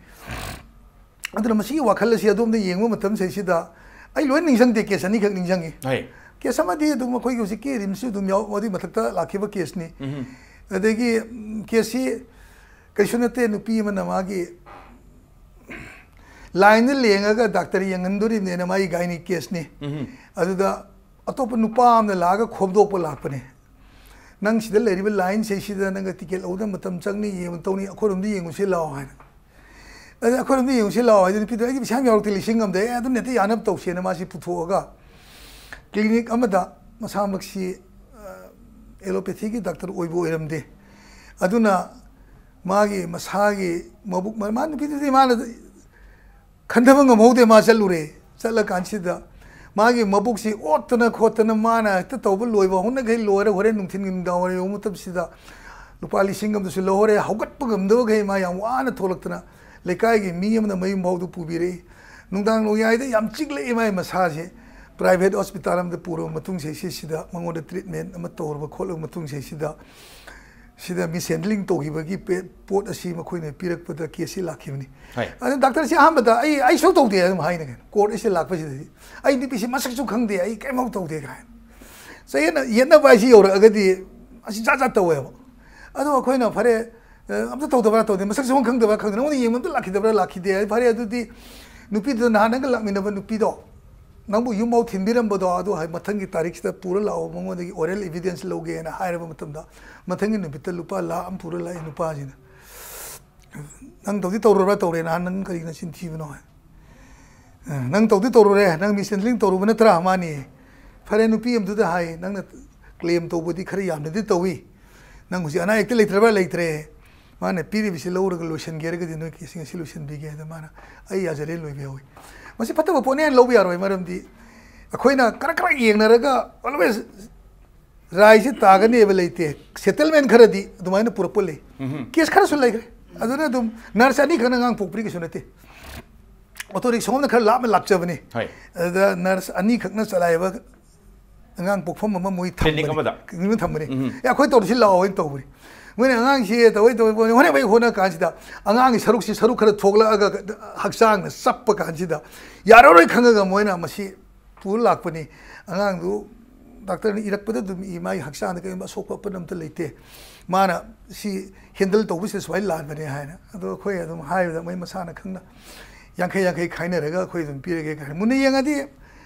ꯑꯗꯨꯅ ꯃꯁꯤꯒꯤ ꯋꯥꯈꯜ ꯑꯁꯤ ꯑꯗꯣꯝꯗ ꯌꯦꯡꯕ ꯃꯇꯝꯁꯤꯗꯩꯁꯤꯗ ꯑꯩ ꯂꯣꯏ ꯅꯤꯡꯁꯤꯡꯗꯦ, ꯀꯦꯁ ꯑꯅꯤꯈꯛ ꯅꯤꯡꯁꯤꯡꯉꯤ꯫ ꯍꯣꯏ꯫ ꯀꯦꯁ ꯑꯃꯗꯤ ꯑꯗꯨꯝ ꯑꯩꯈꯣꯏꯒꯤ ꯍꯧꯖꯤꯛꯀꯤ ꯔꯤꯝꯁꯁꯨ ꯑꯗꯨꯝ ꯌꯥꯎ-, ꯑꯗꯨꯒꯤ ꯃꯊꯛꯇ ꯂꯥꯛꯈꯤꯕ ꯀꯦꯁꯅꯤ꯫ ꯎꯝꯍꯨꯝ꯫ ꯑꯗꯒꯤ, ꯎꯝ, ꯀꯦꯁꯁꯤ ꯀꯩꯁꯨ ꯅꯠꯇꯦ, ꯅꯨꯄꯤ ꯑꯃꯅ ꯃꯥꯒꯤ ꯂꯥꯏꯟꯗ ꯂꯦꯡꯉꯒ ꯗꯥꯛꯇꯔ ꯌꯦꯡꯍꯟꯗꯣꯔꯤꯕꯅꯦꯅ ꯃꯥꯒꯤ ꯒꯥꯏꯅꯤ ꯀꯦꯁꯅꯤ꯫ ꯎꯝꯍꯨꯝ꯫ ꯑꯗꯨꯗ ꯑꯇꯣꯞꯄ ꯅꯨꯄꯥ ꯑꯃꯅ ꯂꯥꯛꯑꯒ ꯈꯣꯝꯗꯣꯛꯄ ꯂꯥꯛꯄꯅꯦ꯫ "ꯅꯪ ꯁꯤꯗ ꯂꯩꯔꯤꯕ ꯂꯥꯏꯟꯁꯤꯗꯩꯁꯤꯗ ꯅꯪꯒ ꯇꯤꯀꯦꯠ ꯂꯧꯕꯗ ꯃꯇꯝ ꯆꯪꯅꯤ, ꯌꯦꯡꯕ ꯇꯧꯅꯤ, ꯑꯩꯈꯣꯏꯔꯣꯝꯗ ꯌꯦꯡꯉꯨꯁꯤ ꯂꯥꯛꯑꯣ" ꯍꯥꯏꯅ꯫ ꯑꯗ "ꯑꯩꯈꯣꯏꯔꯣꯝꯗ ꯌꯦꯡꯉꯨꯁꯤ ꯂꯥꯛꯑꯣ" ꯍꯥꯏꯗꯤ ꯅꯨꯄꯤꯗꯣ "ꯑꯩꯗꯤ ꯄꯩꯁꯥ ꯌꯥꯝ ꯌꯥꯎꯔꯛꯇꯦ, ꯂꯤꯁꯤꯡ ꯑꯃꯗ"꯫ "ꯑꯦ, ꯑꯗꯨ ꯅꯠꯇꯦ, ꯌꯥꯅꯕ ꯇꯧꯁꯦꯅ" ꯃꯥꯁꯤ ꯄꯨꯊꯣꯛꯑꯒ ꯀ꯭ꯂꯤꯅꯤꯛ ꯑꯃꯗ, ꯃꯁꯥꯃꯛꯁꯤ, ꯑ, ꯑꯦꯂꯣꯄꯦꯊꯤꯒꯤ ꯗꯥꯛꯇꯔ ꯑꯣꯏꯕ ꯑꯣꯏꯔꯝꯗꯦ꯫ ꯑꯗꯨꯅ ꯃꯥꯒꯤ ꯃꯁꯥꯒꯤ ꯃꯕꯨꯛ, ꯃꯥ ꯅꯨꯄꯤꯗꯨꯗꯤ ꯃꯥꯅ ꯈꯟꯊꯕ ꯉꯝꯍꯧꯗꯦ꯫ ꯃꯥ ꯆꯠꯂꯨꯔꯦ꯫ ꯆꯠꯂꯀꯥꯟꯁꯤꯗ ꯃꯥꯒꯤ ꯃꯕꯨꯛꯁꯤ ꯑꯣꯠꯇꯅ ꯈꯣꯠꯇꯅ ꯃꯥꯅ ꯍꯦꯛꯇ ꯇꯧꯕ ꯂꯣꯏꯕ ꯍꯧꯅꯈꯩ ꯂꯣꯏꯔꯦ꯫ ꯍꯣꯔꯦꯟ ꯅꯨꯡꯊꯤꯟꯒꯤ ꯅꯨꯡꯗꯥꯡ ꯋꯥꯏꯔꯝ ꯌꯧꯕ ꯃꯇꯝꯁꯤꯗ ꯂꯨꯄꯥ ꯂꯤꯁꯤꯡ ꯑꯃꯗꯨꯁꯨ ꯂꯧꯍꯧꯔꯦ꯫ ꯍꯧꯒꯠꯄ ꯉꯝꯗꯕꯈꯩ ꯃꯥ ꯌꯥꯝ ꯋꯥꯅ ꯊꯣꯛꯂꯛꯇꯅ ꯂꯩꯀꯥꯏꯒꯤ ꯃꯤ ꯑꯃꯅ ꯃꯌꯨꯝ ꯐꯥꯎꯗ ꯄꯨꯕꯤꯔꯛꯏ꯫ ꯅꯨꯡꯗꯥꯡ ꯅꯣꯡꯌꯥꯏꯗ ꯌꯥꯝ ꯆꯤꯛꯂꯛꯏ ꯃꯥꯒꯤ ꯃꯁꯥꯁꯦ꯫ ꯄ꯭ꯔꯥꯏꯚꯦꯠ ꯍꯣꯁꯄꯤꯇꯥꯜ ꯑꯃꯗ ꯄꯨꯔꯕ ꯃꯇꯨꯡꯁꯤꯗꯩꯁꯤꯗ ꯃꯉꯣꯟꯗ ꯇ꯭ꯔꯤꯠꯃꯦꯟ ꯑꯃ ꯇꯧꯔꯕ ꯈꯣꯠꯂꯕ ꯃꯇꯨꯡꯁꯤꯗꯩꯁꯤꯗ ꯁꯤꯗ ꯃꯤꯁꯍꯦꯟꯗꯂꯤꯡ ꯇꯧꯈꯤꯕꯒꯤ ꯄꯦ- ꯄꯣꯠ ꯑꯁꯤ ꯃꯈꯣꯏꯅ ꯄꯤꯔꯛꯄꯗ ꯀꯦꯁꯁꯤ ꯂꯥꯛꯈꯤꯕꯅꯤ꯫ ꯍꯣꯏ꯫ ꯑꯗꯨ ꯗꯥꯛꯇꯔꯁꯤ ꯑꯍꯥꯟꯕꯗ ꯑꯩ ꯑꯩ ꯁꯣꯛ ꯇꯧꯗꯦ ꯑꯗꯨꯝ ꯍꯥꯏꯅ ꯀꯩꯅꯣ ꯀꯣꯔꯠ ꯑꯁꯤ ꯂꯥꯛꯄꯁꯤꯗꯗꯤ ꯑꯩ ꯅꯨꯄꯤꯁꯤ ꯃꯁꯛꯁꯨ ꯈꯪꯗꯦ, ꯑꯩ ꯀꯔꯤꯝꯐꯥꯎ ꯇꯧꯗꯦ ꯀꯥꯏꯅ ꯆꯌꯦꯠꯅ ꯌꯦꯠꯅꯕ ꯍꯥꯏꯁꯤ ꯌꯧꯔꯛꯑꯒꯗꯤ ꯑꯁꯤ ꯖꯥꯠ ꯖꯥꯠ ꯇꯧꯋꯦꯕ꯫ ꯑꯗꯣ ꯑꯩꯈꯣꯏꯅ ꯐꯔꯦ, ꯑ, ꯑꯝꯇ ꯇꯧꯗꯕ꯭ꯔꯥ ꯇꯧꯗꯦ, ꯃꯁꯛꯁꯨ ꯈꯪꯗꯕ꯭ꯔꯥ ꯈꯪꯗꯦ, ꯅꯉꯣꯟꯗ ꯌꯦꯡꯕ ꯑꯝꯇ ꯂꯥꯛꯈꯤꯗꯕ꯭ꯔꯥ ꯂꯥꯛꯈꯤꯗꯦ, ꯑꯩ ꯐꯔꯦ ꯑꯗꯨꯗꯤ ꯅꯨꯄꯤꯗꯨꯗ ꯅꯍꯥꯟ ꯅꯪꯒ ꯂꯥꯛꯃꯤꯟꯅꯕ ꯅꯨꯄꯤꯗꯣ ꯅꯪꯕꯨ ꯌꯨꯝꯐꯥꯎ ꯊꯤꯟꯕꯤꯔꯝꯕꯗꯣ ꯑꯗꯨ ꯍꯥꯏ ꯃꯊꯪꯒꯤ ꯇꯥꯔꯤꯛꯁꯤꯗ ꯄꯨꯔ ꯂꯥꯛꯑꯣ, ꯃꯉꯣꯟꯗꯒꯤ ꯑꯣꯔꯦꯜ ꯏꯕꯤꯗꯦꯟꯁ ꯂꯧꯒꯦꯅ ꯍꯥꯏꯔꯕ ꯃꯇꯝꯗ ꯃꯊꯪꯒꯤ ꯅꯨꯃꯤꯠꯇ ꯂꯨꯄꯥ ꯂꯥꯈ ꯑꯃ ꯄꯨꯔ ꯂꯥꯛꯑꯦ ꯅꯨꯄꯥꯁꯤꯅ꯫ "ꯅꯪ ꯇꯧꯗꯤ ꯇꯧꯔꯨꯔꯕ꯭ꯔꯥ?" "ꯇꯧꯔꯦ꯫ "ꯅꯍꯥꯟ ꯅꯪ ꯀꯔꯤꯒꯤꯅ ꯆꯤꯟ ꯊꯤꯕꯅꯣ?" ꯍꯥꯏ꯫ "ꯑ, ꯅꯪ ꯇꯧꯗꯤ ꯇꯧꯔꯨꯔꯦ, ꯅꯪ ꯃꯤꯁꯍꯦꯟꯗꯂꯤꯡ ꯇꯧꯔꯨꯕ ꯅꯠꯇ꯭ꯔꯥ?" "ꯃꯥꯅꯤ"꯫ "ꯐꯔꯦ, ꯅꯨꯄꯤ ꯑꯃꯗꯨꯗ ꯍꯥꯏ, ꯅꯪꯅ ꯀ꯭ꯂꯦꯝ ꯇꯧꯕꯗꯤ ꯈꯔ ꯌꯥꯝꯅꯗꯤ ꯇꯧꯏ, ꯅꯪ ꯍꯧꯖꯤꯛ ꯑꯅꯥ ꯑꯌꯦꯛꯇ ꯂꯩꯇ꯭ꯔꯕ꯭ꯔꯥ?" "ꯂꯩꯇ꯭ꯔꯦ"꯫ "ꯃꯥꯅ ꯄꯤꯔꯤꯕꯁꯤ ꯂꯧꯔꯒ ꯂꯣꯏꯁꯤꯟꯒꯦ ꯍꯥꯏꯔꯒꯗꯤ ꯅꯣꯏ ꯀꯦꯁꯁꯤꯡ ꯑꯁꯤ ꯂꯣꯏꯁꯤꯟꯕꯤꯒꯦ" ꯍꯥꯏꯗ ꯃꯥꯅ "ꯑꯩ ꯌꯥꯖꯔꯦ, ꯂꯣꯏꯕ ꯌꯥꯎꯏ"꯫ ꯃꯁꯤ ꯐꯠꯇꯕ ꯄꯣꯠꯅꯦ ꯍꯥꯏꯅ ꯂꯧꯕ ꯌꯥꯔꯣꯏ, ꯃꯔꯝꯗꯤ ꯑꯩꯈꯣꯏꯅ ꯀꯔꯛ ꯀꯔꯛ ꯌꯦꯡꯅꯔꯒ always ꯔꯥꯏꯁꯤ ꯇꯥꯒꯅꯦꯕ ꯂꯩꯇꯦ꯫ ꯁꯦꯇꯜꯃꯦꯟ ꯈꯔꯗꯤ ꯑꯗꯨꯃꯥꯏꯅ ꯄꯨꯔꯛꯄ ꯂꯩ꯫ ꯀꯦꯁ ꯈꯔꯁꯨ ꯂꯩꯈ꯭ꯔꯦ꯫ ꯑꯗꯨꯅ ꯑꯗꯨꯝ ꯅꯔꯁ ꯑꯅꯤꯈꯛꯅ ꯑꯉꯥꯡ ꯄꯣꯛꯄꯗꯤ ꯀꯩꯁꯨ ꯅꯠꯇꯦ꯫ ꯑꯣꯇꯣ ꯔꯤꯛꯁꯣꯝꯅ ꯈꯔ ꯂꯥꯞꯅ ꯂꯥꯛꯆꯕꯅꯤ꯫ ꯍꯣꯏ꯫ ꯑꯗꯨꯗ ꯅꯔꯁ ꯑꯅꯤꯈꯛꯅ ꯆꯂꯥꯏꯕ ꯑꯉꯥꯡ ꯄꯣꯛꯐꯝ ꯑꯃ ꯃꯣꯏ ꯀ꯭ꯂꯤꯅꯤꯛ ꯊꯝꯕꯅꯤ꯫ ꯑꯃꯗ? ꯀ꯭ꯂꯤꯅꯤꯛ ꯑꯃ ꯊꯝꯕꯅꯤ꯫ "ꯑꯦ, ꯑꯩꯈꯣꯏ ꯇꯧꯔꯁꯤ ꯂꯥꯛꯑꯣ" ꯍꯥꯏꯅ ꯇꯧꯕꯅꯤ꯫ ꯃꯣꯏꯅ ꯑꯉꯥꯡꯁꯤ ꯇꯧꯋꯤ ꯇꯧꯋꯤ ꯇꯧꯋꯤ ꯍꯣꯠꯅꯕꯩ ꯍꯣꯠꯅ ꯀꯥꯟꯁꯤꯗ ꯑꯉꯥꯡꯒꯤ ꯁꯔꯨꯛꯁꯤ ꯁꯔꯨꯛ ꯈꯔ ꯊꯣꯛꯂꯛꯑꯒ ꯍꯛꯆꯥꯡꯅ ꯆꯞꯄ ꯀꯥꯟꯁꯤꯗ ꯌꯥꯔꯔꯣꯏ ꯈꯪꯉꯒ ꯃꯣꯏꯅ ꯃꯁꯤ ꯄꯨꯔ ꯂꯥꯛꯄꯅꯤ꯫ ꯑꯉꯥꯡꯗꯨ ꯗꯥꯛꯇꯔꯅ ꯏꯔꯛꯄꯗ ꯑꯗꯨꯝ ꯏ, ꯃꯥꯒꯤ ꯍꯛꯆꯥꯡꯗ ꯀꯔꯤꯒꯨꯝꯕ ꯑꯁꯣꯛꯄ ꯑꯄꯟ ꯑꯝꯇ ꯂꯩꯇꯦ꯫ ꯃꯥꯅ ꯁꯤ ꯍꯦꯟꯗꯜ ꯇꯧꯕꯁꯤꯗ ꯁꯨꯃꯥꯏꯅ ꯂꯥꯟꯕꯅꯦ ꯍꯥꯏꯅ꯫ ꯑꯗꯣ ꯑꯩꯈꯣꯏ ꯑꯗꯨꯝ ꯍꯥꯏꯕꯗ ꯃꯣꯏ ꯃꯁꯥꯅ ꯈꯪꯅ ꯌꯥꯡꯈꯩ ꯌꯥꯡꯈꯩ ꯈꯥꯏꯅꯔꯒ ꯑꯩꯈꯣꯏ ꯑꯗꯨꯝ ꯄꯤꯔꯒꯦ ꯀꯥꯏꯅ꯫ ꯃꯨꯟꯅ ꯌꯦꯡꯉꯗꯤ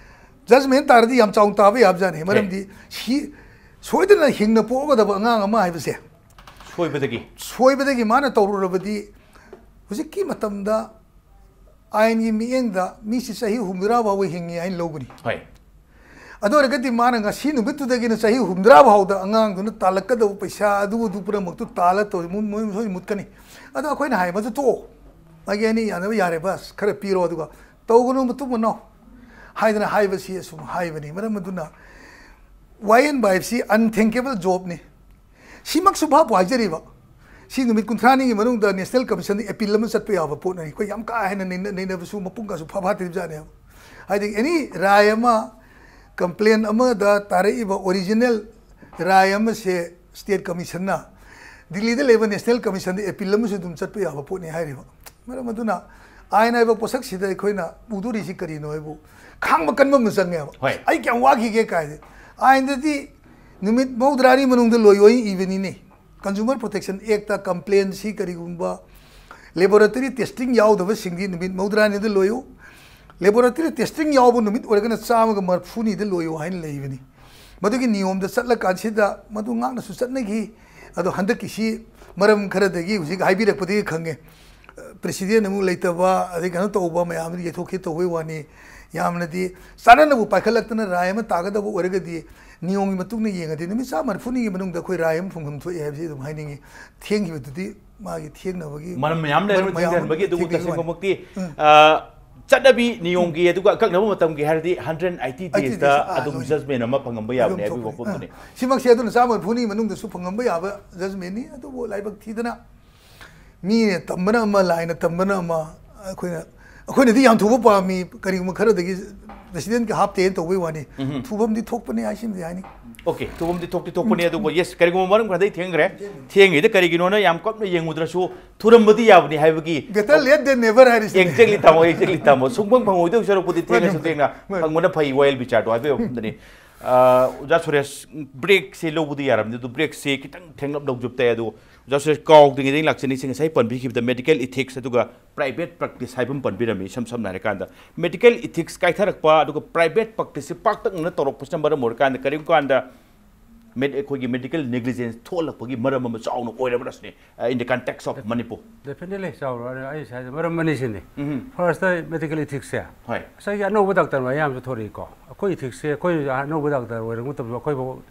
ꯖꯖꯃꯦꯟ ꯇꯥꯔꯗꯤ ꯌꯥꯝ ꯆꯥꯎꯅ ꯇꯥꯕ ꯌꯥꯕꯖꯥꯠꯅꯤ꯫ ꯃꯔꯝꯗꯤ ꯁꯤ ꯁꯣꯏꯗꯅ ꯍꯤꯡꯅ ꯄꯣꯛꯑꯒꯗꯕ ꯑꯉꯥꯡ ꯑꯃ ꯍꯥꯏꯕꯁꯦ ꯁꯣꯏꯕꯗꯒꯤ꯫ ꯁꯣꯏꯕꯗꯒꯤ ꯃꯥꯅ ꯇꯧꯔꯨꯔꯕꯗꯤ ꯍꯧꯖꯤꯛꯀꯤ ꯃꯇꯝꯗ ꯑꯥꯏꯟꯒꯤ ꯃꯤꯠꯌꯦꯡꯗ ꯃꯤꯁꯤ ꯆꯍꯤ ꯍꯨꯝꯐꯨꯇꯔꯥ ꯐꯥꯎꯕ ꯍꯤꯡꯉꯤ ꯍꯥꯏꯅ ꯂꯧꯕꯅꯤ꯫ ꯍꯣꯏ꯫ ꯑꯗꯨ ꯑꯣꯏꯔꯒꯗꯤ ꯃꯥꯅ ꯉꯁꯤ ꯅꯨꯃꯤꯠꯇꯨꯗꯒꯤꯅ ꯆꯍꯤ ꯍꯨꯝꯐꯨꯇꯔꯥ ꯐꯥꯎꯗ ꯑꯉꯥꯡꯗꯨꯅ ꯇꯥꯜꯂꯛꯀꯗꯕ ꯄꯩꯁꯥ ꯑꯗꯨ ꯑꯗꯨ ꯄꯨꯝꯅꯃꯛꯇꯨ ꯇꯥꯜꯂ ꯇꯧꯔꯤ ꯃꯨ-, ꯃꯣꯏ ꯃꯁꯣꯏ ꯃꯨꯠꯀꯅꯤ꯫ ꯑꯗꯣ ꯑꯩꯈꯣꯏꯅ ꯍꯥꯏ, "ꯃꯗꯨ ꯇꯣꯛꯑꯣ, ꯃꯥꯒꯤ ꯑꯅꯤ ꯌꯥꯅꯕ ꯌꯥꯔꯦ, ꯕꯁ ꯈꯔ ꯄꯤꯔꯣ ꯑꯗꯨꯒ ꯇꯧꯒꯅꯨ, ꯃꯇꯨꯡ ꯃꯅꯥꯎ" ꯍꯥꯏꯗꯅ ꯍꯥꯏꯕꯁꯤ ꯑꯁꯨꯝ ꯍꯥꯏꯕꯅꯤ꯫ ꯃꯔꯝ ꯑꯗꯨꯅ ꯋꯥꯌꯦꯟꯕ ꯍꯥꯏꯕꯁꯤ ꯑꯟꯊꯤꯡꯀꯦꯕꯜ ꯖꯣꯕꯅꯤ꯫ ꯁꯤꯃꯛꯁꯨ ꯚꯥꯞꯄꯨ ꯍꯥꯏꯖꯔꯤꯕ, ꯁꯤ ꯅꯨꯃꯤꯠ ꯀꯨꯟꯊ꯭ꯔꯥꯅꯤꯒꯤ ꯃꯅꯨꯡꯗ ꯅꯦꯁꯅꯦꯜ ꯀꯃꯤꯁꯟꯗ ꯑꯦꯄꯤꯜ ꯑꯃ ꯆꯠꯄ ꯌꯥꯕ ꯄꯣꯠꯅꯤ꯫ ꯑꯩꯈꯣꯏ ꯌꯥꯝ ꯀꯥ ꯍꯦꯟꯅ ꯅꯩꯅ-, ꯅꯩꯅꯕꯁꯨ ꯃꯄꯨꯡ ꯀꯥꯁꯨ ꯐꯥ ꯐꯥꯠꯇ꯭ꯔꯤꯕꯖꯥꯠꯅꯦꯕ꯫ ꯍꯥꯏꯗꯤ ꯑꯦꯅꯤ ꯔꯥꯏ ꯑꯃ, ꯀꯝꯄ꯭ꯂꯦꯟ ꯑꯃꯗ ꯇꯥꯔꯛꯏꯕ ꯑꯣꯔꯤꯖꯤꯅꯦꯜ ꯔꯥꯏ ꯑꯃꯁꯦ ꯁ꯭ꯇꯦꯠ ꯀꯃꯤꯁꯟꯅ ꯗꯤꯜꯂꯤꯗ ꯂꯩꯕ ꯅꯦꯁꯅꯦꯜ ꯀꯃꯤꯁꯟꯗ ꯑꯦꯄꯤꯜ ꯑꯃꯁꯨ ꯑꯗꯨꯝ ꯆꯠꯄ ꯌꯥꯕ ꯄꯣꯠꯅꯤ ꯍꯥꯏꯔꯤꯕ꯫ ꯃꯔꯝ ꯑꯗꯨꯅ ꯑꯥꯏꯟ ꯍꯥꯏꯕ ꯄꯣꯠꯁꯛꯁꯤꯗ ꯑꯩꯈꯣꯏꯅ ꯎꯗꯣꯔꯤꯁꯤ ꯀꯔꯤꯅꯣ ꯍꯥꯏꯕꯨ ꯈꯥꯡꯕ ꯀꯟꯕ ꯑꯃ ꯆꯪꯉꯦꯕ꯫ ꯍꯣꯏ꯫ ꯑꯩ ꯀꯌꯥꯝ ꯋꯥꯈꯤꯒꯦ ꯀꯥꯏꯗꯤ꯫ ꯑꯥꯏꯟꯗꯗꯤ ꯅꯨꯃꯤꯠ ꯃꯧꯗ꯭ꯔꯥꯅꯤ ꯃꯅꯨꯡꯗ ꯂꯣꯏꯌꯣꯏ ꯏꯕꯅꯤꯅꯦ꯫ ꯀꯟꯖꯨꯃꯔ ꯄ꯭ꯔꯣꯇꯦꯛꯁꯟ ꯑꯦꯛꯇ ꯀꯝꯄ꯭ꯂꯦꯟꯁꯤ ꯀꯔꯤꯒꯨꯝꯕ ꯂꯦꯕꯣꯔꯦꯇꯔꯤ ꯇꯦꯁꯇꯤꯡ ꯌꯥꯎꯗꯕꯁꯤꯡꯗꯤ ꯅꯨꯃꯤꯠ ꯃꯧꯗ꯭ꯔꯥꯅꯤꯗ ꯂꯣꯏꯌꯨ, ꯂꯦꯕꯣꯔꯦꯇꯔꯤ ꯇꯦꯁꯇꯤꯡ ꯌꯥꯎꯕ ꯅꯨꯃꯤꯠ ꯑꯣꯏꯔꯒꯅ ꯆꯥꯝꯃꯒ ꯃꯔꯐꯨꯅꯤꯗ ꯂꯣꯏꯌꯨ ꯍꯥꯏꯅ ꯂꯩꯕꯅꯤ꯫ ꯃꯗꯨꯒꯤ ꯅꯤꯌꯣꯝꯗ ꯆꯠꯂꯀꯥꯟꯁꯤꯗ ꯃꯗꯨ ꯉꯥꯛꯅꯁꯨ ꯆꯠꯅꯈꯤ꯫ ꯑꯗꯣ ꯍꯟꯗꯛꯀꯤꯁꯤ ꯃꯔꯝ ꯈꯔꯗꯒꯤ ꯍꯧꯖꯤꯛ ꯍꯥꯏꯕꯤꯔꯛꯄꯗꯒꯤ ꯈꯪꯉꯦ꯫ ꯄ꯭ꯔꯦꯁꯤꯗꯦꯟ ꯑꯃꯨꯛ ꯂꯩꯇꯕ, ꯑꯗꯩ ꯀꯩꯅꯣ ꯇꯧꯕ ꯃꯌꯥꯝꯗꯨ ꯌꯩꯊꯣꯛꯈꯤ ꯇꯧꯕꯩ ꯋꯥꯅꯤ꯫ ꯌꯥꯝꯅꯗꯤ ꯆꯥꯅꯅꯕꯨ ꯄꯥꯏꯈꯠꯂꯛꯇꯅ ꯔꯥꯏ ꯑꯃ ꯇꯥꯒꯗꯕ ꯑꯣꯏꯔꯒꯗꯤ ꯅꯤꯌꯣꯝꯒꯤ ꯃꯇꯨꯡ ꯏꯟꯅ ꯌꯦꯡꯉꯗꯤ ꯅꯨꯃꯤꯠ ꯆꯥꯝꯃ ꯃꯔꯐꯨꯅꯤꯒꯤ ꯃꯅꯨꯡꯗ ꯑꯩꯈꯣꯏ ꯔꯥꯏ ꯑꯃ ꯐꯪꯐꯝ ꯊꯣꯛꯑꯦ ꯍꯥꯏꯕꯁꯤ ꯑꯗꯗꯨꯝ ꯍꯥꯏꯅꯤꯡꯉꯤ꯫ ꯊꯦꯡꯈꯤꯕꯗꯨꯗꯤ ꯃꯥꯒꯤ ꯊꯦꯡꯅꯕꯒꯤ ꯃꯔꯝ ꯃꯌꯥꯝ ꯂꯩꯔꯝꯃꯤ, ꯃꯔꯝ ꯃꯌꯥꯝ ꯑꯃ ꯊꯦꯡꯅꯍꯟꯕꯒꯤ꯫ ꯑꯗꯨꯕꯨ ꯊꯦꯡꯅꯍꯟꯕꯒꯤ ꯋꯥꯅꯤ꯫ ꯇꯁꯦꯡꯕꯃꯛꯇꯤ, ꯎꯝ꯫ ꯑ, ꯆꯠꯅꯕꯤ ꯅꯤꯌꯣꯝꯒꯤ ꯑꯗꯨꯒ ꯑꯀꯛꯅꯕ ꯃꯇꯝꯒꯤ ꯍꯥꯏꯔꯗꯤ ꯍꯟꯗ꯭ꯔꯦꯠ ꯑꯩꯠꯇꯤ ꯑꯩꯠꯇꯤ ꯗꯦꯖꯇ ꯗꯦꯖ, ꯑꯥ, ꯑꯗꯨꯝ ꯂꯣꯏꯅ꯫ ꯖꯖꯃꯦꯟ ꯑꯃ ꯐꯪꯉꯝꯕ ꯌꯥꯕꯅꯦ ꯑꯗꯨꯝ ꯍꯥꯏꯕꯒꯤ ꯊꯣꯛꯄꯅꯤ꯫ ꯋꯥꯐꯝꯗꯨꯅꯤ꯫ ꯑꯥ, ꯁꯤꯃꯛꯁꯦ ꯑꯗꯨꯅ ꯆꯥꯝꯃ ꯃꯔꯐꯨꯅꯤ ꯃꯅꯨꯡꯗꯁꯨ ꯐꯪꯉꯝꯕ ꯌꯥꯕ ꯖꯖꯃꯦꯟꯅꯤ꯫ ꯑꯗꯨꯕꯨ ꯂꯥꯏꯕꯛ ꯊꯤꯗꯅ ꯃꯤꯅ ꯇꯝꯕꯅ ꯑꯃ, ꯂꯥꯏꯅ ꯇꯝꯕꯅ ꯑꯃ, ꯑꯩꯈꯣꯏꯅ, ꯑꯩꯈꯣꯏꯅꯗꯤ ꯌꯥꯝ ꯊꯨꯕ ꯄꯥꯝꯃꯤ꯫ ꯀꯔꯤꯒꯨꯝꯕ ꯈꯔꯗꯒꯤ ꯄ꯭ꯔꯦꯁꯤꯗꯦꯟꯠꯀꯤ ꯍꯥꯞꯇꯦꯅ ꯇꯧꯕꯩ ꯋꯥꯅꯤ꯫ ꯎꯝꯍꯨꯝ꯫ ꯊꯨꯕꯝꯗꯤ ꯊꯣꯛꯄꯅꯤ ꯍꯥꯏꯁꯤꯃꯗꯤ ꯍꯥꯏꯅꯤꯡ꯫ ꯑꯣꯀꯦ, ꯊꯨꯕꯝꯗꯤ ꯊꯣꯛꯇꯤ ꯊꯣꯛꯄꯅꯤ, ꯑꯗꯨꯕꯨ, ꯌꯦꯁ, ꯀꯔꯤꯒꯨꯝꯕ ꯃꯔꯝ ꯈꯔꯗꯤ ꯊꯦꯡꯈ꯭ꯔꯦ꯫ ꯊꯦꯡꯉꯤꯗ ꯀꯔꯤꯒꯤꯅꯣꯅ ꯌꯥꯝ ꯀꯨꯞꯅ ꯌꯦꯡꯉꯨꯗ꯭ꯔꯁꯨ ꯊꯨꯔꯝꯕꯗꯤ ꯌꯥꯕꯅꯤ ꯍꯥꯏꯕꯒꯤ Better late than never ꯍꯥꯏꯔꯤꯁꯤꯅꯦ꯫ Exactly, ꯇꯥꯃꯣ, exactly, ꯇꯥꯃꯣ꯫ ꯁꯨꯡꯐꯪ ꯐꯪꯉꯣꯏꯗꯧ ꯁꯔꯨꯛꯄꯨꯗꯤ ꯊꯦꯡꯉꯁꯨ ꯃꯥꯅꯤ, ꯊꯦꯡꯅ ꯃꯥꯅꯤ꯫ ꯐꯪꯕꯅ ꯐꯩ, ꯋꯥꯌꯦꯜ ꯕꯤꯆꯥꯔꯗꯣ ꯍꯥꯏꯕꯒꯤ ꯋꯥꯐꯝꯗꯅꯤ꯫ ꯑ, ꯑꯣꯖꯥ ꯁꯨꯔꯦꯁ, ꯕ꯭ꯔꯦꯛꯁꯦ ꯂꯧꯕꯗꯤ ꯌꯥꯔꯝꯅꯤ, ꯑꯗꯨ ꯕ꯭ꯔꯦꯛꯁꯦ ꯈꯤꯇꯪ ꯊꯦꯡꯂꯞ ꯂꯧꯖꯕ ꯇꯥꯏ꯫ ꯑꯗꯨ ꯑꯣꯖꯥ ꯁꯨꯔꯦꯁ, ꯀꯥꯎꯗ꯭ꯔꯤꯉꯩꯗ ꯑꯩꯅ ꯂꯥꯛꯆꯅꯤꯡꯉꯤꯁꯦ, ꯉꯁꯥꯏ ꯄꯟꯕꯤꯈꯤꯕꯗ medical ethics ꯑꯗꯨꯒ private practice ꯍꯥꯏꯕ ꯑꯃ ꯄꯟꯕꯤꯔꯝꯃꯤ꯫ ꯏꯁꯝ ꯁꯝꯅ ꯍꯥꯏꯔꯀꯥꯟꯗ medical ethics ꯀꯥꯏꯊꯔꯛꯄ ꯑꯗꯨꯒ private practiceꯁꯦ ꯄꯥꯛꯇꯛꯅꯅ ꯇꯧꯔꯛꯄꯁꯤꯅ ꯃꯔꯝ ꯑꯣꯏꯔꯀꯥꯟꯗ ꯀꯔꯤꯒꯨꯝꯕ ꯀꯥꯟꯗ med-, ꯑꯩꯈꯣꯏꯒꯤ medical negligence ꯊꯣꯛꯍꯜꯂꯛꯄꯒꯤ ꯃꯔꯝ ꯑꯃ ꯆꯥꯎꯅ ꯑꯣꯏꯔꯕ꯭ꯔꯥ ꯁꯤꯅꯤ, ꯑ, in the context of Manipur? Definitely ꯆꯥꯎꯔꯣ꯫ ꯑꯩ ꯉꯁꯥꯏ ꯃꯔꯝ ꯑꯅꯤꯁꯤꯅꯤ꯫ ꯎꯝꯍꯨꯝ꯫ First, medical ethicsꯁꯦ꯫ ꯍꯣꯏ꯫ ꯉꯁꯥꯏꯒꯤ ꯑꯅꯧꯕ ꯗꯥꯛꯇꯔ ꯃꯌꯥꯝꯁꯨ ꯊꯣꯔꯛꯏꯀꯣ꯫ ꯑꯩꯈꯣꯏ ethicsꯁꯦ, ꯑꯩꯈꯣꯏ ꯑꯅꯧꯕ ꯗꯥꯛꯇꯔ ꯑꯣꯏꯔꯛꯄ ꯃꯇꯝꯗ ꯑꯩꯈꯣꯏꯕꯨ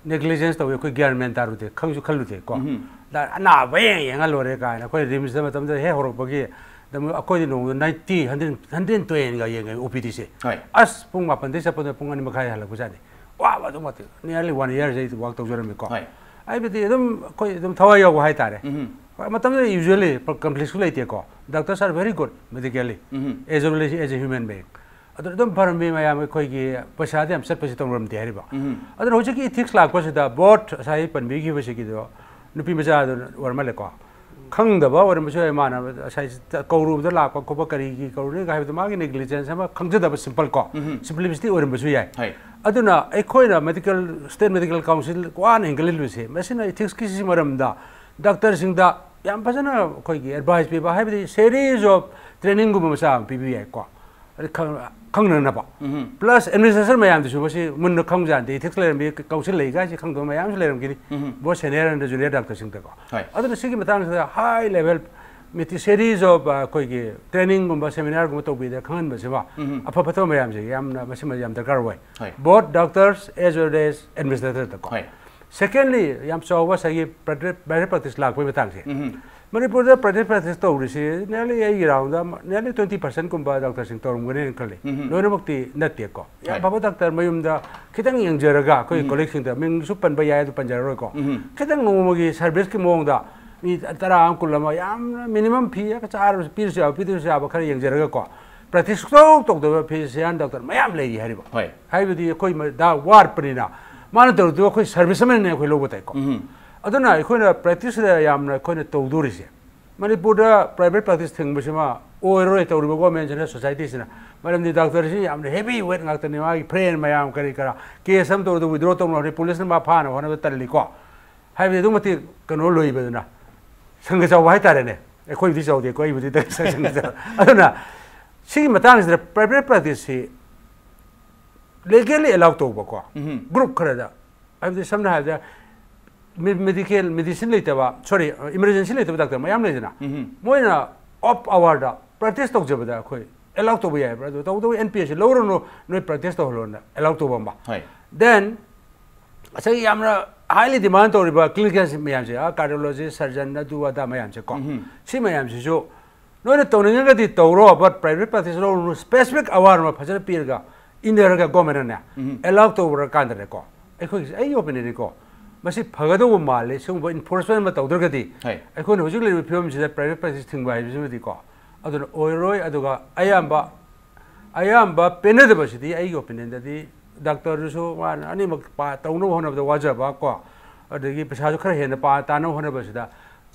negligence ꯇꯧꯏ, ꯑꯩꯈꯣꯏ ꯒ꯭ꯌꯥꯟ ꯃꯦꯟ ꯇꯥꯔꯨꯗꯦ, ꯈꯪꯁꯨ ꯈꯜꯂꯨꯗꯦꯀꯣ꯫ ꯎꯝꯍꯨꯝ꯫ ꯗ-, ꯑꯅꯥꯕ ꯍꯦꯛ ꯌꯦꯡꯉ ꯂꯣꯏꯔꯦ ꯀꯥꯏꯅ꯫ ꯑꯩꯈꯣꯏ ꯔꯤꯝꯁꯇ ꯃꯇꯝꯗ ꯍꯦꯛ ꯍꯧꯔꯛꯄꯒꯤ ꯑꯗꯨꯝ ꯑꯩꯈꯣꯏꯗꯤ ꯅꯣꯡꯃꯗ ninety, hundred, hundred twentyꯒ ꯌꯦꯡꯉꯦ ꯑꯣ ꯄꯤ ꯗꯤꯁꯦ꯫ ꯍꯣꯏ꯫ ꯑꯁ, ꯄꯨꯡ ꯃꯥꯄꯟꯗꯩ ꯆꯠꯄꯗ ꯄꯨꯡ ꯑꯅꯤ ꯃꯈꯥꯏ ꯍꯜꯂꯛꯄꯖꯥꯠꯅꯤ꯫ ꯋꯥꯕ ꯑꯗꯨꯝ ꯃꯇꯤꯛ, nearly one yearꯁꯦ ꯑꯩ work ꯇꯧꯖꯔꯝꯃꯤꯀꯣ꯫ ꯍꯣꯏ꯫ ꯍꯥꯏꯕꯗꯤ ꯑꯗꯨꯝ ꯑꯩꯈꯣꯏ ꯑꯗꯨꯝ ꯊꯋꯥꯏ ꯌꯥꯎꯕ ꯍꯥꯏꯇꯥꯔꯦ꯫ ꯎꯝꯍꯨꯝ꯫ ꯍꯣꯏ, ꯃꯇꯝꯗꯨꯗ usually ꯄ-, complex ꯁꯨ ꯂꯩꯇꯦꯀꯣ꯫ Doctors are very good medically, mm-hmm. As well as, as a human being꯫ ꯑꯗꯨ ꯑꯗꯨꯝ ꯐꯔꯝꯃꯤ ꯃꯌꯥꯝ, ꯑꯩꯈꯣꯏꯒꯤ ꯄꯩꯁꯥꯗꯤ ꯌꯥꯝ ꯆꯠꯄꯁꯤ ꯇꯧꯔꯝꯗꯦ ꯍꯥꯏꯔꯤꯕ꯫ ꯎꯝꯍꯨꯝ꯫ ꯑꯗꯨꯅ ꯍꯧꯖꯤꯛꯀꯤ ethics ꯂꯥꯛꯄꯁꯤꯗ both ꯉꯁꯥꯏ ꯄꯟꯕꯤꯈꯤꯕꯁꯤꯒꯤꯗꯣ ꯅꯨꯄꯤ ꯃꯆꯥꯗꯨꯅ ꯑꯣꯏꯔ ꯃꯥꯜꯂꯦꯀꯣ꯫ ꯈꯪꯗꯕ ꯑꯣꯏꯔꯝꯕꯁꯨ ꯌꯥꯏ, ꯃꯥꯅ ꯉꯁꯥꯏ ꯀꯧꯔꯨꯕꯗ ꯂꯥꯛꯄ ꯈꯣꯠꯄ ꯀꯔꯤꯒꯤ ꯀꯧꯔꯨꯅꯤ ꯍꯥꯏꯕꯗꯣ ꯃꯥꯒꯤ ꯅꯦꯒ꯭ꯂꯤꯖꯦꯟꯁ ꯑꯃ, ꯈꯪꯖꯗꯕ, ꯁꯤꯝꯄꯜ ꯀꯣ, ꯁꯤꯝꯄ꯭ꯂꯤꯁꯤꯇꯤ ꯑꯣꯏꯔꯝꯕꯁꯨ ꯌꯥꯏ꯫ ꯍꯣꯏ꯫ ꯑꯗꯨꯅ ꯑꯩꯈꯣꯏꯅ ꯃꯦꯗꯤꯀꯦꯜ, ꯁ꯭ꯇꯦꯠ ꯃꯦꯗꯤꯀꯦꯜ ꯀꯥꯎꯟꯁꯤꯜ ꯋꯥꯅ ꯍꯦꯟꯒꯠꯍꯜꯂꯤꯕꯁꯦ, ꯃꯁꯤꯅ ꯏꯊꯤꯛꯁꯀꯤ ꯃꯔꯝꯗ ꯗꯥꯛꯇꯔꯁꯤꯡꯗ ꯌꯥꯝ ꯐꯖꯅ ꯑꯩꯈꯣꯏꯒꯤ ꯑꯦꯗꯚꯥꯏꯁ ꯄꯤꯕ, ꯍꯥꯏꯕꯗꯤ ꯁꯦꯔꯤꯁ ꯑꯣꯐ ꯇ꯭ꯔꯦꯅꯤꯡꯒꯨꯝꯕ ꯃꯆꯥ ꯑꯃ ꯄꯤꯕ ꯌꯥꯏꯀꯣ꯫ ꯑꯗꯩ ꯈꯪ-, ꯈꯪꯅꯅꯕ꯫ ꯄ꯭ꯂꯁ ꯑꯦꯗꯃꯤꯅꯤꯁꯇ꯭ꯔꯦꯁꯟ ꯃꯌꯥꯝꯗꯨꯁꯨ ꯃꯁꯤ ꯃꯨꯟꯅ ꯈꯪꯕꯖꯥꯠꯅꯗꯦ, ꯏꯊꯤꯛꯁ ꯂꯩꯔꯝꯃꯤ, ꯀꯥꯎꯟꯁꯤꯜ ꯂꯩ ꯀꯥꯏꯁꯦ ꯈꯪꯗꯕ ꯃꯌꯥꯝꯁꯨ ꯂꯩꯔꯝꯒꯅꯤ꯫ ꯕꯣꯠ ꯁꯦꯅꯤꯌꯔ ꯑꯦꯟꯗ ꯖꯨꯅꯤꯌꯔ ꯗꯥꯛꯇꯔꯁꯤꯡꯗꯀꯣ꯫ ꯍꯣꯏ꯫ ꯑꯗꯨꯅ ꯁꯤꯒꯤ ꯃꯇꯥꯡꯁꯤꯗ high level meeting series of ꯑꯩꯈꯣꯏꯒꯤ ꯇ꯭ꯔꯦꯅꯤꯡꯒꯨꯝꯕ ꯁꯦꯃꯤꯅꯥꯔꯒꯨꯝꯕ ꯇꯧꯕꯤꯗꯅ ꯈꯪꯍꯟꯕꯁꯤꯃ ꯑꯐ ꯐꯠꯇꯕ ꯃꯌꯥꯝꯁꯦ ꯌꯥꯝꯅ, ꯃꯁꯤꯃ ꯌꯥꯝ ꯗꯔꯀꯥꯔ ꯑꯣꯏ꯫ ꯍꯣꯏ꯫ But doctors as well as ꯑꯦꯗꯃꯤꯅꯤꯁꯇ꯭ꯔꯦꯇꯔꯗꯀꯣ꯫ ꯍꯣꯏ꯫ ꯁꯦꯀꯦꯟꯂꯤ, ꯌꯥꯝ ꯆꯥꯎꯕ ꯉꯁꯥꯏꯒꯤ ꯄ꯭ꯔꯥꯏꯚꯦꯠ ꯄ꯭ꯔꯥꯏꯚꯦꯠ ꯄ꯭ꯔꯦꯛꯇꯤꯁ ꯂꯥꯛꯄꯒꯤ ꯃꯇꯥꯡꯁꯦ꯫ ꯃꯅꯤꯄꯨꯔꯗ ꯄ꯭ꯔꯥꯏꯚꯦꯠ ꯄ꯭ꯔꯦꯛꯇꯤꯁ ꯇꯧꯔꯤꯁꯤ ꯅꯤꯌꯔꯂꯤ ꯑꯩꯒꯤ ꯔꯥꯎꯟꯗ ꯅꯤꯌꯔꯂꯤ ꯇ꯭ꯋꯦꯟꯇꯤ ꯄꯥꯔꯁꯦꯟꯠꯀꯨꯝꯕ ꯗꯥꯛꯇꯔꯁꯤꯡ ꯇꯧꯔꯝꯒꯅꯤꯅ ꯈꯜꯂꯤ꯫ ꯂꯣꯏꯅꯃꯛꯇꯤ ꯅꯠꯇꯦꯀꯣ꯫ ꯌꯥꯝ ꯍꯣꯏ꯫ ꯐꯕ ꯗꯥꯛꯇꯔ ꯃꯌꯨꯝꯗ ꯈꯤꯇꯪ ꯌꯦꯡꯖꯔꯒ ꯑꯩꯈꯣꯏ ꯀꯣꯂꯤꯛꯁꯤꯡꯗ ꯃꯤꯡꯁꯨ ꯄꯟꯕ ꯌꯥꯏ, ꯑꯗꯨ ꯄꯟꯖꯔꯔꯣꯏꯀꯣ꯫ ꯈꯤꯇꯪ ꯅꯣꯡꯃꯒꯤ ꯁꯥꯔꯚꯤꯁꯀꯤ ꯃꯑꯣꯡꯗ ꯃꯤ ꯇꯔꯥ ꯑꯃ, ꯀꯨꯟ ꯑꯃ, ꯌꯥꯝꯅ ꯃꯤꯅꯤꯃꯝ ꯐꯤ ꯆꯥꯔꯕꯁꯨ, ꯄꯤꯔꯁꯨ ꯌꯥꯕ, ꯄꯤꯗ꯭ꯔꯁꯨ ꯌꯥꯕ ꯈꯔ ꯌꯦꯡꯖꯔꯒꯀꯣ꯫ ꯄ꯭ꯔꯦꯛꯇꯤꯁ ꯁꯨꯡꯇꯧ ꯇꯧꯗꯕ ꯐꯤꯖꯤꯁꯤꯌꯥꯟ ꯗꯥꯛꯇꯔ ꯃꯌꯥꯝ ꯂꯩꯔꯤ ꯍꯥꯏꯔꯤꯕ꯫ ꯍꯣꯏ꯫ ꯍꯥꯏꯕꯗꯤ ꯑꯩꯈꯣꯏ ꯃ-, ꯗꯥ ꯋꯥꯠꯄꯅꯤꯅ ꯃꯥꯅ ꯇꯧꯔꯤꯗꯨ ꯑꯩꯈꯣꯏ ꯁꯥꯔꯚꯤꯁ ꯑꯃꯅꯤꯅ ꯑꯩꯈꯣꯏ ꯂꯧꯕ ꯇꯥꯏꯀꯣ꯫ ꯑꯗꯨꯅ ꯑꯩꯈꯣꯏꯅ ꯄ꯭ꯔꯦꯛꯇꯤꯁꯇ ꯌꯥꯝꯅ ꯑꯩꯈꯣꯏꯅ ꯇꯧꯗꯣꯔꯤꯁꯦ, ꯃꯅꯤꯄꯨꯔꯗ ꯄ꯭ꯔꯥꯏꯚꯦꯠ ꯄ꯭ꯔꯦꯛꯇꯤꯁ ꯊꯤꯡꯕꯁꯤꯃ ꯑꯣꯏꯔꯔꯣꯏ ꯇꯧꯔꯤꯕ ꯒꯣꯔꯃꯦꯟꯁꯤꯅ, ꯁꯣꯁꯥꯏꯇꯤꯁꯤꯅ꯫ ꯃꯔꯝꯗꯤ ꯗꯥꯛꯇꯔꯁꯤ ꯌꯥꯝꯅ ꯍꯦꯚꯤ ꯋꯦꯠ ꯉꯥꯛꯇꯅꯤ, ꯃꯥꯒꯤ ꯐ꯭ꯔꯦꯟ ꯃꯌꯥꯝ ꯀꯔꯤ ꯀꯔꯥ, ꯀꯦꯁ ꯑꯃ ꯇꯧꯔꯗ ꯋꯤꯗ꯭ꯔꯣ ꯇꯧꯅꯕ ꯍꯣꯠꯅꯕꯗ ꯄꯨꯂꯤꯁꯅ ꯃꯥ ꯐꯥꯅꯕ ꯍꯣꯠꯅꯕꯗ ꯇꯜꯂꯤꯀꯣ꯫ ꯍꯥꯏꯕꯗꯤ ꯑꯗꯨꯛ ꯃꯇꯤꯛ ꯀꯩꯅꯣ ꯂꯣꯏꯕꯗꯨꯅ, ꯁꯪꯒ ꯆꯥꯎꯕ ꯍꯥꯏꯇꯥꯔꯦꯅꯦ꯫ ꯑꯩꯈꯣꯏꯕꯨꯗꯤ ꯆꯥꯎꯗꯦꯀꯣ, ꯑꯩꯕꯨꯗꯤ ꯁꯪꯒ ꯆꯥꯎ-, ꯑꯗꯨꯅ ꯁꯤꯒꯤ ꯃꯇꯥꯡꯁꯤꯗ ꯄ꯭ꯔꯥꯏꯚꯦꯠ ꯄ꯭ꯔꯦꯛꯇꯤꯁꯁꯤ ꯂꯤꯒꯦꯜꯂꯤ ꯑꯦꯂꯥꯎ ꯇꯧꯕꯀꯣ꯫ ꯒ꯭ꯔꯨꯞ ꯈꯔꯗ, ꯍꯥꯏꯕꯗꯤ ꯁꯝꯅ ꯍꯥꯏꯔꯕꯗ ꯃꯦ-, ꯃꯦꯗꯤꯀꯦꯜ, ꯃꯦꯗꯤꯁꯤꯟ ꯂꯩꯇꯕ, ꯁꯣꯔꯤ, ꯏꯃꯔꯖꯦꯟꯁꯤ ꯂꯩꯇꯕ ꯗꯥꯛꯇꯔ ꯃꯌꯥꯝ ꯂꯩꯗꯅ, ꯃꯣꯏꯅ ꯑꯣꯐ ꯑꯋꯥꯔꯗ ꯄ꯭ꯔꯦꯛꯇꯤꯁ ꯇꯧꯖꯕꯗ ꯑꯩꯈꯣꯏ ꯑꯦꯂꯥꯎ ꯇꯧꯕ ꯌꯥꯏꯕ꯭ꯔꯥ? ꯑꯗꯨ ꯇꯧꯗꯕ, ꯑꯦꯟ ꯄꯤ ꯑꯦꯁꯁꯤ ꯂꯧꯔꯅꯨ, ꯅꯣꯏ ꯄ꯭ꯔꯦꯛꯇꯤꯁ ꯇꯧꯍꯜꯂꯣꯅ ꯑꯦꯂꯥꯎ ꯇꯧꯕ ꯑꯃ꯫ ꯍꯣꯏ꯫ ꯗꯦꯟ ꯉꯁꯥꯏꯒꯤ ꯌꯥꯝꯅ ꯍꯥꯏꯂꯤ ꯗꯤꯃꯥꯟ ꯇꯧꯔꯤꯕ ꯀ꯭ꯂꯤꯅꯤꯀꯦꯜ ꯃꯌꯥꯝꯁꯦ, ꯀꯥꯔꯗꯤꯑꯣꯂꯣꯖꯤꯁ, ꯁꯔꯖꯟ, ꯑꯗꯨ ꯑꯗꯥ ꯃꯌꯥꯝꯁꯦꯀꯣ, ꯁꯤ ꯃꯌꯥꯝꯁꯤꯁꯨ ꯅꯣꯏꯅ ꯇꯧꯅꯤꯡꯉꯒꯗꯤ ꯇꯧꯔꯣ, ꯕꯠ ꯄ꯭ꯔꯥꯏꯚꯦꯠ ꯄ꯭ꯔꯦꯛꯇꯤꯁ ꯂꯧꯔꯨꯅꯨ, ꯁ꯭ꯄꯦꯁꯤꯐꯤꯛ ꯑꯋꯥꯔ ꯑꯃ ꯐꯖꯅ ꯄꯤꯔꯒ ꯏꯟꯅꯔꯒ ꯒꯣꯔꯃꯦꯟꯅꯅꯦ ꯑꯦꯂꯥꯎ ꯇꯧꯔꯀꯥꯟꯗꯅꯦꯀꯣ, ꯑꯩꯈꯣꯏꯒꯤ, ꯑꯩꯒꯤ ꯑꯣꯄꯤꯅꯤꯌꯟꯅꯤꯀꯣ, ꯃꯁꯤ ꯐꯒꯗꯧꯕ ꯃꯥꯜꯂꯤ꯫ ꯁꯤꯒꯨꯝꯕ ꯏꯟꯐꯣꯔꯁꯃꯦꯟ ꯑꯃ ꯇꯧꯗ꯭ꯔꯒꯗꯤ ꯍꯣꯏ꯫ ꯑꯩꯈꯣꯏꯅ ꯍꯧꯖꯤꯛ ꯂꯩꯔꯤꯕ ꯐꯤꯕꯝꯁꯤꯗ ꯄ꯭ꯔꯥꯏꯚꯦꯠ ꯄ꯭ꯔꯦꯛꯇꯤꯁ ꯊꯤꯡꯕ ꯍꯥꯏꯕꯁꯤꯃꯗꯤꯀꯣ, ꯑꯗꯨꯅ ꯑꯣꯏꯔꯣꯏ꯫ ꯑꯗꯨꯒ ꯑꯌꯥꯝꯕ, ꯑꯌꯥꯝꯕ ꯄꯦꯟꯅꯗꯕꯁꯤꯗꯤ ꯑꯩꯒꯤ ꯑꯣꯄꯤꯅꯤꯌꯟꯗꯗꯤ ꯗꯥꯛꯇꯔꯗꯨꯁꯨ ꯃꯥꯅ ꯑꯅꯤꯃꯛ ꯄꯥ-, ꯇꯧꯅꯕ ꯍꯣꯠꯅꯕꯗ ꯋꯥꯖꯕ ꯀꯣ, ꯑꯗꯒꯤ ꯄꯩꯁꯥꯁꯨ ꯈꯔ ꯍꯦꯟꯅ ꯄꯥ ꯇꯥꯅꯕ ꯍꯣꯠꯅꯕꯁꯤꯗ,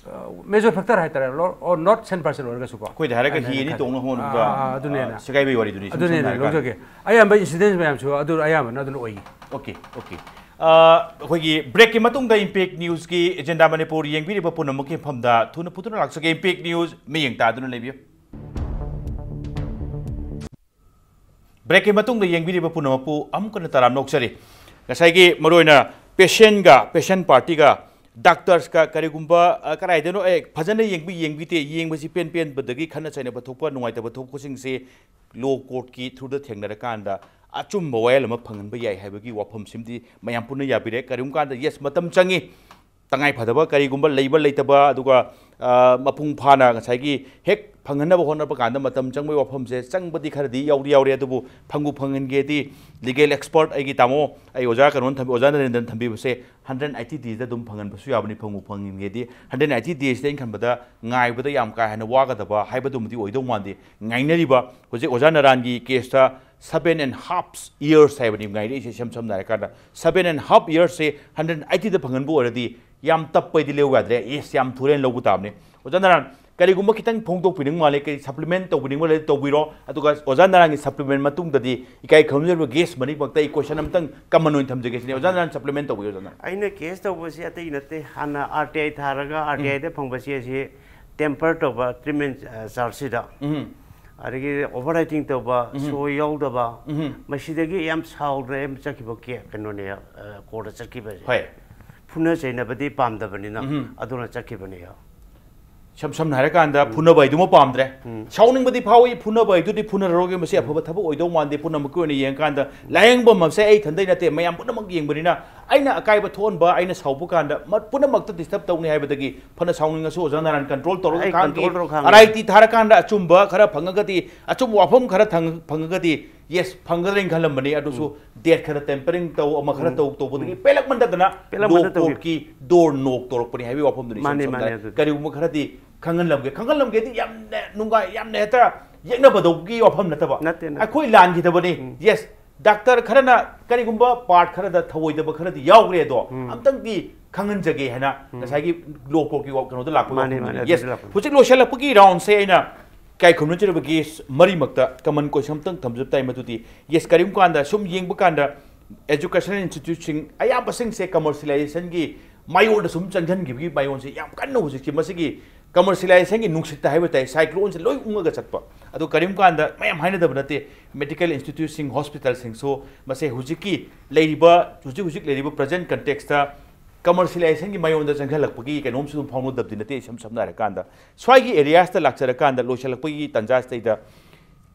ꯃꯦꯖꯔ ꯐꯦꯛꯇꯔ ꯍꯥꯏꯇꯥꯔꯦ, ꯑꯣꯔ ꯅꯣꯠ ꯁꯦꯟ ꯄꯥꯔꯁꯟ ꯑꯣꯏꯔꯒꯁꯨꯀꯣ꯫ ꯑꯩꯈꯣꯏꯗ ꯍꯥꯏꯔꯒ ꯑꯩꯅ ꯍꯤ ꯑꯅꯤ ꯈꯟ- ꯇꯣꯡꯅ ꯍꯣꯠꯅꯕꯗ ꯑꯥ, ꯑꯥ, ꯑꯗꯨꯅꯦꯅ꯫ ꯁꯦꯒꯥꯏꯕꯩ ꯋꯥꯔꯤꯗꯨꯅꯤ ꯏꯆꯝ ꯑꯗꯨꯅꯦꯅ ꯁꯝꯅ ꯍꯥꯏꯔꯀꯥꯟꯗ꯫ ꯂꯧꯖꯒꯦ꯫ ꯑꯌꯥꯝꯕ ꯏꯟꯁꯤꯗꯦꯟꯁ ꯃꯌꯥꯝꯁꯨ ꯑꯗꯨ ꯑꯌꯥꯝꯕꯅ ꯑꯗꯨꯅ ꯑꯣꯏ꯫ ꯑꯣꯀꯦ ꯑꯣꯀꯦ ꯑꯩꯈꯣꯏꯒꯤ ꯕ꯭ꯔꯦꯛꯀꯤ ꯃꯇꯨꯡꯗ ꯏꯝꯄꯦꯛ ꯅ꯭ꯌꯨꯁꯀꯤ ꯑꯦꯖꯦꯟꯗꯥ ꯃꯅꯤꯄꯨꯔ ꯌꯦꯡꯕꯤꯔꯤꯕ ꯄꯨꯝꯅꯃꯛꯀꯤ ꯃꯐꯝꯗ ꯊꯨꯅ ꯐꯨꯠꯇꯨꯅ ꯂꯥꯛꯆꯒꯦ꯫ ꯏꯝꯄꯦꯛ ꯅ꯭ꯌꯨꯁ ꯃꯤꯠꯌꯦꯡ ꯇꯥꯗꯨꯅ ꯂꯩꯕꯤꯌꯨ꯫ ꯕ꯭ꯔꯦꯛꯀꯤ ꯃꯇꯨꯡꯗ ꯌꯦꯡꯕꯤꯔꯤꯕ ꯄꯨꯝꯅꯃꯛꯄꯨ ꯑꯃꯨꯛ ꯍꯟꯅ ꯇꯔꯥꯝꯅ ꯑꯣꯛꯆꯔꯤ꯫ ꯉꯁꯥꯏꯒꯤ ꯃꯔꯨꯑꯣꯏꯅ ꯄꯦꯁꯦꯟꯒ ꯄꯦꯁꯦꯟ ꯄꯥꯔꯇꯤꯒ ꯗꯥꯛꯇꯔꯁꯀ ꯀꯔꯤꯒꯨꯝꯕ ꯑ, ꯀꯗꯥꯏꯗꯅꯣ ꯑꯦ ꯐꯖꯅ ꯌꯦꯡꯕꯤ ꯌꯦꯡꯕꯤꯗꯦ, ꯌꯦꯡꯕꯁꯤ ꯄꯦꯟ ꯄꯦꯟꯕꯗꯒꯤ ꯈꯠꯅ ꯆꯩꯅꯕ ꯊꯣꯛꯄ, ꯅꯨꯡꯉꯥꯏꯇꯕ ꯊꯣꯛꯄꯁꯤꯡꯁꯦ ꯂꯣ ꯀꯣꯔꯠꯀꯤ ꯊ꯭ꯔꯨꯗ ꯊꯦꯡꯅꯔꯀꯥꯟꯗ ꯑꯆꯨꯝꯕ ꯋꯥꯌꯦꯜ ꯑꯃ ꯐꯪꯍꯟꯕ ꯌꯥꯏ ꯍꯥꯏꯕꯒꯤ ꯋꯥꯐꯝꯁꯤꯃꯗꯤ ꯃꯌꯥꯝ ꯄꯨꯟꯅ ꯌꯥꯕꯤꯔꯦ꯫ ꯀꯔꯤꯒꯨꯝꯕ ꯀꯥꯟꯗ ꯌꯦꯁ, ꯃꯇꯝ ꯆꯪꯉꯤ, ꯇꯉꯥꯏ ꯐꯗꯕ ꯀꯔꯤꯒꯨꯝꯕ ꯂꯩꯕ ꯂꯩꯇꯕ, ꯑꯗꯨꯒ ꯑ, ꯃꯄꯨꯡ ꯐꯥꯅ ꯉꯁꯥꯏꯒꯤ ꯍꯦꯛ ꯐꯪꯍꯟꯅꯕ ꯍꯣꯠꯅꯕ ꯀꯥꯟꯗ ꯃꯇꯝ ꯆꯪꯕꯒꯤ ꯋꯥꯐꯝꯁꯦ ꯆꯪꯕꯗꯤ ꯈꯔꯗꯤ ꯌꯥꯎꯗꯤ ꯌꯥꯎꯔꯦ꯫ ꯑꯗꯨꯕꯨ ꯐꯪꯕꯨ ꯐꯪꯍꯟꯒꯦꯗꯤ ꯂꯤꯒꯦꯜ ꯑꯦꯛꯁꯄꯔꯠ ꯑꯩꯒꯤ ꯇꯥꯃꯣ, ꯑꯩ ꯑꯣꯖꯥ ꯀꯩꯅꯣꯅ ꯊꯝꯕꯤ, ꯑꯣꯖꯥ ꯅꯔꯦꯟꯗ꯭ꯔꯅ ꯊꯝꯕꯤꯕꯁꯦ ꯍꯟꯗ꯭ꯔꯦꯠ ꯑꯥꯏꯇꯤ ꯗꯦꯖꯇ ꯑꯗꯨꯝ ꯐꯪꯍꯟꯕꯁꯨ ꯌꯥꯕꯅꯤ꯫ ꯐꯪꯕꯨ ꯐꯪꯍꯟꯒꯦꯗꯤ ꯍꯟꯗ꯭ꯔꯦꯠ ꯑꯥꯏꯇꯤ ꯗꯦꯖꯇ ꯑꯩꯅ ꯈꯟꯕꯗ ꯉꯥꯏꯕꯗ ꯌꯥꯝ ꯀꯥ ꯍꯦꯟꯅ ꯋꯥꯒꯗꯕ ꯍꯥꯏꯕꯗꯨꯃꯗꯤ ꯑꯣꯏꯗꯧ ꯃꯥꯟꯗꯦ꯫ ꯉꯥꯏꯅꯔꯤꯕ ꯍꯧꯖꯤꯛ ꯑꯣꯖꯥ ꯅꯔꯥꯟꯒꯤ ꯀꯦꯁꯇ ꯁꯕꯦꯟ ꯑꯦꯟ ꯍꯥꯐ ꯌꯔꯁ ꯍꯥꯏꯕꯅꯤ ꯉꯥꯏꯔꯛꯏꯁꯦ꯫ ꯏꯁꯝ ꯁꯝꯅ ꯍꯥꯏꯔꯀꯥꯟꯗ ꯁꯕꯦꯟ ꯑꯦꯟ ꯍꯥꯐ ꯌꯔꯁꯁꯦ ꯍꯟꯗ꯭ꯔꯦꯠ ꯑꯥꯏꯇꯤꯗ ꯐꯪꯍꯟꯕ ꯑꯣꯏꯔꯗꯤ ꯌꯥꯝ ꯇꯞꯄꯩꯗꯤ ꯂꯧ ꯌꯥꯗ꯭ꯔꯦ꯫ ꯌꯦꯁ, ꯌꯥꯝ ꯊꯨꯔꯦꯅ ꯂꯧꯕ ꯇꯥꯕꯅꯤ꯫ ꯑꯣꯖꯥ ꯅꯔꯥꯟ, ꯀꯔꯤꯒꯨꯝꯕ ꯈꯤꯇꯪ ꯐꯣꯡꯗꯣꯛꯄꯤꯅꯤꯡꯕ ꯃꯥꯜꯂꯦ, ꯀꯔꯤ ꯁꯄ꯭ꯂꯤꯃꯦꯟ ꯇꯧꯕꯤꯅꯤꯡꯕ ꯂꯩꯔꯗꯤ ꯇꯧꯕꯤꯔꯣ꯫ ꯑꯗꯨꯒ ꯑꯣꯖꯥ ꯅꯔꯥꯟꯒꯤ ꯁꯄ꯭ꯂꯤꯃꯦꯟ ꯃꯇꯨꯡꯗꯗꯤ ꯏꯀꯥꯏ ꯈꯪꯖꯔꯕ ꯒꯦꯁ ꯃꯔꯤꯃꯛꯇ ꯑꯩ ꯀꯣꯏꯁꯟ ꯑꯃꯇꯪ ꯀꯃꯟ ꯑꯣꯏꯅ ꯊꯝꯖꯒꯦ ꯁꯤꯅꯤ꯫ ꯑꯣꯖꯥ ꯅꯔꯥꯟ ꯁꯄ꯭ꯂꯤꯃꯦꯟ ꯇꯧꯕꯤꯌꯨ, ꯑꯣꯖꯥ ꯅꯔꯥꯟ꯫ ꯑꯩꯅ ꯀꯦꯁ ꯇꯧꯕꯁꯤ ꯑꯇꯩ ꯅꯠꯇꯦ, ꯍꯥꯟꯅ ꯑꯥꯔ ꯇꯤ ꯑꯥꯏ ꯊꯥꯔꯒ ꯑꯥꯔ ꯇꯤ ꯑꯥꯏꯗ ꯐꯪꯕꯁꯤ ꯑꯁꯤ ꯇꯦꯝꯄꯔ ꯇꯧꯕ ꯇ꯭ꯔꯤꯠꯃꯦꯟ ꯆꯥꯔꯖꯁꯤꯗ, ꯎꯝ ꯑꯗꯒꯤ ꯑꯣꯚꯔ ꯔꯥꯏꯇꯤꯡ ꯇꯧꯕ, ꯁꯣ ꯌꯥꯎꯗꯕ, ꯎꯝ ꯃꯁꯤꯗꯒꯤ ꯌꯥꯝ ꯁꯥꯎꯗꯅ ꯌꯥꯝ ꯆꯠꯈꯤꯕ ꯀꯦ ꯀꯩꯅꯣꯅꯦ, ꯀꯣꯔꯠꯇ ꯆꯠꯈꯤꯕꯁꯦ꯫ ꯍꯣꯏ꯫ ꯐꯨꯅ ꯆꯩꯅꯕꯗꯤ ꯄꯥꯝꯗꯕꯅꯤꯅ ꯎꯝ꯫ ꯑꯗꯨꯅ ꯆꯠꯈꯤꯕꯅꯦ꯫ ꯏꯁꯝ ꯁꯝꯅ ꯍꯥꯏꯔꯀꯥꯟꯗ ꯐꯨꯅꯕ ꯍꯥꯏꯗꯨꯃ ꯄꯥꯝꯗ꯭ꯔꯦ꯫ ꯁꯥꯎꯅꯤꯡꯕꯗꯤ ꯐꯥꯎꯏ, ꯐꯨꯅꯕ ꯍꯥꯏꯗꯨꯗꯤ ꯐꯨꯅꯔꯔꯣꯏꯒꯦ, ꯃꯁꯤ ꯑꯐꯕ ꯊꯕꯛ ꯑꯣꯏꯗꯧ ꯃꯥꯟꯗꯦ꯫ ꯄꯨꯝꯅꯃꯛꯀꯤ ꯑꯣꯏꯅ ꯌꯦꯡꯉꯀꯥꯟꯗ ꯂꯥꯏꯌꯦꯡꯕ ꯑꯃꯁꯦ ꯑꯩ ꯏꯊꯟꯗꯩ ꯅꯠꯇꯦ, ꯃꯌꯥꯝ ꯄꯨꯝꯅꯃꯛ ꯌꯦꯡꯕꯅꯤꯅ ꯑꯩꯅ ꯑꯀꯥꯏꯕ ꯊꯣꯛꯍꯟꯕ, ꯑꯩꯅ ꯁꯥꯎꯕ ꯀꯥꯟꯗ ꯃ-, ꯄꯨꯝꯅꯃꯛꯇ ꯗꯤꯁꯇꯔꯕ ꯇꯧꯅꯤ ꯍꯥꯏꯕꯗꯒꯤ ꯐꯅ ꯁꯥꯎꯅꯤꯡꯉꯁꯨ ꯑꯣꯖꯥ ꯅꯥꯔꯥꯟ ꯀꯟꯇ꯭ꯔꯣꯜ ꯇꯧꯔꯒ ꯑꯩ ꯈꯥꯡꯒꯦ꯫ ꯀꯟꯇ꯭ꯔꯣꯜ ꯇꯧꯔꯒ ꯈꯥꯡꯒꯦ꯫ ꯑꯥꯔ ꯑꯥꯏ ꯇꯤ ꯊꯥꯔꯀꯥꯟꯗ ꯑꯆꯨꯝꯕ ꯈꯔ ꯐꯪꯉꯒꯗꯤ, ꯑꯆꯨꯝꯕ ꯋꯥꯐꯝ ꯈꯔ ꯊꯪ-, ꯐꯪꯉꯒꯗꯤ ꯌꯦꯁ ꯐꯪꯒꯗ꯭ꯔꯥꯅ ꯈꯜꯂꯝꯕꯅꯤ꯫ ꯑꯗꯨꯁꯨ ꯗꯦꯠ ꯈꯔ ꯇꯦꯝꯄꯔꯤꯡ ꯇꯧ, ꯑꯃ ꯈꯔ ꯇꯧ, ꯇꯧꯕꯗꯒꯤ ꯄꯦꯜꯂꯛꯃꯟꯗꯗꯅ ꯄꯦꯜꯂꯛꯃꯟꯗ ꯂꯣ ꯀꯣꯔꯠꯀꯤ ꯗꯣꯔ ꯅꯣꯛ ꯇꯧꯔꯛꯄꯅꯤ ꯍꯥꯏꯕꯒꯤ ꯋꯥꯐꯝꯗꯨꯅꯤ꯫ ꯏꯁꯝ ꯃꯥꯅꯦ, ꯁꯝꯅ ꯃꯥꯅꯦ, ꯍꯥꯏꯔꯕꯗ ꯑꯗꯨꯗꯤ꯫ ꯀꯔꯤꯒꯨꯝꯕ ꯈꯔꯗꯤ ꯈꯪꯍꯜꯂꯝꯒꯦ꯫ ꯈꯪꯍꯜꯂꯝꯒꯦꯗꯤ ꯌꯥꯝꯅ ꯅꯨꯡꯉꯥꯏ, ꯌꯥꯝꯅ ꯍꯦꯛꯇ ꯌꯦꯛꯅꯕꯗꯧꯒꯤ ꯋꯥꯐꯝ ꯅꯠꯇꯕ꯫ ꯅꯠꯇꯦ, ꯅꯠꯇꯦ꯫ ꯑꯩꯈꯣꯏ ꯂꯥꯟꯈꯤꯗꯕꯅꯤ꯫ ꯌꯦꯁ, ꯗꯥꯛꯇꯔ ꯈꯔꯅ ꯀꯔꯤꯒꯨꯝꯕ ꯄꯥꯔꯠ ꯈꯔꯗ ꯊꯧꯑꯣꯏꯗꯕ ꯈꯔꯗꯤ ꯌꯥꯎꯈ꯭ꯔꯦ, ꯑꯗꯣ ꯑꯝꯇꯪꯗꯤ ꯈꯪꯍꯟꯖꯒꯦ ꯍꯥꯏꯅ ꯉꯁꯥꯏꯒꯤ ꯂꯣ ꯀꯣꯔꯠꯀꯤ ꯀꯩꯅꯣꯗ ꯂꯥꯛꯄ ꯃꯥꯅꯦ, ꯋꯥꯐꯝꯗꯨꯅꯤ꯫ ꯃꯥꯅꯦ, ꯌꯦꯁ, ꯑꯗꯨꯗ ꯂꯥꯛꯄꯅꯤ꯫ ꯍꯧꯖꯤꯛ ꯂꯣꯏꯁꯤꯜꯂꯛꯄꯒꯤ ꯔꯥꯎꯟꯁꯦ ꯑꯩꯅ ꯏꯀꯥꯏ ꯈꯨꯝꯅꯖꯔꯤꯕ ꯒꯦꯁ ꯃꯔꯤꯃꯛꯇ ꯀꯃꯟ ꯀꯣꯏꯁꯟ ꯑꯃꯇꯪ ꯊꯝꯖꯕ ꯇꯥꯏ꯫ ꯃꯗꯨꯗꯤ, ꯌꯦꯁ, ꯀꯔꯤꯒꯨꯝꯕ ꯀꯥꯟꯗ ꯁꯨꯝ ꯌꯦꯡꯕ ꯀꯥꯟꯗ educational instituteꯁꯤꯡ ꯑꯌꯥꯝꯕꯁꯤꯡꯁꯦ commercializationꯒꯤ ꯃꯥꯏꯌꯣꯟꯗ ꯁꯨꯝ ꯆꯪꯁꯤꯟꯈꯤꯕꯒꯤ ꯃꯥꯏꯌꯣꯟꯁꯦ ꯌꯥꯝ ꯀꯟꯅ ꯍꯧꯖꯤꯛꯁꯦ, ꯃꯁꯤꯒꯤ commercializationꯒꯤ ꯅꯨꯡꯁꯤꯠꯇ ꯍꯥꯏꯕ ꯇꯥꯏ, ꯁꯥꯏꯀ꯭ꯂꯣꯟꯁꯦ ꯂꯣꯏ ꯎꯪꯉꯒ ꯆꯠꯄ꯫ ꯑꯗꯣ ꯀꯔꯤꯒꯨꯝꯕ ꯀꯥꯟꯗ ꯃꯌꯥꯝ ꯍꯥꯏꯅꯗꯕ ꯅꯠꯇꯦ, medical instituteꯁꯤꯡ, hospitalꯁꯤꯡꯁꯨ ꯃꯁꯦ ꯍꯧꯖꯤꯛꯀꯤ ꯂꯩꯔꯤꯕ, ꯍꯧꯖꯤꯛ ꯍꯧꯖꯤꯛ ꯂꯩꯔꯤꯕ present contextꯇ commercializationꯒꯤ ꯃꯥꯏꯌꯣꯟꯗ ꯆꯪꯁꯤꯜꯂꯛꯄꯒꯤ ꯀꯩꯅꯣꯝꯁꯨ ꯑꯗꯨꯝ ꯐꯥꯎꯅꯗꯕꯗꯤ ꯅꯠꯇꯦ꯫ ꯏꯁꯝ ꯁꯝꯅ ꯍꯥꯏꯔꯀꯥꯟꯗ ꯁ꯭ꯋꯥꯏꯒꯤ areasꯇ ꯂꯥꯛꯆꯔꯀꯥꯟꯗ ꯂꯣꯏꯁꯤꯜꯂꯛꯄꯒꯤ ꯇꯥꯟꯖꯥꯁꯤꯗꯩꯗ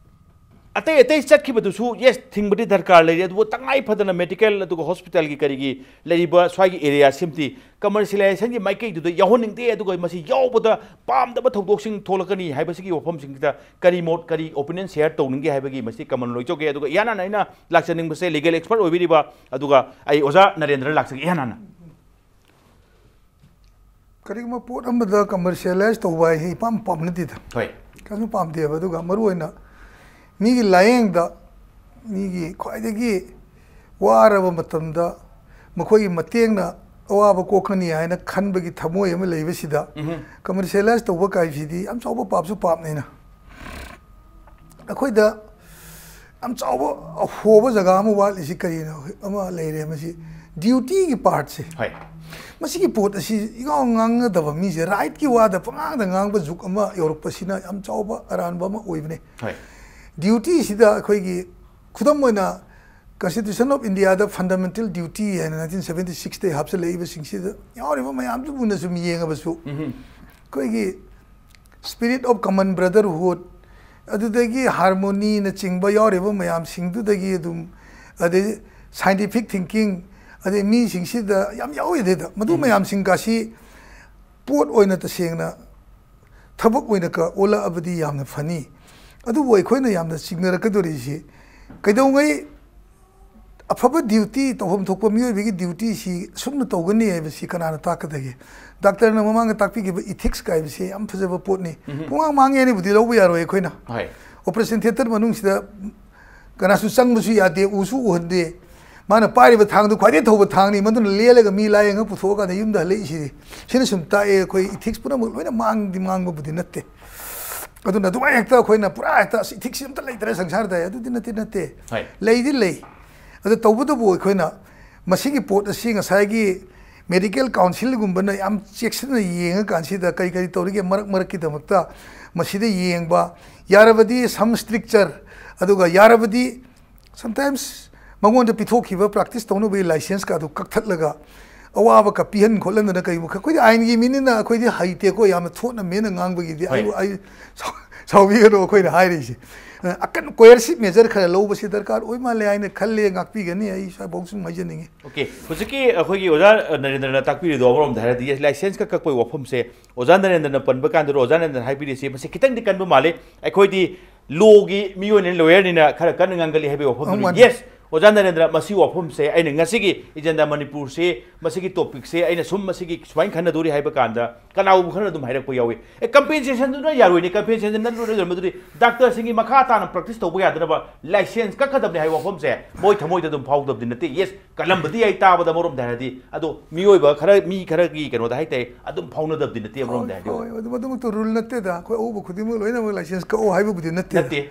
ꯑꯇꯩ ꯑꯇꯩ ꯆꯠꯈꯤꯕꯗꯨꯁꯨ, ꯌꯦꯁ, ꯊꯤꯡꯕꯗꯤ ꯗꯔꯀꯥꯔ ꯂꯩꯔꯤ, ꯑꯗꯨꯕꯨ ꯇꯉꯥꯏ ꯐꯗꯅ medical ꯑꯗꯨꯒ hospitalꯒꯤ ꯀꯔꯤꯒꯤ ꯂꯩꯔꯤꯕ ꯁ꯭ꯋꯥꯏꯒꯤ areaꯁꯤꯃꯗꯤ commercializationꯒꯤ ꯃꯥꯏꯀꯩꯗꯨꯗ ꯌꯥꯎꯍꯟꯅꯤꯡꯗꯦ, ꯑꯗꯨꯒ ꯃꯁꯤ ꯌꯥꯎꯕꯗ ꯄꯥꯝꯗꯕ ꯊꯧꯗꯣꯛꯁꯤꯡ ꯊꯣꯛꯂꯛꯀꯅꯤ ꯍꯥꯏꯕꯁꯤꯒꯤ ꯋꯥꯐꯝꯁꯤꯡꯁꯤꯗ ꯀꯔꯤ ꯃꯣꯠ, ꯀꯔꯤ opinion share ꯇꯧꯅꯤꯡꯒꯦ ꯍꯥꯏꯕꯒꯤ ꯃꯁꯤ ꯀꯃꯟ ꯂꯣꯏꯖꯧꯒꯦ꯫ ꯑꯗꯨꯒ ꯏꯍꯥꯟ ꯍꯥꯟꯅ ꯑꯩꯅ ꯂꯥꯛꯆꯅꯤꯡꯕꯁꯦ legal expert ꯑꯣꯏꯕꯤꯔꯤꯕ ꯑꯗꯨꯒ ꯑꯩ ꯑꯣꯖꯥ ꯅꯔꯦꯟꯗ꯭ꯔ ꯂꯥꯛꯆꯒꯦ ꯏꯍꯥꯟ ꯍꯥꯟꯅ꯫ ꯀꯔꯤꯒꯨꯝꯕ ꯄꯣꯠ ꯑꯃꯗ commercialize ꯇꯧꯕ ꯍꯥꯏꯁꯦ ꯏꯄꯥꯝ ꯄꯥꯝꯅꯗꯦꯗ꯫ ꯍꯣꯏ꯫ ꯀꯩꯁꯨ ꯄꯥꯝꯗꯦꯕ꯫ ꯑꯗꯨꯒ ꯃꯔꯨꯑꯣꯏꯅ ꯃꯤꯒꯤ ꯂꯥꯏꯌꯦꯡꯗ, ꯃꯤꯒꯤ ꯈ꯭ꯋꯥꯏꯗꯒꯤ ꯋꯥꯔꯕ ꯃꯇꯝꯗ ꯃꯈꯣꯏꯒꯤ ꯃꯇꯦꯡꯅ ꯑꯋꯥꯕ ꯀꯣꯛꯀꯅꯤ ꯍꯥꯏꯅ ꯈꯟꯕꯒꯤ ꯊꯃꯣꯏ ꯑꯃ ꯂꯩꯕꯁꯤꯗ commercialize ꯇꯧꯕ ꯀꯥꯏꯁꯤꯗꯤ ꯌꯥꯝ ꯆꯥꯎꯕ ꯄꯥꯞꯁꯨ ꯄꯥꯞꯅꯤꯅ꯫ ꯑꯩꯈꯣꯏꯗ ꯌꯥꯝ ꯆꯥꯎꯕ ꯍꯣꯕ ꯖꯒꯥ ꯑꯃ ꯋꯥꯠꯂꯤꯁꯤ ꯀꯔꯤꯅꯣ ꯑꯃ ꯂꯩꯔꯦ, ꯃꯁꯤ dutyꯒꯤ partꯁꯦ꯫ ꯍꯣꯏ꯫ ꯃꯁꯤꯒꯤ ꯄꯣꯠ ꯑꯁꯤ ꯏꯉꯥꯎ ꯉꯥꯡꯅꯗꯕ, ꯃꯤꯁꯦ rightꯀꯤ ꯋꯥꯗ ꯄꯉꯥꯡꯗ ꯉꯥꯡꯕ ꯖꯨꯛ ꯑꯃ ꯌꯧꯔꯛꯄꯁꯤꯅ ꯌꯥꯝ ꯆꯥꯎꯕ ꯑꯔꯥꯟꯕ ꯑꯃ ꯑꯣꯏꯕꯅꯦ꯫ ꯍꯣꯏ꯫ Dutyꯁꯤꯗ ꯑꯩꯈꯣꯏꯒꯤ, ꯈꯨꯗꯝ ꯑꯣꯏꯅ, Constitution of Indiaꯗ fundamental duty ꯍꯥꯏꯅ nineteen seventy sixꯇꯩ ꯍꯥꯞꯆꯤꯜꯂꯛꯏꯕꯁꯤꯡꯁꯤꯗ ꯌꯥꯎꯔꯤꯕ ꯃꯌꯥꯝꯗꯨ ꯃꯨꯟꯅ ꯁꯨꯝ ꯌꯦꯡꯉꯕꯁꯨ, ꯑꯩꯈꯣꯏꯒꯤ spirit of common brotherhood, ꯑꯗꯨꯗꯒꯤ harmonyꯅꯆꯤꯡꯕ ꯌꯥꯎꯔꯤꯕ ꯃꯌꯥꯝꯁꯤꯡꯗꯨꯗꯒꯤ ꯑꯗꯨꯝ, ꯑꯗꯩ scientific thinking, ꯑꯗꯩ ꯃꯤꯁꯤꯡꯁꯤꯗ ꯌꯥꯝ ꯌꯥꯎꯋꯤ꯫ ꯑꯗꯩꯗ ꯃꯗꯨ ꯃꯌꯥꯝꯁꯤꯡꯒꯁꯤ ꯄꯣꯠ ꯑꯣꯏꯅ ꯇꯁꯦꯡꯅ ꯊꯕꯛ ꯑꯣꯏꯅ ꯀ ꯑꯣꯜꯂꯛꯑꯕꯗꯤ ꯌꯥꯝꯅ ꯐꯅꯤ꯫ ꯑꯗꯨꯕꯨ ꯑꯩꯈꯣꯏꯅ ꯌꯥꯝꯅ ꯆꯤꯡꯅꯔꯛꯀꯗꯧꯔꯤꯁꯤ, ꯀꯩꯗꯧꯉꯩ ꯑꯐꯕ duty, ꯇꯧꯐꯝ ꯊꯣꯛꯄ ꯃꯤꯑꯣꯏꯕꯒꯤ dutyꯁꯤ ꯑꯁꯨꯝꯅ ꯇꯧꯒꯅꯤ ꯍꯥꯏꯕꯁꯤ ꯀꯅꯥꯅ ꯇꯥꯛꯀꯗꯒꯦ? ꯗꯥꯛꯇꯔꯅ ꯃꯃꯥꯡꯗ ꯇꯥꯛꯄꯤꯈꯤꯕ ethics ꯀꯥꯏꯕꯁꯤ ꯌꯥꯝ ꯐꯖꯕ ꯄꯣꯠꯅꯤ꯫ ꯄꯨꯡꯉꯥꯡ ꯃꯥꯡꯉꯦ ꯍꯥꯏꯅꯕꯨꯗꯤ ꯂꯧꯕ ꯌꯥꯔꯣꯏ ꯑꯩꯈꯣꯏꯅ꯫ ꯍꯣꯏ꯫ Operation theatre ꯃꯅꯨꯡꯁꯤꯗ ꯀꯅꯥꯁꯨ ꯆꯪꯕꯁꯨ ꯌꯥꯗꯦ, ꯎꯁꯨ ꯎꯍꯟꯗꯦ꯫ ꯃꯥꯅ ꯄꯥꯏꯔꯤꯕ ꯊꯥꯡꯗꯨ ꯈ꯭ꯋꯥꯏꯗꯒꯤ ꯊꯧꯕ ꯊꯥꯡꯅꯤ, ꯃꯗꯨꯅ ꯂꯦꯜꯂꯒ ꯃꯤ ꯂꯥꯏꯌꯦꯡꯉ ꯄꯨꯊꯣꯛꯑꯀꯥꯟꯗ ꯌꯨꯝꯗ ꯍꯜꯂꯛꯏꯁꯤꯗꯤ꯫ ꯁꯤꯅ ꯁꯨꯝ ꯇꯥꯛꯑꯦ, ꯑꯩꯈꯣꯏ ethics ꯄꯨꯝꯅꯃꯛ ꯂꯣꯏꯅ ꯃꯥꯡꯗꯤ ꯃꯥꯡꯕꯕꯨꯗꯤ ꯅꯠꯇꯦ꯫ ꯑꯗꯨꯅ ꯑꯗꯨꯃꯥꯏꯅ ꯍꯦꯛꯇ ꯑꯩꯈꯣꯏꯅ ꯄꯨꯔꯥ ꯍꯦꯛꯇ "ꯑꯁ, ethics ꯑꯝꯇ ꯂꯩꯇ꯭ꯔꯦ ꯁꯪꯁꯥꯔꯗ" ꯑꯗꯨꯗꯤ ꯅꯠꯇꯦ, ꯅꯠꯇꯦ꯫ ꯍꯣꯏ꯫ ꯂꯩꯗꯤ ꯂꯩ꯫ ꯑꯗꯨ ꯇꯧꯕꯇꯕꯨ ꯑꯩꯈꯣꯏꯅ ꯃꯁꯤꯒꯤ ꯄꯣꯠ ꯑꯁꯤ ꯉꯁꯥꯏꯒꯤ medical council ꯒꯨꯝꯕꯅ ꯌꯥꯝ ꯆꯦꯛꯁꯤꯟꯅ ꯌꯦꯡꯉꯀꯥꯟꯁꯤꯗ ꯀꯔꯤ ꯀꯔꯤ ꯇꯧꯔꯤꯒꯦ ꯃꯔꯛ ꯃꯔꯛꯀꯤꯗꯃꯛꯇ ꯃꯁꯤꯗ ꯌꯦꯡꯕ, ꯌꯥꯔꯕꯗꯤ some stricture, ꯑꯗꯨꯒ ꯌꯥꯔꯕꯗꯤ sometimes ꯃꯉꯣꯟꯗ ꯄꯤꯊꯣꯛꯈꯤꯕ practice ꯇꯧꯅꯕꯒꯤ license ꯀꯥꯗꯨ ꯀꯛꯊꯠꯂꯒ ꯑꯋꯥꯕ ꯀ ꯄꯤꯍꯟ ꯈꯣꯠꯍꯟꯗꯅ ꯀꯩꯒꯨꯝꯕ ꯑꯩꯈꯣꯏꯗꯤ ꯑꯥꯏꯟꯒꯤ ꯃꯤꯅꯤꯅ ꯑꯩꯈꯣꯏꯗꯤ ꯍꯩꯇꯦꯀꯣ, ꯌꯥꯝꯅ ꯊꯣꯠꯅ ꯃꯦꯟꯅ ꯉꯥꯡꯕꯒꯤꯗꯤ ꯍꯣꯏ꯫ ꯑꯩ, ꯑꯩ ꯁꯥꯎ-, ꯁꯥꯎꯕꯤꯒꯅꯨ ꯑꯩꯈꯣꯏꯅ ꯍꯥꯏꯔꯤꯁꯦ꯫ ꯑꯀꯟ coercive measure ꯈꯔ ꯂꯧꯕꯁꯤ ꯗꯔꯀꯥꯔ ꯑꯣꯏ ꯃꯥꯜꯂꯦ ꯍꯥꯏꯅ ꯈꯜꯂꯦ, ꯉꯥꯛꯄꯤꯒꯅꯤ, ꯑꯩ ꯁ꯭ꯋꯥꯏꯐꯥꯎ ꯁꯨꯝ ꯍꯥꯏꯖꯅꯤꯡꯉꯤ꯫ ꯑꯣꯀꯦ, ꯍꯧꯖꯤꯛꯀꯤ ꯑꯩꯈꯣꯏꯒꯤ ꯑꯣꯖꯥ ꯅꯔꯦꯟꯗ꯭ꯔꯅ ꯇꯥꯛꯄꯤꯔꯤꯗꯣ ꯑꯃꯔꯣꯝꯗ ꯍꯥꯏꯔꯗꯤ ꯂꯥꯏꯁꯦꯟꯁ ꯀꯛ ꯀꯛꯄꯒꯤ ꯋꯥꯐꯝꯁꯦ ꯑꯣꯖꯥ ꯅꯔꯦꯟꯗ꯭ꯔꯅ ꯄꯟꯕ ꯀꯥꯟꯗ ꯑꯣꯖꯥ ꯅꯔꯦꯟꯗ꯭ꯔꯅ ꯍꯥꯏꯕꯤꯔꯤꯁꯦ ꯃꯁꯤ ꯈꯤꯇꯪꯗꯤ ꯀꯟꯕ ꯃꯥꯜꯂꯦ꯫ ꯑꯩꯈꯣꯏꯗꯤ ꯂꯣꯒꯤ ꯃꯤꯑꯣꯏꯅ ꯂꯣꯌꯔꯅꯤꯅ ꯈꯔ ꯀꯟꯅ ꯉꯥꯡꯒꯜꯂꯤ ꯍꯥꯏꯕꯒꯤ ꯋꯥꯐꯝꯗꯨꯅꯤ꯫ ꯑꯧ, ꯃꯥꯅꯤ꯫ Yes, ꯑꯣꯖꯥ ꯅꯔꯦꯟꯗ꯭ꯔ, ꯃꯁꯤ ꯋꯥꯐꯝꯁꯦ ꯑꯩꯅ ꯉꯁꯤꯒꯤ ꯏꯖꯟꯗ ꯃꯅꯤꯄꯨꯔꯁꯦ ꯃꯁꯤꯒꯤ ꯇꯣꯄꯤꯛꯁꯦ ꯑꯩꯅ ꯁꯨꯝ ꯃꯁꯤꯒꯤ ꯁꯨꯃꯥꯏꯅ ꯈꯟꯅꯗꯣꯔꯤ ꯍꯥꯏꯕ ꯀꯥꯟꯗ ꯀꯅꯥꯒꯨꯝꯕ ꯈꯔꯅ ꯑꯗꯨꯝ ꯍꯥꯏꯔꯛꯄ ꯌꯥꯎꯏ, "ꯑꯦ, ꯀꯝꯄꯦꯟꯁꯦꯁꯟꯗꯨꯅ ꯌꯥꯔꯣꯏꯅꯦ, ꯀꯝꯄꯦꯟꯁꯦꯁꯟ ꯅꯠꯇ꯭ꯔꯣꯏ ꯃꯗꯨꯗꯤ ꯗꯥꯛꯇꯔꯁꯤꯡꯒꯤ ꯃꯈꯥ ꯇꯥꯅ ꯄ꯭ꯔꯦꯛꯇꯤꯁ ꯇꯧꯕ ꯌꯥꯗꯅꯕ ꯂꯥꯏꯁꯦꯟꯁ ꯀꯛꯀꯗꯕꯅꯤ" ꯍꯥꯏꯕ ꯋꯥꯐꯝꯁꯦ ꯃꯣꯏ ꯊꯃꯣꯏꯗ ꯑꯗꯨꯝ ꯐꯥꯎꯗꯕꯗꯤ ꯅꯠꯇꯦ꯫ Yes, ꯀꯜꯂꯝꯕꯗꯤ ꯌꯥꯏ ꯇꯥꯕꯗ ꯑꯃꯔꯣꯝꯗ ꯍꯥꯏꯔꯗꯤ, ꯑꯗꯣ ꯃꯤꯑꯣꯏꯕ ꯈꯔ, ꯃꯤ ꯈꯔꯒꯤ ꯀꯩꯅꯣꯗ ꯍꯥꯏꯇꯥꯔꯦ, ꯑꯗꯨꯝ ꯐꯥꯎꯅꯗꯕꯗꯤ ꯅꯠꯇꯦ ꯑꯃꯔꯣꯝꯗ ꯍꯥꯏꯔꯗꯤ꯫ ꯍꯣꯏ, ꯑꯗꯨ ꯃꯗꯨꯃꯛꯇ ꯔꯨꯜ ꯅꯠꯇꯦꯗ꯫ ꯑꯩꯈꯣꯏ ꯑꯎꯕ ꯈꯨꯗꯤꯡꯃꯛ ꯂꯣꯏꯅꯃꯛ ꯂꯥꯏꯁꯦꯟꯁ ꯀꯛꯑꯣ ꯍꯥꯏꯕꯕꯨꯗꯤ ꯅꯠꯇꯦ꯫ ꯅꯠꯇꯦ꯫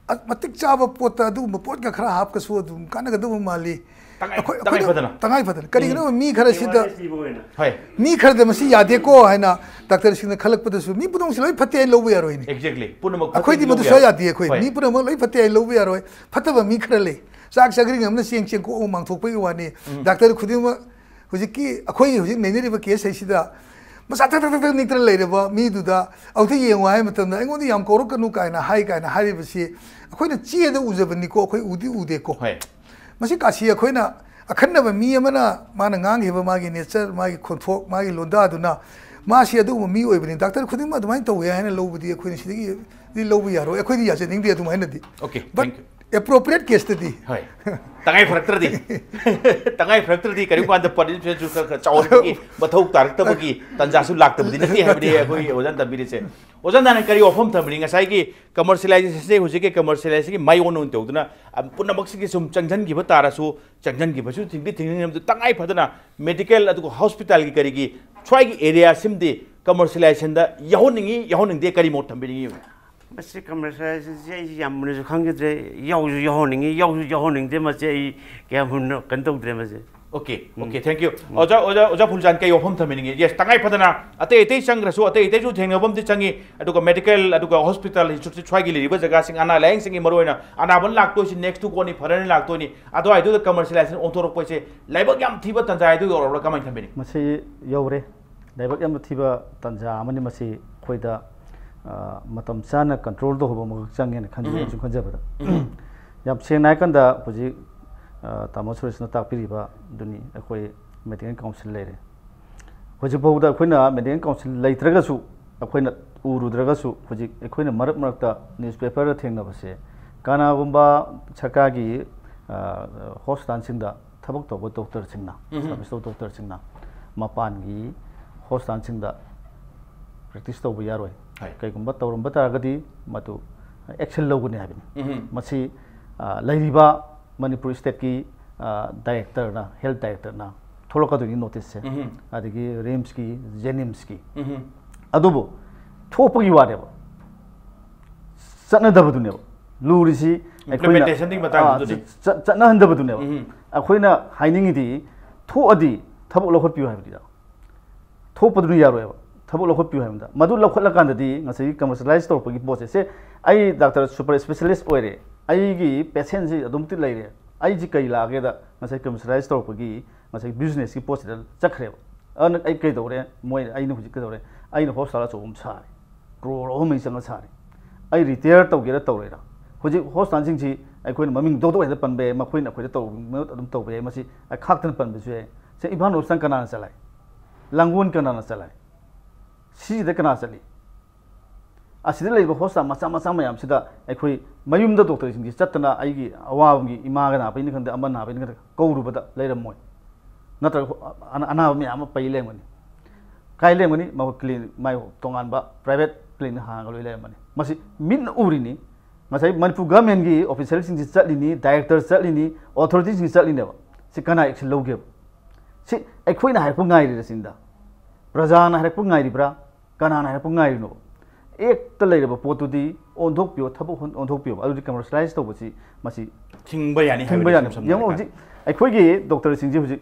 ꯑ-, ꯃꯇꯤꯛ ꯆꯥꯕ ꯄꯣꯠꯇ ꯑꯗꯨꯒꯨꯝꯕ ꯄꯣꯠꯀ ꯈꯔ ꯍꯥꯞꯀꯁꯨ ꯑꯗꯨꯝ ꯀꯥꯟꯅꯒꯗꯕ ꯃꯥꯜꯂꯤ꯫ ꯇꯉꯥꯏ-, ꯑꯩꯈꯣꯏ, ꯇꯉꯥꯏ ꯑꯩꯈꯣꯏꯅ ꯐꯗꯅ꯫ ꯇꯉꯥꯏ ꯐꯗꯅ꯫ ꯀꯔꯤꯒꯤꯅꯣ ꯎꯝ꯫ ꯃꯤ ꯈꯔꯁꯤꯗ, ꯑꯦꯋꯥꯔꯅꯦꯁ ꯄꯤꯕ ꯑꯣꯏꯅ꯫ ꯍꯣꯏ꯫ ꯃꯤ ꯈꯔꯗ ꯃꯁꯤ ꯌꯥꯗꯦꯀꯣ ꯍꯥꯏꯅ ꯗꯥꯛꯇꯔꯁꯤꯡꯅ ꯈꯜꯂꯛꯄꯗꯁꯨ ꯃꯤ ꯄꯨꯝꯅꯃꯛꯁꯤ ꯂꯣꯏ ꯐꯠꯇꯦ ꯍꯥꯏꯅ ꯂꯧꯕ ꯌꯥꯔꯣꯏꯅꯦ꯫ Exactly꯫ ꯄꯨꯝꯅꯃꯛ ꯐꯠꯇꯦ ꯑꯩꯈꯣꯏꯗꯤ ꯍꯥꯏꯅ ꯃꯗꯨ ꯂꯧꯕ ꯁꯨꯡꯌꯥ ꯌꯥꯔꯣꯏ꯫ ꯌꯥꯗꯦ꯫ ꯑꯩꯈꯣꯏ ꯍꯣꯏ꯫ ꯃꯤ ꯄꯨꯝꯅꯃꯛ ꯂꯣꯏ ꯐꯠꯇꯦ ꯍꯥꯏꯅ ꯂꯧꯕ ꯌꯥꯔꯣꯏ꯫ ꯐꯠꯇꯕ ꯃꯤ ꯈꯔ ꯂꯩ꯫ ꯆꯥꯛ ꯆꯥꯈ꯭ꯔꯤ ꯑꯃꯅ ꯆꯦꯡ ꯆꯦꯡꯀꯣꯛ ꯑꯃ ꯃꯥꯡꯊꯣꯛꯄꯒꯤ ꯋꯥꯅꯤ꯫ ꯎꯝ꯫ ꯗꯥꯛꯇꯔ ꯈꯨꯗꯤꯡꯃꯛ ꯍꯧꯖꯤꯛꯀꯤ ꯑꯩꯈꯣꯏ ꯍꯧꯖꯤꯛ ꯅꯩꯅꯔꯤꯕ ꯀꯦꯁ ꯍꯥꯏꯁꯤꯗ ꯃꯁꯥ ꯊꯛ ꯊꯛ ꯊꯛ ꯊꯛ ꯅꯤꯛꯇꯅ ꯂꯩꯔꯕ ꯃꯤꯗꯨꯗ ꯑꯃꯨꯛꯇ ꯌꯦꯡꯉꯨ ꯍꯥꯏꯕ ꯃꯇꯝꯗ ꯑꯩꯉꯣꯟꯗ ꯌꯥꯝ ꯀꯧꯔꯛꯀꯅꯨ ꯀꯥꯏꯅ ꯍꯥꯏ ꯀꯥꯏꯅ ꯍꯥꯏꯔꯤꯕꯁꯤ ꯑꯩꯈꯣꯏꯅ ꯆꯦꯗ ꯎꯖꯕꯅꯤꯀꯣ, ꯑꯩꯈꯣꯏ ꯎꯗꯤ ꯎꯗꯦꯀꯣ꯫ ꯍꯣꯏ꯫ ꯃꯁꯤ ꯀꯥꯁꯤ ꯑꯩꯈꯣꯏꯅ ꯑꯈꯟꯅꯕ ꯃꯤ ꯑꯃꯅ ꯃꯥꯅ ꯉꯥꯡꯈꯤꯕ ꯃꯥꯒꯤ ꯅꯦꯆꯔ, ꯃꯥꯒꯤ ꯈꯣꯟꯊꯣꯛ, ꯃꯥꯒꯤ ꯂꯣꯟꯗꯥꯗꯨꯅ ꯃꯥꯁꯤ ꯑꯗꯨꯒꯨꯝꯕ ꯃꯤ ꯑꯣꯏꯕꯅꯤ, ꯗꯥꯛꯇꯔ ꯈꯨꯗꯤꯡꯃꯛ ꯑꯗꯨꯃꯥꯏꯅ ꯇꯧꯋꯦ ꯍꯥꯏꯅ ꯂꯧꯕꯗꯤ ꯑꯩꯈꯣꯏꯅ ꯁꯤꯗꯒꯤꯗꯤ ꯂꯧꯕ ꯌꯥꯔꯣꯏ, ꯑꯩꯈꯣꯏꯗꯤ ꯌꯥꯖꯅꯤꯡꯗꯦ ꯑꯗꯨꯃꯥꯏꯅꯗꯤ꯫ Okay, But thank you. Appropriate ꯀꯦꯁꯇꯗꯤ ꯍꯣꯏ꯫ ꯇꯉꯥꯏ ꯐꯔꯛꯇ꯭ꯔꯗꯤ ꯇꯉꯥꯏ ꯐꯔꯛꯇ꯭ꯔꯗꯤ ꯀꯔꯤꯒꯨꯝꯕ ꯀꯥꯟꯗ ꯄꯥꯔꯇꯤꯁꯤꯄꯦꯟꯁꯨ ꯈꯔ ꯈꯔ ꯆꯥꯎꯍꯟꯕꯒꯤ ꯃꯊꯧ ꯇꯥꯔꯛꯇꯕꯒꯤ ꯇꯥꯟꯖꯥꯁꯨ ꯂꯥꯛꯇꯕꯗꯤ ꯅꯠꯇꯦ ꯍꯥꯏꯕꯗꯤ ꯑꯩꯈꯣꯏ ꯑꯣꯖꯥꯅ ꯇꯝꯕꯤꯔꯤꯁꯦ꯫ ꯑꯣꯖꯥ, ꯅꯍꯥꯟ ꯀꯔꯤ ꯋꯥꯐꯝ ꯊꯝꯕꯤꯅꯤ? ꯉꯁꯥꯏꯒꯤ ꯀꯃꯔꯁꯤꯌꯦꯂꯥꯏꯖꯦꯁꯟꯁꯦ ꯍꯧꯖꯤꯛꯀꯤ ꯀꯃꯔꯁꯤꯌꯦꯂꯥꯏꯖꯦꯁꯟꯒꯤ ꯃꯥꯏꯑꯣꯟ ꯑꯣꯏꯅ ꯇꯧꯗꯨꯅ, ꯑ, ꯄꯨꯝꯅꯃꯛꯁꯤꯒꯤ ꯁꯨꯝ ꯆꯪꯁꯤꯟꯈꯤꯕ ꯇꯥꯔꯁꯨ, ꯆꯪꯁꯤꯟꯈꯤꯕꯁꯨ ꯊꯤꯡꯗꯤ ꯊꯤꯡꯖꯤꯟꯕꯗꯨ ꯇꯉꯥꯏ ꯐꯗꯅ ꯃꯦꯗꯤꯀꯦꯜ ꯑꯗꯨꯒ ꯍꯣꯁꯄꯤꯇꯥꯜꯒꯤ ꯀꯔꯤꯒꯤ ꯁ꯭ꯋꯥꯏꯒꯤ ꯑꯦꯔꯤꯌꯥ ꯁꯤꯃꯗꯤ ꯀꯃꯔꯁꯤꯌꯦꯂꯥꯏꯖꯦꯁꯟꯗ ꯌꯥꯎꯍꯟꯅꯤꯡꯉꯤ, ꯌꯥꯎꯍꯟꯅꯤꯡꯗꯦ, ꯀꯔꯤ ꯃꯣꯠ ꯊꯝꯕꯤꯅꯤꯡꯉꯤ? ꯃꯁꯤ ꯀꯃꯔꯁꯤꯌꯦꯂꯥꯏꯖꯦꯁꯟꯁꯦ ꯑꯩꯁꯤ ꯌꯥꯝ ꯃꯨꯟꯅꯁꯨ ꯈꯪꯈꯤꯗ꯭ꯔꯦ, ꯌꯥꯎꯁꯨ ꯌꯥꯎꯍꯟꯅꯤꯡꯉꯤ, ꯌꯥꯎꯁꯨ ꯌꯥꯎꯍꯟꯅꯤꯡꯗꯦ꯫ ꯃꯁꯤ ꯑꯩ ꯀꯌꯥ ꯃꯨꯟꯅ ꯀꯩꯅꯣ ꯇꯧꯗ꯭ꯔꯦ ꯃꯁꯤ꯫ Okay, okay, thank you. ꯑꯣꯖꯥ, ꯑꯣꯖꯥ, ꯑꯣꯖꯥ ꯐꯨꯜꯆꯥꯟ, ꯀꯩ ꯋꯥꯐꯝ ꯊꯝꯕꯤꯅꯤꯡꯉꯤ? ꯌꯦꯁ, ꯇꯉꯥꯏ ꯐꯗꯅ ꯑꯇꯩ ꯑꯇꯩ ꯆꯪꯈ꯭ꯔꯁꯨ, ꯑꯇꯩ ꯑꯇꯩꯁꯨ ꯊꯦꯡꯅꯕ ꯑꯃꯗꯤ ꯆꯪꯉꯤ, ꯑꯗꯨꯒ ꯃꯦꯗꯤꯀꯦꯜ, ꯑꯗꯨꯒ ꯍꯣꯁꯄꯤꯇꯥꯜ, ꯁ꯭ꯋꯥꯏꯒꯤ ꯂꯩꯔꯤꯕ ꯖꯒꯥꯁꯤꯡ, ꯑꯅꯥ ꯂꯥꯏꯌꯦꯡꯁꯤꯡꯒꯤ ꯃꯔꯨꯑꯣꯏꯅ ꯑꯅꯥꯕ ꯂꯥꯛꯇꯣꯏꯁꯤ ꯅꯦꯛꯁ ꯇꯨ ꯀꯣꯟꯅꯤ, ꯐꯔꯅꯤ ꯂꯥꯛꯇꯣꯏꯅꯤ, ꯑꯗꯨꯋꯥꯏꯗꯨꯗ ꯀꯃꯔꯁꯤꯌꯦꯂꯥꯏꯖꯦꯁꯟ ꯑꯣꯟꯊꯣꯔꯛꯄꯁꯦ ꯂꯥꯏꯕꯛ ꯌꯥꯝ ꯊꯤꯕ ꯇꯥꯟꯖꯥ ꯍꯥꯏꯗꯨ ꯌꯧꯔꯕ꯭ꯔꯥ, ꯀꯃꯥꯏꯅ ꯊꯝꯕꯤꯅꯤ? ꯃꯁꯤ ꯌꯧꯔꯦ꯫ ꯂꯥꯏꯕꯛ ꯌꯥꯝꯅ ꯊꯤꯕ ꯇꯥꯟꯖꯥ ꯑꯃꯅꯤ꯫ ꯃꯁꯤ ꯑꯩꯈꯣꯏꯗ, ꯑ, ꯃꯇꯝ ꯆꯥꯅ ꯀꯟꯇ꯭ꯔꯣꯜ ꯇꯧꯍꯧꯕ ꯑꯃꯈꯛ ꯆꯪꯉꯦꯅ ꯈꯟꯖꯩ꯫ ꯑꯩꯅ ꯁꯨꯝ ꯈꯟꯖꯕꯗ ꯌꯥꯝ ꯁꯦꯡꯅ ꯍꯥꯏꯔꯀꯥꯟꯗ ꯍꯧꯖꯤꯛ, ꯑ, ꯇꯥꯃꯣ ꯁꯨꯔꯦꯁꯅ ꯇꯥꯛꯄꯤꯔꯤꯕ ꯑꯗꯨꯅꯤ꯫ ꯑꯩꯈꯣꯏ ꯃꯦꯗꯤꯀꯦꯜ ꯀꯥꯎꯟꯁꯤꯜ ꯂꯩꯔꯦ꯫ ꯍꯧꯖꯤꯛꯐꯥꯎꯗ ꯑꯩꯈꯣꯏꯅ ꯃꯦꯗꯤꯀꯦꯜ ꯀꯥꯎꯟꯁꯤꯜ ꯂꯩꯇ꯭ꯔꯒꯁꯨ, ꯑꯩꯈꯣꯏꯅ ꯎꯔꯨꯗ꯭ꯔꯒꯁꯨ, ꯍꯧꯖꯤꯛ ꯑꯩꯈꯣꯏꯅ ꯃꯔꯛ ꯃꯔꯛꯇ ꯅ꯭ꯌꯨꯁꯄꯦꯄꯔꯗ ꯊꯦꯡꯅꯕꯁꯦ, ꯀꯅꯥꯒꯨꯝꯕ ꯁꯔꯀꯥꯔꯒꯤ, ꯑ, ꯍꯣꯁꯄꯤꯇꯥꯜꯁꯤꯡꯗ ꯊꯕꯛ ꯇꯧꯕ ꯗꯣꯛꯇꯔꯁꯤꯡꯅ, ꯁꯔꯚꯤꯁ ꯇꯧꯕ ꯗꯣꯛꯇꯔꯁꯤꯡꯅ ꯃꯄꯥꯟꯒꯤ ꯍꯣꯁꯄꯤꯇꯥꯜꯁꯤꯡꯗ ꯄ꯭ꯔꯦꯛꯇꯤꯁ ꯇꯧꯕ ꯌꯥꯔꯣꯏ꯫ ꯀꯩꯒꯨꯝꯕ ꯇꯧꯔꯝꯕ ꯇꯥꯔꯒꯗꯤ ꯃꯗꯨ ꯑꯦꯛꯁꯟ ꯂꯧꯒꯅꯤ ꯍꯥꯏꯕꯅꯤ꯫ ꯃꯁꯤ, ꯑ, ꯂꯩꯔꯤꯕ ꯃꯅꯤꯄꯨꯔ ꯁ꯭ꯇꯦꯠꯀꯤ, ꯑ, ꯗꯥꯏꯔꯦꯛꯇꯔꯅ, ꯍꯦꯜꯊ ꯗꯥꯏꯔꯦꯛꯇꯔꯅ ꯊꯣꯛꯂꯛꯀꯗꯣꯏꯅꯤ ꯅꯣꯇꯤꯁꯁꯦ, ꯑꯗꯒꯤ ꯔꯤꯝꯁꯀꯤ, ꯖꯦꯅꯤꯝꯁꯀꯤ꯫ ꯑꯗꯨꯕꯨ ꯊꯣꯛꯄꯒꯤ ꯋꯥꯅꯦꯕ, ꯆꯠꯅꯗꯕꯗꯨꯅꯦꯕ ꯂꯨꯔꯤꯁꯤ꯫ ꯑꯩꯈꯣꯏꯅ, Implementationꯗꯨꯒꯤ ꯃꯇꯥꯡꯗꯨꯗꯅꯤ꯫ ꯑ, ꯆꯠ-, ꯆꯠ-, ꯆꯠꯅꯍꯟꯗꯕꯗꯨꯅꯦꯕ꯫ ꯑꯩꯈꯣꯏꯅ ꯍꯥꯏꯅꯤꯡꯉꯤꯗꯤ, ꯊꯣꯛꯑꯗꯤ ꯊꯕꯛ ꯂꯧꯈꯠꯄꯤꯌꯨ ꯍꯥꯏꯕꯅꯤꯗ꯫ ꯊꯣꯛꯄꯗꯨꯅ ꯌꯥꯔꯣꯏꯕ꯫ ꯊꯕꯛ ꯂꯧꯈꯠꯄꯤꯌꯨ ꯍꯥꯏꯕꯗ, ꯃꯗꯨ ꯂꯧꯈꯠꯂꯀꯥꯟꯗꯗꯤ ꯉꯁꯥꯏꯒꯤ ꯀꯃꯔꯁꯤꯌꯦꯂꯥꯏꯁ ꯇꯧꯔꯛꯄꯒꯤ ꯄꯣꯠꯁꯦ, ꯁꯦ, ꯑꯩ ꯗꯥꯛꯇꯔ ꯁꯨꯄꯔ ꯏꯁꯄꯦꯁꯤꯌꯦꯂꯤꯁ ꯑꯣꯏꯔꯦ, ꯑꯩꯒꯤ ꯄꯦꯁꯦꯟꯁꯤ ꯑꯗꯨꯝꯇꯤ ꯂꯩꯔꯦ, ꯑꯩꯁꯤ ꯀꯔꯤ ꯂꯥꯛꯑꯒꯦꯗ ꯉꯁꯥꯏ ꯀꯃꯔꯁꯤꯌꯦꯂꯥꯏꯁ ꯇꯧꯔꯛꯄꯒꯤ ꯉꯁꯥꯏ ꯕꯤꯖꯤꯅꯦꯁꯀꯤ ꯄꯣꯠꯁꯤꯗ ꯆꯠꯈ꯭ꯔꯦꯕ꯫ ꯑꯗꯨꯅ ꯑꯩ ꯀꯩꯗꯧꯔꯦ? ꯃꯣꯏ, ꯑꯩꯅ ꯍꯧꯖꯤꯛ ꯀꯩꯗꯧꯔꯦ? ꯑꯩꯅ ꯍꯣꯁꯄꯤꯇꯥꯜ ꯑꯆꯧꯕ ꯑꯃ ꯁꯥꯔꯦ, ꯀ꯭ꯔꯣꯔ ꯑꯍꯨꯝ ꯃꯔꯤ ꯆꯪꯉ ꯁꯥꯔꯦ꯫ ꯑꯩ ꯔꯤꯇꯥꯌꯔ ꯇꯧꯒꯦꯔꯥ ꯇꯧꯔꯣꯏꯔꯥ? ꯍꯧꯖꯤꯛ ꯍꯣꯁꯄꯤꯇꯥꯜꯁꯤꯡꯁꯤ ꯑꯩꯈꯣꯏꯅ ꯃꯃꯤꯡ ꯗꯣꯛ ꯗꯣꯛ ꯍꯦꯛꯇ ꯄꯟꯕ ꯌꯥꯏ, ꯃꯈꯣꯏꯅ ꯑꯩꯈꯣꯏꯗ ꯇꯧꯕ ꯑꯗꯨꯝ ꯇꯧꯕ ꯌꯥꯏ, ꯃꯁꯤ ꯑꯩ ꯈꯥꯛꯇꯅ ꯄꯟꯕꯁꯨ ꯌꯥꯏ꯫ ꯁꯦ, ꯏꯝꯐꯥꯜ ꯍꯣꯁꯄꯤꯇꯥꯜ ꯀꯅꯥꯅ ꯆꯂꯥꯏ? ꯂꯥꯡꯒꯣꯜ ꯀꯅꯥꯅ ꯆꯂꯥꯏ? ꯁꯤꯁꯤꯗ ꯀꯅꯥ ꯆꯠꯂꯤ? ꯑꯁꯤꯗ ꯂꯩꯔꯤꯕ ꯍꯣꯁꯄꯤꯇꯥꯜ ꯃꯆꯥ ꯃꯆꯥ ꯃꯌꯥꯝꯁꯤꯗ ꯑꯩꯈꯣꯏ ꯃꯌꯨꯝꯗ ꯗꯣꯛꯇꯔꯁꯤꯡꯁꯤ ꯆꯠꯇꯅ ꯑꯩꯒꯤ ꯑꯋꯥꯕꯒꯤ ꯏꯃꯥꯒ ꯅꯥꯕꯩꯅꯤ ꯈꯪꯗꯦ, ꯑꯃ ꯅꯥꯕꯩꯅꯤ ꯈꯪꯗꯦ, ꯀꯧꯔꯨꯕꯗ ꯂꯩꯔꯝꯃꯣꯏ, ꯅꯠꯇ꯭ꯔꯒ ꯑꯅꯥ- ꯑꯅꯥꯕ ꯃꯌꯥꯝ ꯑꯃ ꯄꯩ ꯂꯩꯔꯝꯒꯅꯤ꯫ ꯀꯥꯏ ꯂꯩꯔꯝꯒꯅꯤ? ꯃꯈꯣꯏ ꯀ꯭ꯂꯤꯅꯤꯛ, ꯃꯥꯏ ꯇꯣꯉꯥꯟꯕ ꯄ꯭ꯔꯥꯏꯚꯦꯠ ꯀ꯭ꯂꯤꯅꯤꯛ ꯍꯥꯡꯉꯒ ꯂꯣꯏ ꯂꯩꯔꯝꯃꯅꯤ꯫ ꯃꯁꯤ ꯃꯤꯠꯅ ꯎꯔꯤꯅꯤ꯫ ꯉꯁꯥꯏ ꯃꯅꯤꯄꯨꯔ ꯒꯚꯔꯟꯃꯦꯟꯒꯤ ꯑꯣꯐꯤꯁꯤꯌꯦꯜꯁꯤꯡꯁꯤ ꯆꯠꯂꯤꯅꯤ, ꯗꯥꯏꯔꯦꯛꯇꯔ ꯆꯠꯂꯤꯅꯤ, ꯑꯣꯊꯣꯔꯤꯇꯤꯁꯤꯡ ꯆꯠꯂꯤꯅꯦꯕ꯫ ꯁꯤ ꯀꯅꯥ ꯑꯦꯛꯁꯟ ꯂꯧꯒꯦꯕ? ꯁꯤ ꯑꯩꯈꯣꯏꯅ ꯍꯥꯏꯔꯛꯄ ꯉꯥꯏꯔꯤꯔ ꯁꯤꯅꯤꯗ? ꯄ꯭ꯔꯖꯥꯅ ꯍꯥꯏꯔꯛꯄ ꯉꯥꯏꯔꯤꯕ꯭ꯔꯥ? ꯀꯅꯥꯅ ꯍꯥꯏꯔꯛꯄ ꯉꯥꯏꯔꯤꯅꯣ? ꯑꯦꯛꯇ ꯂꯩꯔꯕ ꯄꯣꯠꯇꯨꯗꯤ ꯑꯣꯟꯊꯣꯛꯄꯤꯌꯣ, ꯊꯕꯛ ꯑꯣꯟ- ꯑꯣꯟꯊꯣꯛꯄꯤꯌꯣ꯫ ꯑꯗꯨꯗꯤ ꯀꯃꯔꯁꯤꯌꯦꯂꯥꯏꯁ ꯇꯧꯕꯁꯤ ꯃꯁꯤ ꯊꯤꯡꯕ ꯌꯥꯅꯤ ꯊꯤꯡꯕ ꯍꯥꯏꯕꯅꯤ, ꯌꯥꯅꯤ꯫ ꯏꯁꯝ ꯁꯝꯅ ꯌꯦꯡꯉꯣ, ꯍꯥꯏꯔꯀꯥꯟꯗ꯫ ꯍꯧꯖꯤꯛ ꯑꯩꯈꯣꯏꯒꯤ ꯗꯣꯛꯇꯔꯁꯤꯡꯁꯤ ꯍꯧꯖꯤꯛ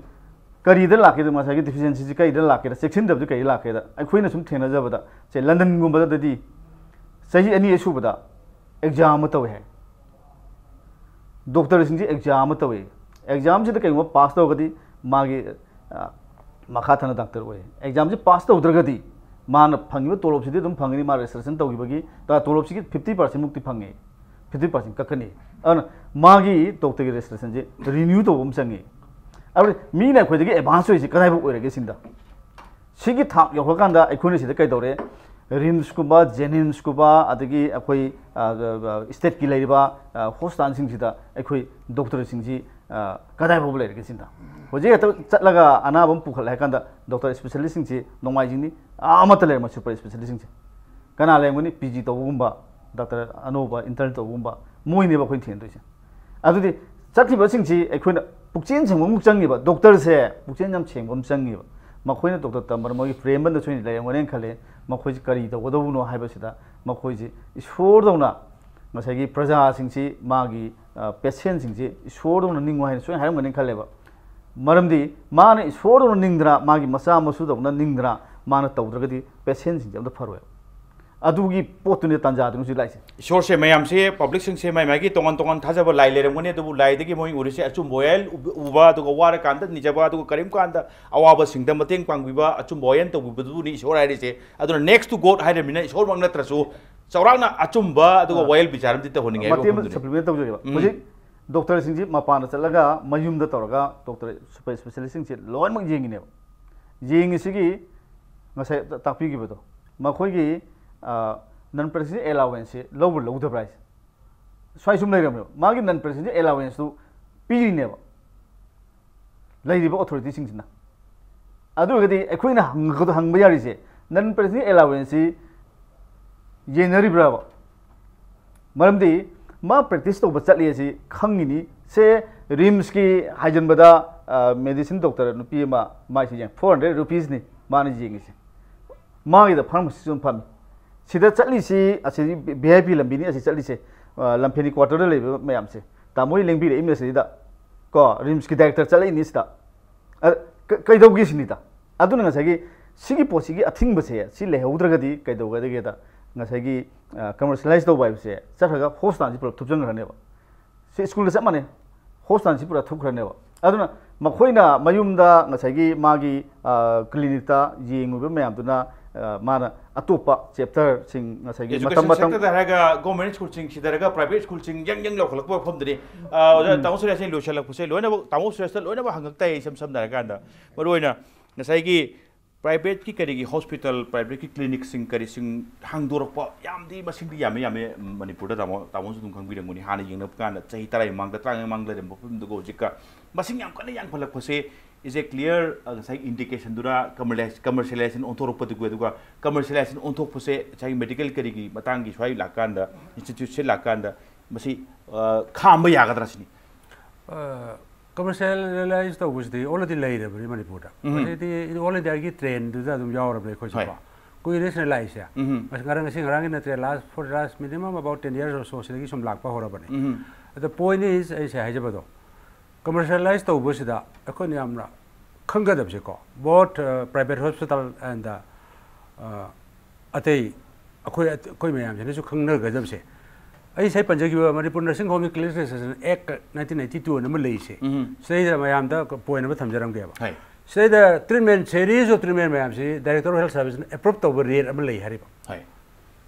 ꯀꯔꯤꯗ ꯂꯥꯛꯀꯦꯗ? ꯉꯁꯥꯏꯒꯤ ꯗꯤꯐꯤꯁꯤꯌꯦꯟꯁꯤꯁꯤ ꯀꯔꯤꯗ ꯂꯥꯛꯀꯦꯗ, ꯆꯦꯛꯁꯤꯟꯗꯕꯁꯤ ꯀꯔꯤꯗ ꯂꯥꯛꯀꯦꯗ? ꯑꯩꯈꯣꯏꯅ ꯁꯨꯝ ꯊꯦꯡꯅꯖꯕꯗ, ꯁꯦ, ꯂꯟꯗꯟꯒꯨꯝꯕꯗꯗꯤ ꯆꯍꯤ ꯑꯅꯤ ꯑꯁꯨꯕꯗ ꯑꯦꯛꯖꯥꯝ ꯑꯃ ꯇꯧꯋꯦ ꯍꯥꯏ꯫ ꯗꯣꯛꯇꯔꯁꯤꯡꯁꯤ ꯑꯦꯛꯖꯥꯝ ꯑꯃ ꯇꯧꯋꯦ꯫ ꯑꯦꯛꯖꯥꯝꯁꯤꯗ ꯀꯩꯒꯨꯝꯕ ꯄꯥꯁ ꯇꯧꯔꯒꯗꯤ ꯃꯥꯒꯤ, ꯑ, ꯃꯈꯥ ꯊꯥꯅ ꯗꯥꯛꯇꯔ ꯑꯣꯏ꯫ ꯑꯦꯛꯖꯥꯝꯁꯤ ꯄꯥꯁ ꯇꯧꯗ꯭ꯔꯒꯗꯤ ꯃꯥꯅ ꯐꯪꯉꯤꯕ ꯇꯣꯂꯣꯞꯁꯤꯗꯤ ꯑꯗꯨꯝ ꯐꯪꯒꯅꯤ, ꯃꯥ ꯔꯦꯖꯤꯁꯇ꯭ꯔꯦꯁꯟ ꯇꯧꯈꯤꯕꯒꯤ꯫ ꯇꯣꯂꯣꯞꯁꯤꯒꯤ ꯐꯤꯐꯇꯤ ꯄꯥꯔꯁꯦꯟ ꯃꯨꯛꯇꯤ ꯐꯪꯉꯦ, ꯐꯤꯐꯇꯤ ꯄꯥꯔꯁꯦꯟ ꯀꯛꯀꯅꯤ꯫ ꯑꯗꯨꯅ ꯃꯥꯒꯤ ꯗꯣꯛꯇꯔꯒꯤ ꯔꯦꯖꯤꯁꯇ꯭ꯔꯦꯁꯟꯁꯤ ꯔꯤꯅ꯭ꯌꯨ ꯇꯧꯕ ꯑꯃ ꯆꯪꯉꯤ꯫ ꯑꯗꯨꯗꯤ ꯃꯤꯅ ꯑꯩꯈꯣꯏꯗꯒꯤ ꯑꯦꯗꯚꯥꯟꯁ ꯑꯣꯏꯔꯤꯁꯤ ꯀꯗꯥꯏꯐꯥꯎ ꯑꯣꯏꯔꯒꯦ ꯁꯤꯅꯤꯗ? ꯁꯤꯒꯤ ꯊꯥꯛ ꯌꯧꯔꯀꯥꯟꯗ ꯑꯩꯈꯣꯏꯅ ꯁꯤꯗ ꯀꯩꯗꯧꯔꯦ? ꯔꯤꯝꯁꯀꯨꯝꯕ, ꯖꯦꯅꯤꯝꯁꯀꯨꯝꯕ, ꯑꯗꯒꯤ ꯑꯩꯈꯣꯏ, ꯑ, ꯑ, ꯑ, ꯁ꯭ꯇꯦꯠꯀꯤ ꯂꯩꯔꯤꯕ, ꯑ, ꯍꯣꯁꯄꯤꯇꯥꯜꯁꯤꯡꯁꯤꯗ ꯑꯩꯈꯣꯏ ꯗꯣꯛꯇꯔꯁꯤꯡꯁꯤ, ꯑ, ꯀꯗꯥꯏ ꯐꯥꯎꯕ ꯂꯩꯔꯒꯦ ꯁꯤꯗ? ꯍꯧꯖꯤꯛ ꯍꯦꯛꯇ ꯆꯠꯂꯒ ꯑꯅꯥꯕ ꯑꯃ ꯄꯨꯈꯠꯂꯦ ꯍꯥꯏ ꯀꯥꯟꯗ ꯗꯣꯛꯇꯔ ꯏꯁꯄꯦꯁꯤꯌꯦꯂꯤꯁꯁꯤꯡꯁꯤ ꯅꯣꯡꯃꯥꯏꯖꯤꯡꯅꯤ, ꯑꯥ, ꯑꯃꯠꯇ ꯂꯩꯔꯝꯃꯣꯏ ꯁꯨꯄꯔ ꯏꯁꯄꯦꯁꯤꯌꯦꯂꯤꯁꯁꯤꯡꯁꯦ꯫ ꯀꯅꯥ ꯂꯩꯔꯝꯒꯅꯤ? ꯄꯤ ꯖꯤ ꯇꯧꯕꯒꯨꯝꯕ, ꯗꯥꯛꯇꯔ ꯑꯅꯧꯕ ꯏꯟꯇꯔꯟ ꯇꯧꯕꯒꯨꯝꯕ, ꯃꯣꯏꯅꯦꯕ ꯑꯩꯈꯣꯏꯅ ꯊꯦꯡꯅꯗꯣꯏꯁꯦ꯫ ꯑꯗꯨꯗꯤ ꯆꯠꯈꯤꯕꯁꯤꯡꯁꯤ ꯑꯩꯈꯣꯏꯅ ꯄꯨꯛꯆꯦꯜ ꯁꯦꯡꯕ ꯑꯃꯨꯛ ꯆꯪꯉꯤꯕ꯫ ꯗꯣꯛꯇꯔꯁꯦ ꯄꯨꯛꯆꯦꯜ ꯌꯥꯝ ꯁꯦꯡꯕ ꯑꯃ ꯆꯪꯉꯤꯕ꯫ ꯃꯈꯣꯏꯅ ꯗꯣꯛꯇꯔ ꯇꯝꯕꯗ ꯃꯣꯏꯒꯤ ꯄ꯭ꯔꯦꯝꯕꯟꯗ ꯁꯣꯏꯅ ꯂꯩꯔꯝꯒꯅꯦꯅ ꯈꯜꯂꯦ꯫ ꯃꯈꯣꯏꯁꯤ ꯀꯔꯤ ꯇꯧꯒꯗꯧꯕꯅꯣ ꯍꯥꯏꯕꯁꯤꯗ ꯃꯈꯣꯏꯁꯤ ꯏꯁꯣꯔꯗꯧꯅ ꯉꯁꯥꯏꯒꯤ ꯄ꯭ꯔꯖꯥꯁꯤꯡꯁꯤ, ꯃꯥꯒꯤ, ꯑ, ꯄꯦꯁꯦꯟꯁꯤꯡꯁꯤ ꯏꯁꯣꯔꯗꯧꯅ ꯅꯤꯡꯉꯨ ꯍꯥꯏꯅ ꯁꯣꯏꯅ ꯍꯥꯏꯔꯝꯒꯅꯤ ꯈꯜꯂꯦꯕ꯫ ꯃꯔꯝꯗꯤ ꯃꯥꯅ ꯏꯁꯣꯔꯗꯧꯅ ꯅꯤꯡꯗꯅ, ꯃꯥꯒꯤ ꯃꯆꯥ ꯃꯁꯨꯗꯧꯅ ꯅꯤꯡꯗꯅ ꯃꯥꯅ ꯇꯧꯗ꯭ꯔꯒꯗꯤ ꯄꯦꯁꯦꯟꯁꯤꯡꯁꯦ ꯑꯝꯇ ꯐꯔꯣꯏꯕ꯫ ꯑꯗꯨꯒꯤ ꯄꯣꯠꯇꯨꯅꯤ ꯇꯥꯟꯖꯥꯗꯨꯅꯤ ꯍꯧꯖꯤꯛ ꯂꯥꯛꯏꯁꯦ꯫ ꯏꯁꯣꯔꯁꯦ ꯃꯌꯥꯝꯁꯦ, ꯄꯕ꯭ꯂꯤꯛꯁꯤꯡꯁꯦ ꯃꯥꯏ ꯃꯥꯏꯒꯤ ꯇꯣꯉꯥꯟ ꯇꯣꯉꯥꯟ ꯊꯥꯖꯕ ꯂꯥꯏ ꯂꯩꯔꯝꯒꯅꯤ, ꯑꯗꯨꯕꯨ ꯂꯥꯏꯗꯒꯤ ꯃꯣꯏ ꯎꯔꯤꯁꯦ ꯑꯆꯨꯝꯕ ꯋꯥꯌꯦꯜ ꯎꯕ, ꯎꯕ, ꯑꯗꯨꯒ ꯋꯥꯔꯀꯥꯟꯗ ꯅꯤꯖꯕ, ꯑꯗꯨꯒ ꯀꯔꯤꯒꯨꯝꯕ ꯀꯥꯟꯗ ꯑꯋꯥꯕꯁꯤꯡꯗ ꯃꯇꯦꯡ ꯄꯥꯡꯕꯤꯕ, ꯑꯆꯨꯝꯕ ꯋꯥꯌꯦꯜ ꯇꯧꯕꯤꯕꯗꯨꯕꯨꯅꯤ ꯏꯁꯣꯔ ꯍꯥꯏꯔꯤꯁꯦ꯫ ꯑꯗꯨꯅ next to God ꯍꯥꯏꯔꯕꯅꯤꯅ ꯏꯁꯣꯔꯃꯛ ꯅꯠꯇ꯭ꯔꯁꯨ ꯆꯥꯎꯔꯥꯛꯅ ꯑꯆꯨꯝꯕ ꯑꯗꯨꯒ ꯑꯥ꯫ ꯋꯥꯌꯦꯜ ꯕꯤꯆꯥꯔ ꯑꯃꯗꯤ ꯇꯧꯍꯟꯅꯤꯡꯉꯦ ꯍꯥꯏꯕ ꯃꯇꯦꯛ ꯑꯃ ꯋꯥꯐꯝꯗꯨꯅꯤ꯫ ꯁꯄ꯭ꯂꯤꯃꯦꯟ ꯇꯧꯖꯒꯦꯕ꯫ ꯎꯝ꯫ ꯍꯧꯖꯤꯛ ꯗꯣꯛꯇꯔꯁꯤꯡꯁꯤ ꯃꯄꯥꯟꯗ ꯆꯠꯂꯒ ꯃꯌꯨꯝꯗ ꯇꯧꯔꯒ ꯗꯣꯛꯇꯔ ꯁꯨꯄꯔ ꯏꯁꯄꯦꯁꯤꯌꯦꯂꯤꯁꯁꯤꯡꯁꯤ ꯂꯣꯏꯅꯃꯛ ꯌꯦꯡꯉꯤꯅꯦꯕ꯫ ꯌꯦꯡꯉꯤꯁꯤꯒꯤ ꯉꯁꯥꯏ ꯇꯥꯛꯄꯤꯈꯤꯕꯗꯣ, ꯃꯈꯣꯏꯒꯤ, ꯑ, Non presidential allowance ꯁꯦ ꯂꯧꯕ꯭ꯔꯥ ꯂꯧꯗꯕ꯭ꯔꯥ ꯍꯥꯏꯁꯦ ꯁ꯭ꯋꯥꯏ ꯁꯨꯝ ꯂꯩꯔꯝꯃꯦꯕ꯫ ꯃꯥꯒꯤ non presidential allowance ꯇꯨ ꯄꯤꯔꯤꯅꯦꯕ ꯂꯩꯔꯤꯕ authority ꯁꯤꯡꯁꯤꯅ꯫ ꯑꯗꯨ ꯑꯣꯏꯔꯒꯗꯤ ꯑꯩꯈꯣꯏꯅ ꯍꯪꯒꯗ-, ꯍꯪꯕ ꯌꯥꯔꯤꯁꯦ, non presidential allowance ꯁꯤ ꯌꯦꯟꯅꯔꯤꯕ꯭ꯔꯕ? ꯃꯔꯝꯗꯤ ꯃꯥ practice ꯇꯧꯕ ꯆꯠꯂꯤ ꯑꯁꯤ ꯈꯪꯉꯤꯅꯤ꯫ ꯁꯦ, RIMS ꯀꯤ ꯍꯥꯏꯖꯟꯕꯗ, ꯑ, medicine doctor ꯅꯨꯄꯤ ꯑꯃ, ꯃꯥꯏꯁꯤ ꯌꯦꯡ, four hundred rupees ꯅꯤ ꯃꯥꯅ ꯌꯦꯡꯉꯤꯁꯦ꯫ ꯃꯥꯒꯤꯗ pharmacist ꯑꯃ ꯐꯝꯃꯤ꯫ ꯁꯤꯗ ꯆꯠꯂꯤꯁꯤ, ꯑꯁꯤ V I P ꯂꯝꯕꯤꯅꯤ ꯑꯁꯤ ꯆꯠꯂꯤꯁꯦ, ꯑ, ꯂꯝꯐꯦꯜꯒꯤ quarter ꯗ ꯂꯩꯕ ꯃꯌꯥꯝꯁꯦ꯫ ꯇꯥꯃꯣ ꯍꯣꯏ ꯂꯦꯡꯕꯤꯔꯛꯏꯕꯅꯤ ꯑꯁꯤꯗ꯫ ꯀꯣ, RIMS ꯀꯤ director ꯆꯠꯂꯛꯏꯅꯤ ꯁꯤꯗ꯫ ꯑ, ꯀ-, ꯀꯩꯗꯧꯒꯦ ꯁꯤꯅꯤꯗ꯫ ꯑꯗꯨꯅ ꯉꯁꯥꯏꯒꯤ ꯁꯤꯒꯤ ꯄꯣꯠꯁꯤꯒꯤ ꯑꯊꯤꯡꯕꯁꯦ ꯁꯤ ꯂꯩꯍꯧꯗ꯭ꯔꯒꯗꯤ ꯀꯩꯗꯧꯒꯗꯒꯦꯗ, ꯉꯁꯥꯏꯒꯤ, ꯑ, commercialize ꯇꯧꯕ ꯍꯥꯏꯕꯁꯦ ꯆꯠꯈ꯭ꯔꯒ hospital ꯁꯤ ꯄꯨꯂꯞ ꯊꯨꯞꯆꯟꯈ꯭ꯔꯅꯦꯕ꯫ ꯁꯤ school ꯗ ꯆꯞ ꯃꯥꯟꯅꯩ꯫ Hospital ꯁꯤ ꯄꯨꯔꯥ ꯊꯨꯞꯈ꯭ꯔꯅꯦꯕ꯫ ꯑꯗꯨꯅ ꯃꯈꯣꯏꯅ ꯃꯌꯨꯝꯗ ꯉꯁꯥꯏꯒꯤ ꯃꯥꯒꯤ, ꯑ, clinic ꯇ ꯌꯦꯡꯉꯨꯕ ꯃꯌꯥꯝꯗꯨꯅ, ꯑ, ꯃꯥꯅ ꯑꯇꯣꯞꯄ chapter ꯁꯤꯡ ꯉꯁꯥꯏꯒꯤ ꯃꯇꯝ education ꯃꯇꯝ sector ꯗ ꯍꯥꯏꯔꯒ government school ꯁꯤꯡ ꯁꯤꯗꯔꯒ private school ꯁꯤꯡ ꯌꯪ ꯌꯪ ꯂꯧꯈꯠꯂꯛꯄ ꯃꯐꯝꯗꯨꯅꯤ꯫ ꯑ, ꯑꯣꯖꯥ ꯎꯝ꯫ ꯇꯥꯃꯣ ꯁꯨꯔꯦꯁꯅ ꯂꯣꯏꯁꯤꯜꯂꯛꯄꯁꯦ ꯂꯣꯏꯅꯃꯛ, ꯇꯥꯃꯣ ꯁꯨꯔꯦꯁꯇ ꯂꯣꯏꯅꯃꯛ ꯍꯪꯉꯛ ꯇꯥꯏ꯫ ꯏꯁꯝ ꯁꯝꯅ ꯍꯥꯏꯔꯀꯥꯟꯗ, ꯃꯔꯨꯑꯣꯏꯅ ꯉꯁꯥꯏꯒꯤ private ꯀꯤ ꯀꯔꯤꯒꯤ hospital, private ꯀꯤ clinic ꯁꯤꯡ ꯀꯔꯤꯁꯤꯡ ꯍꯥꯡꯗꯣꯔꯛꯄ ꯌꯥꯝꯗꯤ, ꯃꯁꯤꯡꯗꯤ ꯌꯥꯝꯃꯦ, ꯌꯥꯝꯃꯦ꯫ ꯃꯅꯤꯄꯨꯔꯗ ꯇꯥꯃꯣ, ꯇꯥꯃꯣꯁꯨ ꯑꯗꯨꯝ ꯈꯪꯕꯤꯔꯝꯒꯅꯤ꯫ ꯍꯥꯟꯅ ꯌꯦꯡꯅꯕ ꯀꯥꯟꯗ ꯆꯍꯤ ꯇꯔꯥꯒꯤ ꯃꯃꯥꯡꯗ, ꯇꯔꯥꯃꯉꯥꯒꯤ ꯃꯃꯥꯡꯗ ꯂꯩꯔꯝꯕ ꯃꯐꯝꯗꯨꯒ ꯍꯧꯖꯤꯛꯀ ꯃꯁꯤꯡ ꯌꯥꯝ ꯀꯟꯅ ꯌꯥꯝꯈꯠꯂꯛꯄꯁꯦ is a clear, ꯑ, ꯉꯁꯥꯏꯒꯤ indication ꯗꯨꯔ commercialize-, commercialization ꯑꯣꯟꯊꯣꯔꯛꯄꯗꯨꯒ, ꯑꯗꯨꯒ commercialization ꯑꯣꯟꯊꯣꯛꯄꯁꯦ ꯉꯁꯥꯏꯒꯤ medical ꯀꯔꯤꯒꯤ ꯃꯇꯥꯡꯒꯤ ꯁ꯭ꯋꯥꯏ ꯂꯥꯛꯀꯥꯟꯗ, institute ꯁꯦ ꯂꯥꯛꯀꯥꯟꯗ ꯃꯁꯤ, ꯑ, ꯈꯥꯝꯕ ꯌꯥꯒꯗ꯭ꯔꯥ ꯁꯤꯅꯤ? ꯑ, commercialize ꯇꯧꯕꯁꯤꯗꯤ already ꯂꯩꯔꯕꯅꯤ ꯃꯅꯤꯄꯨꯔꯗ꯫ ꯎꯝ꯫ ꯃꯁꯤꯗꯤ already ꯑꯩꯒꯤ trend ꯗꯨꯗ ꯑꯗꯨꯝ ꯌꯥꯎꯔꯕꯅꯤ ꯑꯩꯈꯣꯏꯁꯨ ꯍꯣꯏ꯫ ꯀꯣ꯫ ꯀꯨꯏꯔꯦ ꯁꯤꯅ ꯂꯥꯛꯏꯁꯦ꯫ ꯎꯝ꯫ ꯉꯁꯤ ꯉꯔꯥꯡ, ꯉꯁꯤ ꯉꯔꯥꯡꯒꯤ ꯅꯠꯇ꯭ꯔꯦ, last, for last minimum about ten years or so ꯁꯤꯗꯒꯤ ꯁꯨꯝ ꯂꯥꯛꯄ ꯍꯧꯔꯕꯅꯤ꯫ ꯎꯝ꯫ The point is, ꯑꯩꯁꯦ ꯍꯥꯏꯖꯕꯗꯣ, commercialize ꯇꯧꯕꯁꯤꯗ ꯑꯩꯈꯣꯏꯅ ꯌꯥꯝꯅ ꯈꯪꯒꯗꯕꯁꯦꯀꯣ, both, uh, private hospital and, uh, ꯑꯇꯩ ꯑꯩꯈꯣꯏ, ꯑꯩꯈꯣꯏ ꯃꯌꯥꯝꯁꯤꯅꯁꯨ ꯈꯪꯅꯒꯗꯕꯁꯦ, ꯑꯩ ꯉꯁꯥꯏ ꯄꯟꯖꯈꯤꯕ Manipur Nursing Home Clinical Association Act nineteen ninety two ꯑꯅ ꯑꯃ ꯂꯩꯔꯤꯁꯦ, ꯎꯝ꯫ ꯁꯤꯗꯩꯗ ꯃꯌꯥꯝꯗ point ꯑꯃ ꯊꯝꯖꯔꯝꯒꯦꯕ꯫ ꯍꯣꯏ꯫ ꯁꯤꯗꯩꯗ treatment, series of treatment ꯃꯌꯥꯝꯁꯤ Director of Health Service ꯅ approve ꯇꯧꯕ rate ꯑꯃ ꯂꯩ ꯍꯥꯏꯔꯤꯕ꯫ ꯍꯣꯏ꯫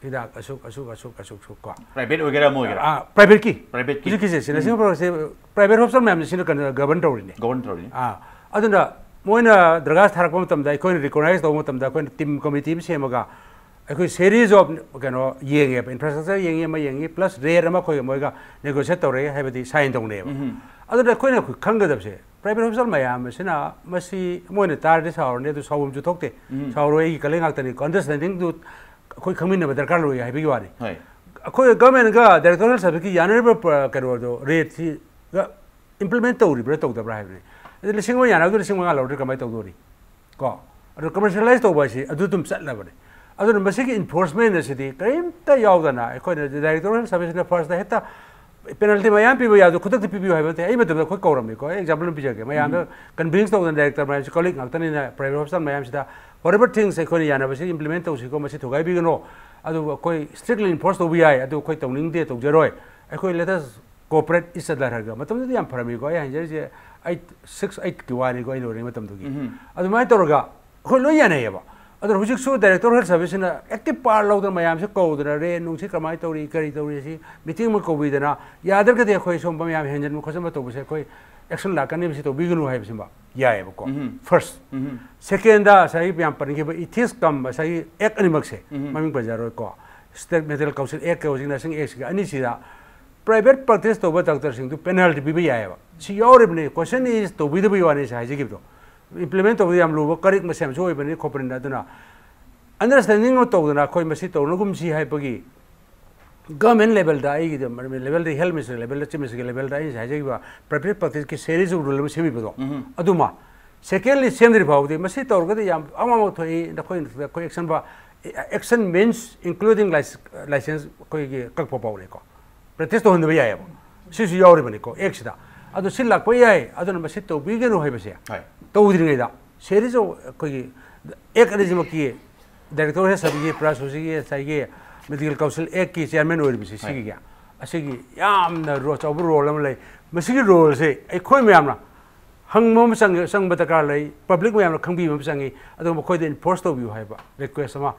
ꯍꯤꯗꯥꯛ ꯑꯁꯨꯛ, ꯑꯁꯨꯛ, ꯑꯁꯨꯛ, ꯑꯁꯨꯛ, ꯑꯁꯨꯛ ꯀꯣ꯫ Private ꯑꯣꯏꯒꯦꯔꯥ ꯑꯃ ꯑꯣꯏꯒꯦꯔꯥ? ꯑꯥ, private ꯀꯤ꯫ Private ꯀꯤ꯫ ꯍꯧꯖꯤꯛꯀꯤꯁꯦ, ꯁꯤ ꯎꯝ꯫ Nursing Home ꯁꯦ private hospital ꯃꯌꯥꯝꯁꯦ ꯁꯤꯅ ꯀꯩꯅꯣ govern ꯇꯧꯔꯤꯅꯦ꯫ Govern ꯇꯧꯔꯤꯅꯦ꯫ ꯑꯥ, ꯑꯗꯨꯅ ꯃꯣꯏꯅ ꯗꯔꯈꯥꯁ ꯊꯥꯔꯛꯄ ꯃꯇꯝꯗ, ꯑꯩꯈꯣꯏꯅ recognize ꯇꯧꯕ ꯃꯇꯝꯗ, ꯑꯩꯈꯣꯏꯅ team committee ꯑꯃ ꯁꯦꯝꯃꯒ, ꯑꯩꯈꯣꯏ series of ꯀꯩꯅꯣ ꯌꯦꯡꯉꯦꯕ, infrastructure ꯌꯦꯡꯉꯤ, ꯑꯃ ꯌꯦꯡꯉꯤ, plus rate ꯑꯃ ꯑꯩꯈꯣꯏꯒ ꯃꯣꯏꯒ negotiate ꯇꯧꯔꯦ, ꯍꯥꯏꯕꯗꯤ sign ꯇꯧꯅꯩꯌꯦꯕ꯫ ꯑꯗꯨꯅ ꯑꯩꯈꯣꯏꯅ ꯑꯩꯈꯣꯏ ꯈꯪꯒꯗꯕꯁꯦ, private hospital ꯃꯌꯥꯝ ꯑꯁꯤꯅ ꯃꯁꯤ ꯃꯣꯏꯅ ꯇꯥꯔꯗꯤ ꯁꯥꯎꯔꯅꯤ, ꯑꯗꯨ ꯁꯥꯎꯐꯝꯁꯨ ꯊꯣꯛꯇꯦ꯫ ꯁꯥꯎꯔꯣꯏ, ꯑꯩꯒꯤ colleague ꯉꯥꯛꯇꯅꯤ, understanding ꯗꯨ ꯑꯩꯈꯣꯏ ꯈꯪꯃꯤꯟꯅꯕ ꯗꯔꯀꯥꯔ ꯂꯩ ꯍꯥꯏꯕꯒꯤ ꯋꯥꯅꯤ꯫ ꯑꯩꯈꯣꯏ government ꯒ Director of Health Service ꯀꯤ ꯌꯥꯅꯔꯤꯕ ꯄ-, ꯀꯩꯅꯣꯗꯣ, rate ꯁꯤꯒ implement ꯇꯧꯔꯤꯕ꯭ꯔꯥ ꯇꯧꯗꯕ꯭ꯔꯥ ꯍꯥꯏꯕꯅꯤ꯫ ꯑꯗꯨ ꯂꯤꯁꯤꯡ ꯑꯃ ꯌꯥꯅꯕꯗꯨ ꯂꯤꯁꯤꯡ ꯃꯉꯥ ꯂꯧꯔꯗꯤ ꯀꯃꯥꯏꯅ ꯇꯧꯗꯣꯔꯤ? ꯀꯣ? ꯑꯗꯨ commercialize ꯇꯧꯕ ꯍꯥꯏꯁꯤ ꯑꯗꯨ ꯑꯗꯨꯝ ꯆꯠꯅꯕꯅꯦ꯫ ꯑꯗꯨꯅ ꯃꯁꯤꯒꯤ enforcement ꯑꯁꯤꯗꯤ ꯀꯔꯤꯝꯇ ꯌꯥꯎꯗꯅ, ꯑꯩꯈꯣꯏꯅ Director of Health Service ꯅ first ꯇ ꯍꯦꯛꯇ penalty ꯃꯌꯥꯝ ꯄꯤꯕ ꯌꯥꯗꯣ ꯈꯨꯗꯛꯇ ꯄꯤꯕꯤꯌꯨ ꯍꯥꯏꯕ ꯅꯠꯇꯦ꯫ ꯑꯩ ꯃꯇꯝꯗ ꯑꯩꯈꯣꯏ ꯀꯧꯔꯝꯃꯤꯀꯣ, ꯑꯩ example ꯑꯃ ꯄꯤꯖꯒꯦ꯫ ꯃꯌꯥꯝꯗ convince ꯇꯧꯗꯅ, director ꯃꯌꯥꯝꯁꯤ colleague ꯉꯥꯛꯇꯅꯤꯅ, private hospital ꯃꯌꯥꯝꯁꯤꯗ whatever things ꯑꯩꯈꯣꯏꯅ ꯌꯥꯅꯕꯁꯤ implement ꯇꯧꯁꯤꯀꯣ, ꯃꯁꯤ ꯊꯨꯒꯥꯏꯕꯤꯒꯅꯣ, ꯑꯗꯨꯕꯨ ꯑꯩꯈꯣꯏ strictly enforce ꯇꯧꯕ ꯌꯥꯏ, ꯑꯗꯨ ꯑꯩꯈꯣꯏ ꯇꯧꯅꯤꯡꯗꯦ, ꯇꯧꯖꯔꯣꯏ, ꯑꯩꯈꯣꯏ let us cooperate each other ꯍꯥꯏꯔꯒ꯫ ꯃꯇꯝꯗꯨꯗꯤ ꯌꯥꯝ ꯐꯔꯝꯃꯤꯀꯣ, ꯑꯩ ꯍꯥꯏꯖꯔꯤꯁꯦ eight, six, eight ꯀꯤ ꯋꯥꯅꯤꯀꯣ, ꯑꯩꯅ ꯑꯣꯏꯔꯤꯉꯩ ꯃꯇꯝꯗꯨꯒꯤ꯫ ꯑꯗꯨꯃꯥꯏꯅ ꯇꯧꯔꯒ ꯑꯩꯈꯣꯏ ꯂꯣꯏ ꯌꯥꯅꯩꯌꯦꯕ꯫ ꯑꯗꯨꯅ ꯍꯧꯖꯤꯛꯁꯨ Director of Health Service ꯁꯤꯅ active part ꯂꯧꯗꯅ ꯃꯌꯥꯝꯁꯦ ꯀꯧꯗꯅ, rate ꯅꯨꯡꯁꯤ ꯀꯃꯥꯏꯅ ꯇꯧꯔꯤ, ꯀꯔꯤ ꯇꯧꯔꯤ, ꯁꯤ meeting ꯑꯃ ꯀꯧꯕꯤꯗꯅ, ꯌꯥꯗ꯭ꯔꯒꯗꯤ ꯑꯩꯈꯣꯏ ꯁꯣꯝꯕ ꯃꯌꯥꯝ ꯍꯦꯟꯖꯟꯕ ꯈꯣꯠꯆꯟꯕ ꯇꯧꯕꯁꯦ ꯑꯩꯈꯣꯏ action ꯂꯥꯛꯀꯅꯤ, ꯃꯁꯤ ꯇꯧꯕꯤꯒꯅꯨ ꯍꯥꯏꯕꯁꯤꯃ ꯌꯥꯏꯑꯕꯀꯣ꯫ First꯫ Second ꯗ ꯉꯁꯥꯏꯒꯤ ꯌꯥꯝ ꯄꯟꯈꯤꯕ ethics cum ꯉꯁꯥꯏꯒꯤ act ꯑꯅꯤꯃꯛꯁꯦ, ꯃꯃꯤꯡ ꯄꯟꯖꯔꯣꯏꯀꯣ, State Medical Council Act ꯀ ꯍꯧꯖꯤꯛ Nursing Act ꯁꯤꯒ ꯑꯅꯤꯁꯤꯗ private practice ꯇꯧꯕ doctor ꯁꯤꯡꯗꯨ penalty ꯄꯤꯕ ꯌꯥꯏꯑꯕ꯫ ꯁꯤ ꯌꯥꯎꯔꯤꯕꯅꯤ, question is ꯇꯧꯕꯤꯗꯕꯒꯤ ꯋꯥꯅꯤ ꯁꯤ ꯍꯥꯏꯖꯈꯤꯕꯗꯣ꯫ Implement ꯇꯧꯕꯗ ꯌꯥꯝ ꯂꯨꯕ ꯀꯔꯤꯛ ꯃꯁꯦꯟꯁꯨ ꯑꯣꯏꯕꯅꯤ ꯈꯣꯠꯄꯅꯤꯅ, ꯑꯗꯨꯅ understanding ꯑꯃ ꯇꯧꯗꯅ ꯑꯩꯈꯣꯏ ꯃꯁꯤ ꯇꯧꯅꯒꯨꯝꯁꯤ ꯍꯥꯏꯕꯒꯤ government level ꯗ, ꯑꯩꯒꯤꯗ level ꯗ, health minister level ꯗ, chief minister ꯒꯤ level ꯗ ꯑꯩꯅ ꯉꯁꯥꯏ ꯍꯥꯏꯖꯈꯤꯕ private practice ꯀꯤ series of rule ꯑꯃ ꯁꯦꯝꯕꯤꯕꯗꯣ, ꯑꯗꯨꯃ꯫ Secondly, ꯁꯦꯝꯗ꯭ꯔꯤ ꯐꯥꯎꯕꯗꯤ ꯃꯁꯤ ꯇꯧꯔꯒꯗꯤ ꯌꯥꯝ ꯑꯃꯃ ꯊꯣꯛꯏ, ꯅꯈꯣꯏ, ꯑꯩꯈꯣꯏ action ꯕ-, action means including lic-, license ꯑꯩꯈꯣꯏꯒꯤ ꯀꯛꯄ ꯐꯥꯎꯅꯤꯀꯣ꯫ Practice ꯇꯧꯍꯟꯗꯕ ꯌꯥꯏꯑꯕ꯫ ꯁꯤꯁꯨ ꯌꯥꯎꯔꯤꯕꯅꯤꯀꯣ act ꯁꯤꯗ꯫ ꯑꯗꯣ ꯁꯤ ꯂꯥꯛꯄ ꯌꯥꯏ, ꯑꯗꯨꯅ ꯃꯁꯤ ꯇꯧꯕꯤꯒꯅꯨ ꯍꯥꯏꯕꯁꯦ ꯍꯣꯏ꯫ ꯇꯧꯗ꯭ꯔꯤꯉꯩꯗ series of ꯑꯩꯈꯣꯏꯒꯤ act ꯑꯅꯤꯁꯤꯃꯛꯀꯤ Director of Health ꯁꯤꯒꯤ, plus ꯍꯧꯖꯤꯛꯀꯤ ꯉꯁꯥꯏꯒꯤ Medical Council Act ꯀꯤ chairman ꯑꯣꯏꯔꯤꯕꯁꯤ, ꯍꯣꯏ꯫ ꯁꯤꯒꯤ, ꯑꯁꯤꯒꯤ ꯌꯥꯝꯅ ro-, ꯆꯥꯎꯕ role ꯑꯃ ꯂꯩ꯫ ꯃꯁꯤꯒꯤ role ꯁꯦ ꯑꯩꯈꯣꯏ ꯃꯌꯥꯝꯅ ꯍꯪꯕ ꯑꯃ ꯆꯪ-, ꯆꯪꯕ ꯗꯔꯀꯥꯔ ꯂꯩ, public ꯃꯌꯥꯝꯅ ꯈꯪꯕꯤꯕ ꯑꯃ ꯆꯪꯉꯤ, ꯑꯗꯨꯒ ꯃꯈꯣꯏꯗ enforce ꯇꯧꯕꯤꯌꯨ ꯍꯥꯏꯕ request ꯑꯃ,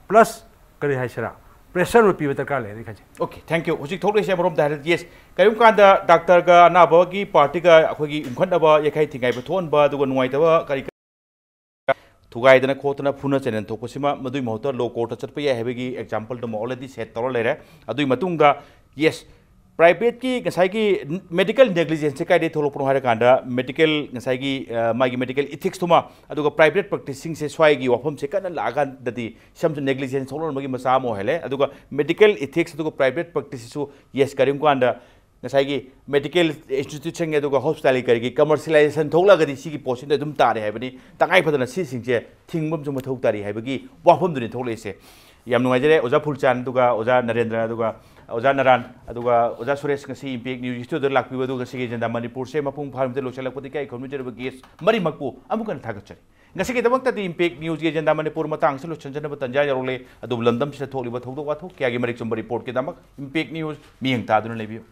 plus ꯀꯔꯤ ꯍꯥꯏꯁꯤꯔꯥ, pressure ꯑꯃ ꯄꯤꯕ ꯗꯔꯀꯥꯔ ꯂꯩ ꯍꯥꯏꯅ ꯈꯟꯖꯩ꯫ Okay, thank you꯫ ꯍꯧꯖꯤꯛ ꯊꯣꯛꯂꯛꯏꯁꯦ ꯑꯃꯔꯣꯝꯗ ꯍꯥꯏꯔꯗꯤ, yes, ꯀꯔꯤꯒꯨꯝꯕ ꯀꯥꯟꯗ doctor ꯒ ꯑꯅꯥꯕꯒꯤ party ꯒ ꯑꯩꯈꯣꯏꯒꯤ ꯎꯝꯈꯠꯅꯕ, ꯌꯩꯈꯥꯏ ꯊꯤꯡꯒꯥꯏꯕ ꯊꯣꯛꯍꯟꯕ, ꯑꯗꯨꯒ ꯅꯨꯡꯉꯥꯏꯇꯕ ꯀꯔꯤ ꯊꯨꯒꯥꯏꯗꯅ ꯈꯣꯠꯇꯅ ꯐꯨꯅ ꯆꯩꯅꯅ ꯊꯣꯛꯄꯁꯤꯃ, ꯃꯗꯨꯒꯤ ꯃꯍꯨꯠꯇ ꯂꯣ ꯀꯣꯔꯠꯇ ꯆꯠꯄ ꯌꯥꯏ ꯍꯥꯏꯕꯒꯤ ꯑꯦꯛꯖꯥꯝꯄꯜꯗꯨꯃ ꯑꯣꯜꯔꯦꯗꯤ ꯁꯦꯠ ꯇꯧꯔ ꯂꯩꯔꯦ꯫ ꯑꯗꯨꯒꯤ ꯃꯇꯨꯡꯗ, ꯌꯦꯁ, ꯄ꯭ꯔꯥꯏꯚꯦꯠꯀꯤ ꯉꯁꯥꯏꯒꯤ ꯃꯦꯗꯤꯀꯦꯜ ꯅꯦꯒ꯭ꯂꯤꯖꯦꯟꯁꯁꯦ ꯀꯥꯏꯗꯒꯤ ꯊꯣꯛꯂꯛꯄꯅꯣ ꯍꯥꯏꯔꯀꯥꯟꯗ, ꯃꯦꯗꯤꯀꯦꯜ ꯉꯁꯥꯏꯒꯤ ꯑ, ꯃꯥꯒꯤ ꯃꯦꯗꯤꯀꯦꯜ ꯏꯊꯤꯛꯁꯇꯨꯃ, ꯑꯗꯨꯒ ꯄ꯭ꯔꯥꯏꯚꯦꯠ ꯄ꯭ꯔꯦꯛꯇꯤꯁꯁꯤꯡꯁꯦ ꯁ꯭ꯋꯥꯏꯒꯤ ꯋꯥꯐꯝꯁꯦ ꯀꯟꯅ ꯂꯥꯛꯑꯀꯥꯟꯗꯗꯤ ꯁꯝꯁꯨ ꯅꯦꯒ꯭ꯂꯤꯖꯦꯟꯁ ꯊꯣꯛꯂꯛꯅꯕꯒꯤ ꯃꯆꯥꯛ ꯑꯃ ꯑꯣꯏꯍꯜꯂꯦ꯫ ꯑꯗꯨꯒ ꯃꯦꯗꯤꯀꯦꯜ ꯏꯊꯤꯛꯁ ꯑꯗꯨꯒ ꯄ꯭ꯔꯥꯏꯚꯦꯠ ꯄ꯭ꯔꯦꯛꯇꯤꯁꯁꯤꯁꯨ, ꯌꯦꯁ, ꯀꯔꯤꯒꯨꯝꯕ ꯀꯥꯟꯗ ꯉꯁꯥꯏꯒꯤ ꯃꯦꯗꯤꯀꯦꯜ ꯏꯟꯁꯇꯤꯇ꯭ꯌꯨꯁꯟꯒꯤ ꯑꯗꯨꯒ ꯍꯣꯁꯄꯤꯇꯥꯂꯤꯇꯤ ꯀꯔꯤꯒꯤ ꯀꯃꯔꯁꯤꯌꯦꯂꯥꯏꯖꯦꯁꯟ ꯊꯣꯛꯂꯛꯑꯒꯗꯤ ꯁꯤꯒꯤ ꯄꯣꯠꯁꯤꯗ ꯑꯗꯨꯝ ꯇꯥꯔꯦ ꯍꯥꯏꯕꯅꯤ꯫ ꯇꯉꯥꯏ ꯐꯗꯅ ꯁꯤꯁꯤꯡꯁꯦ ꯊꯤꯡꯕ ꯑꯃꯁꯨ ꯃꯊꯧ ꯇꯥꯔꯤ ꯍꯥꯏꯕꯒꯤ ꯋꯥꯐꯝꯗꯨꯅꯤ ꯊꯣꯛꯂꯛꯏꯁꯦ꯫ ꯌꯥꯝ ꯅꯨꯡꯉꯥꯏꯖꯔꯦ ꯑꯣꯖꯥ ꯐꯨꯜꯆꯥꯟ, ꯑꯗꯨꯒ ꯑꯣꯖꯥ ꯅꯔꯦꯟꯗ꯭ꯔ, ꯑꯗꯨꯒ ꯑꯣꯖꯥ ꯅꯔꯥꯟ, ꯑꯗꯨꯒ ꯑꯣꯖꯥ ꯁꯨꯔꯦꯁ, ꯉꯁꯤ ꯏꯝꯄꯦꯛ ꯅ꯭ꯌꯨꯁ ꯁ꯭ꯇꯨꯗꯤꯑꯣꯗ ꯂꯥꯛꯄꯤꯕ, ꯑꯗꯨꯒ ꯉꯁꯤꯒꯤ ꯑꯦꯖꯦꯟꯗꯥ ꯃꯅꯤꯄꯨꯔꯁꯦ ꯃꯄꯨꯡ ꯐꯥꯍꯟꯕꯗ ꯂꯣꯏꯁꯤꯜꯂꯛꯄꯗ ꯏꯀꯥꯏ ꯈꯨꯝꯅꯖꯔꯕ ꯒꯦꯁ ꯃꯔꯤꯃꯛꯄꯨ ꯑꯃꯨꯛꯀ ꯍꯟꯅ ꯊꯥꯒꯠꯆꯔꯤ꯫ ꯉꯁꯤꯒꯤꯗꯃꯛꯇꯗꯤ ꯏꯝꯄꯦꯛ ꯅ꯭ꯌꯨꯁꯀꯤ ꯑꯦꯖꯦꯟꯗꯥ ꯃꯅꯤꯄꯨꯔ ꯃꯇꯥꯡꯁꯤ ꯂꯣꯏꯁꯤꯟꯖꯅꯕ ꯇꯥꯟꯖꯥ ꯌꯧꯔꯛꯂꯦ꯫ ꯑꯗꯨꯕꯨ ꯂꯝꯗꯝꯁꯤꯗ ꯊꯣꯛꯂꯤꯕ ꯊꯧꯗꯣꯛ ꯋꯥꯊꯣꯛ ꯀꯌꯥꯒꯤ ꯃꯔꯤꯛ ꯆꯨꯝꯕ ꯔꯤꯄꯣꯔꯠꯀꯤꯗꯃꯛ ꯏꯝꯄꯦꯛ ꯅ꯭ꯌꯨꯁ ꯃꯤꯠꯌꯦꯡ ꯇꯥꯗꯨꯅ ꯂꯩꯕꯤꯌꯨ꯫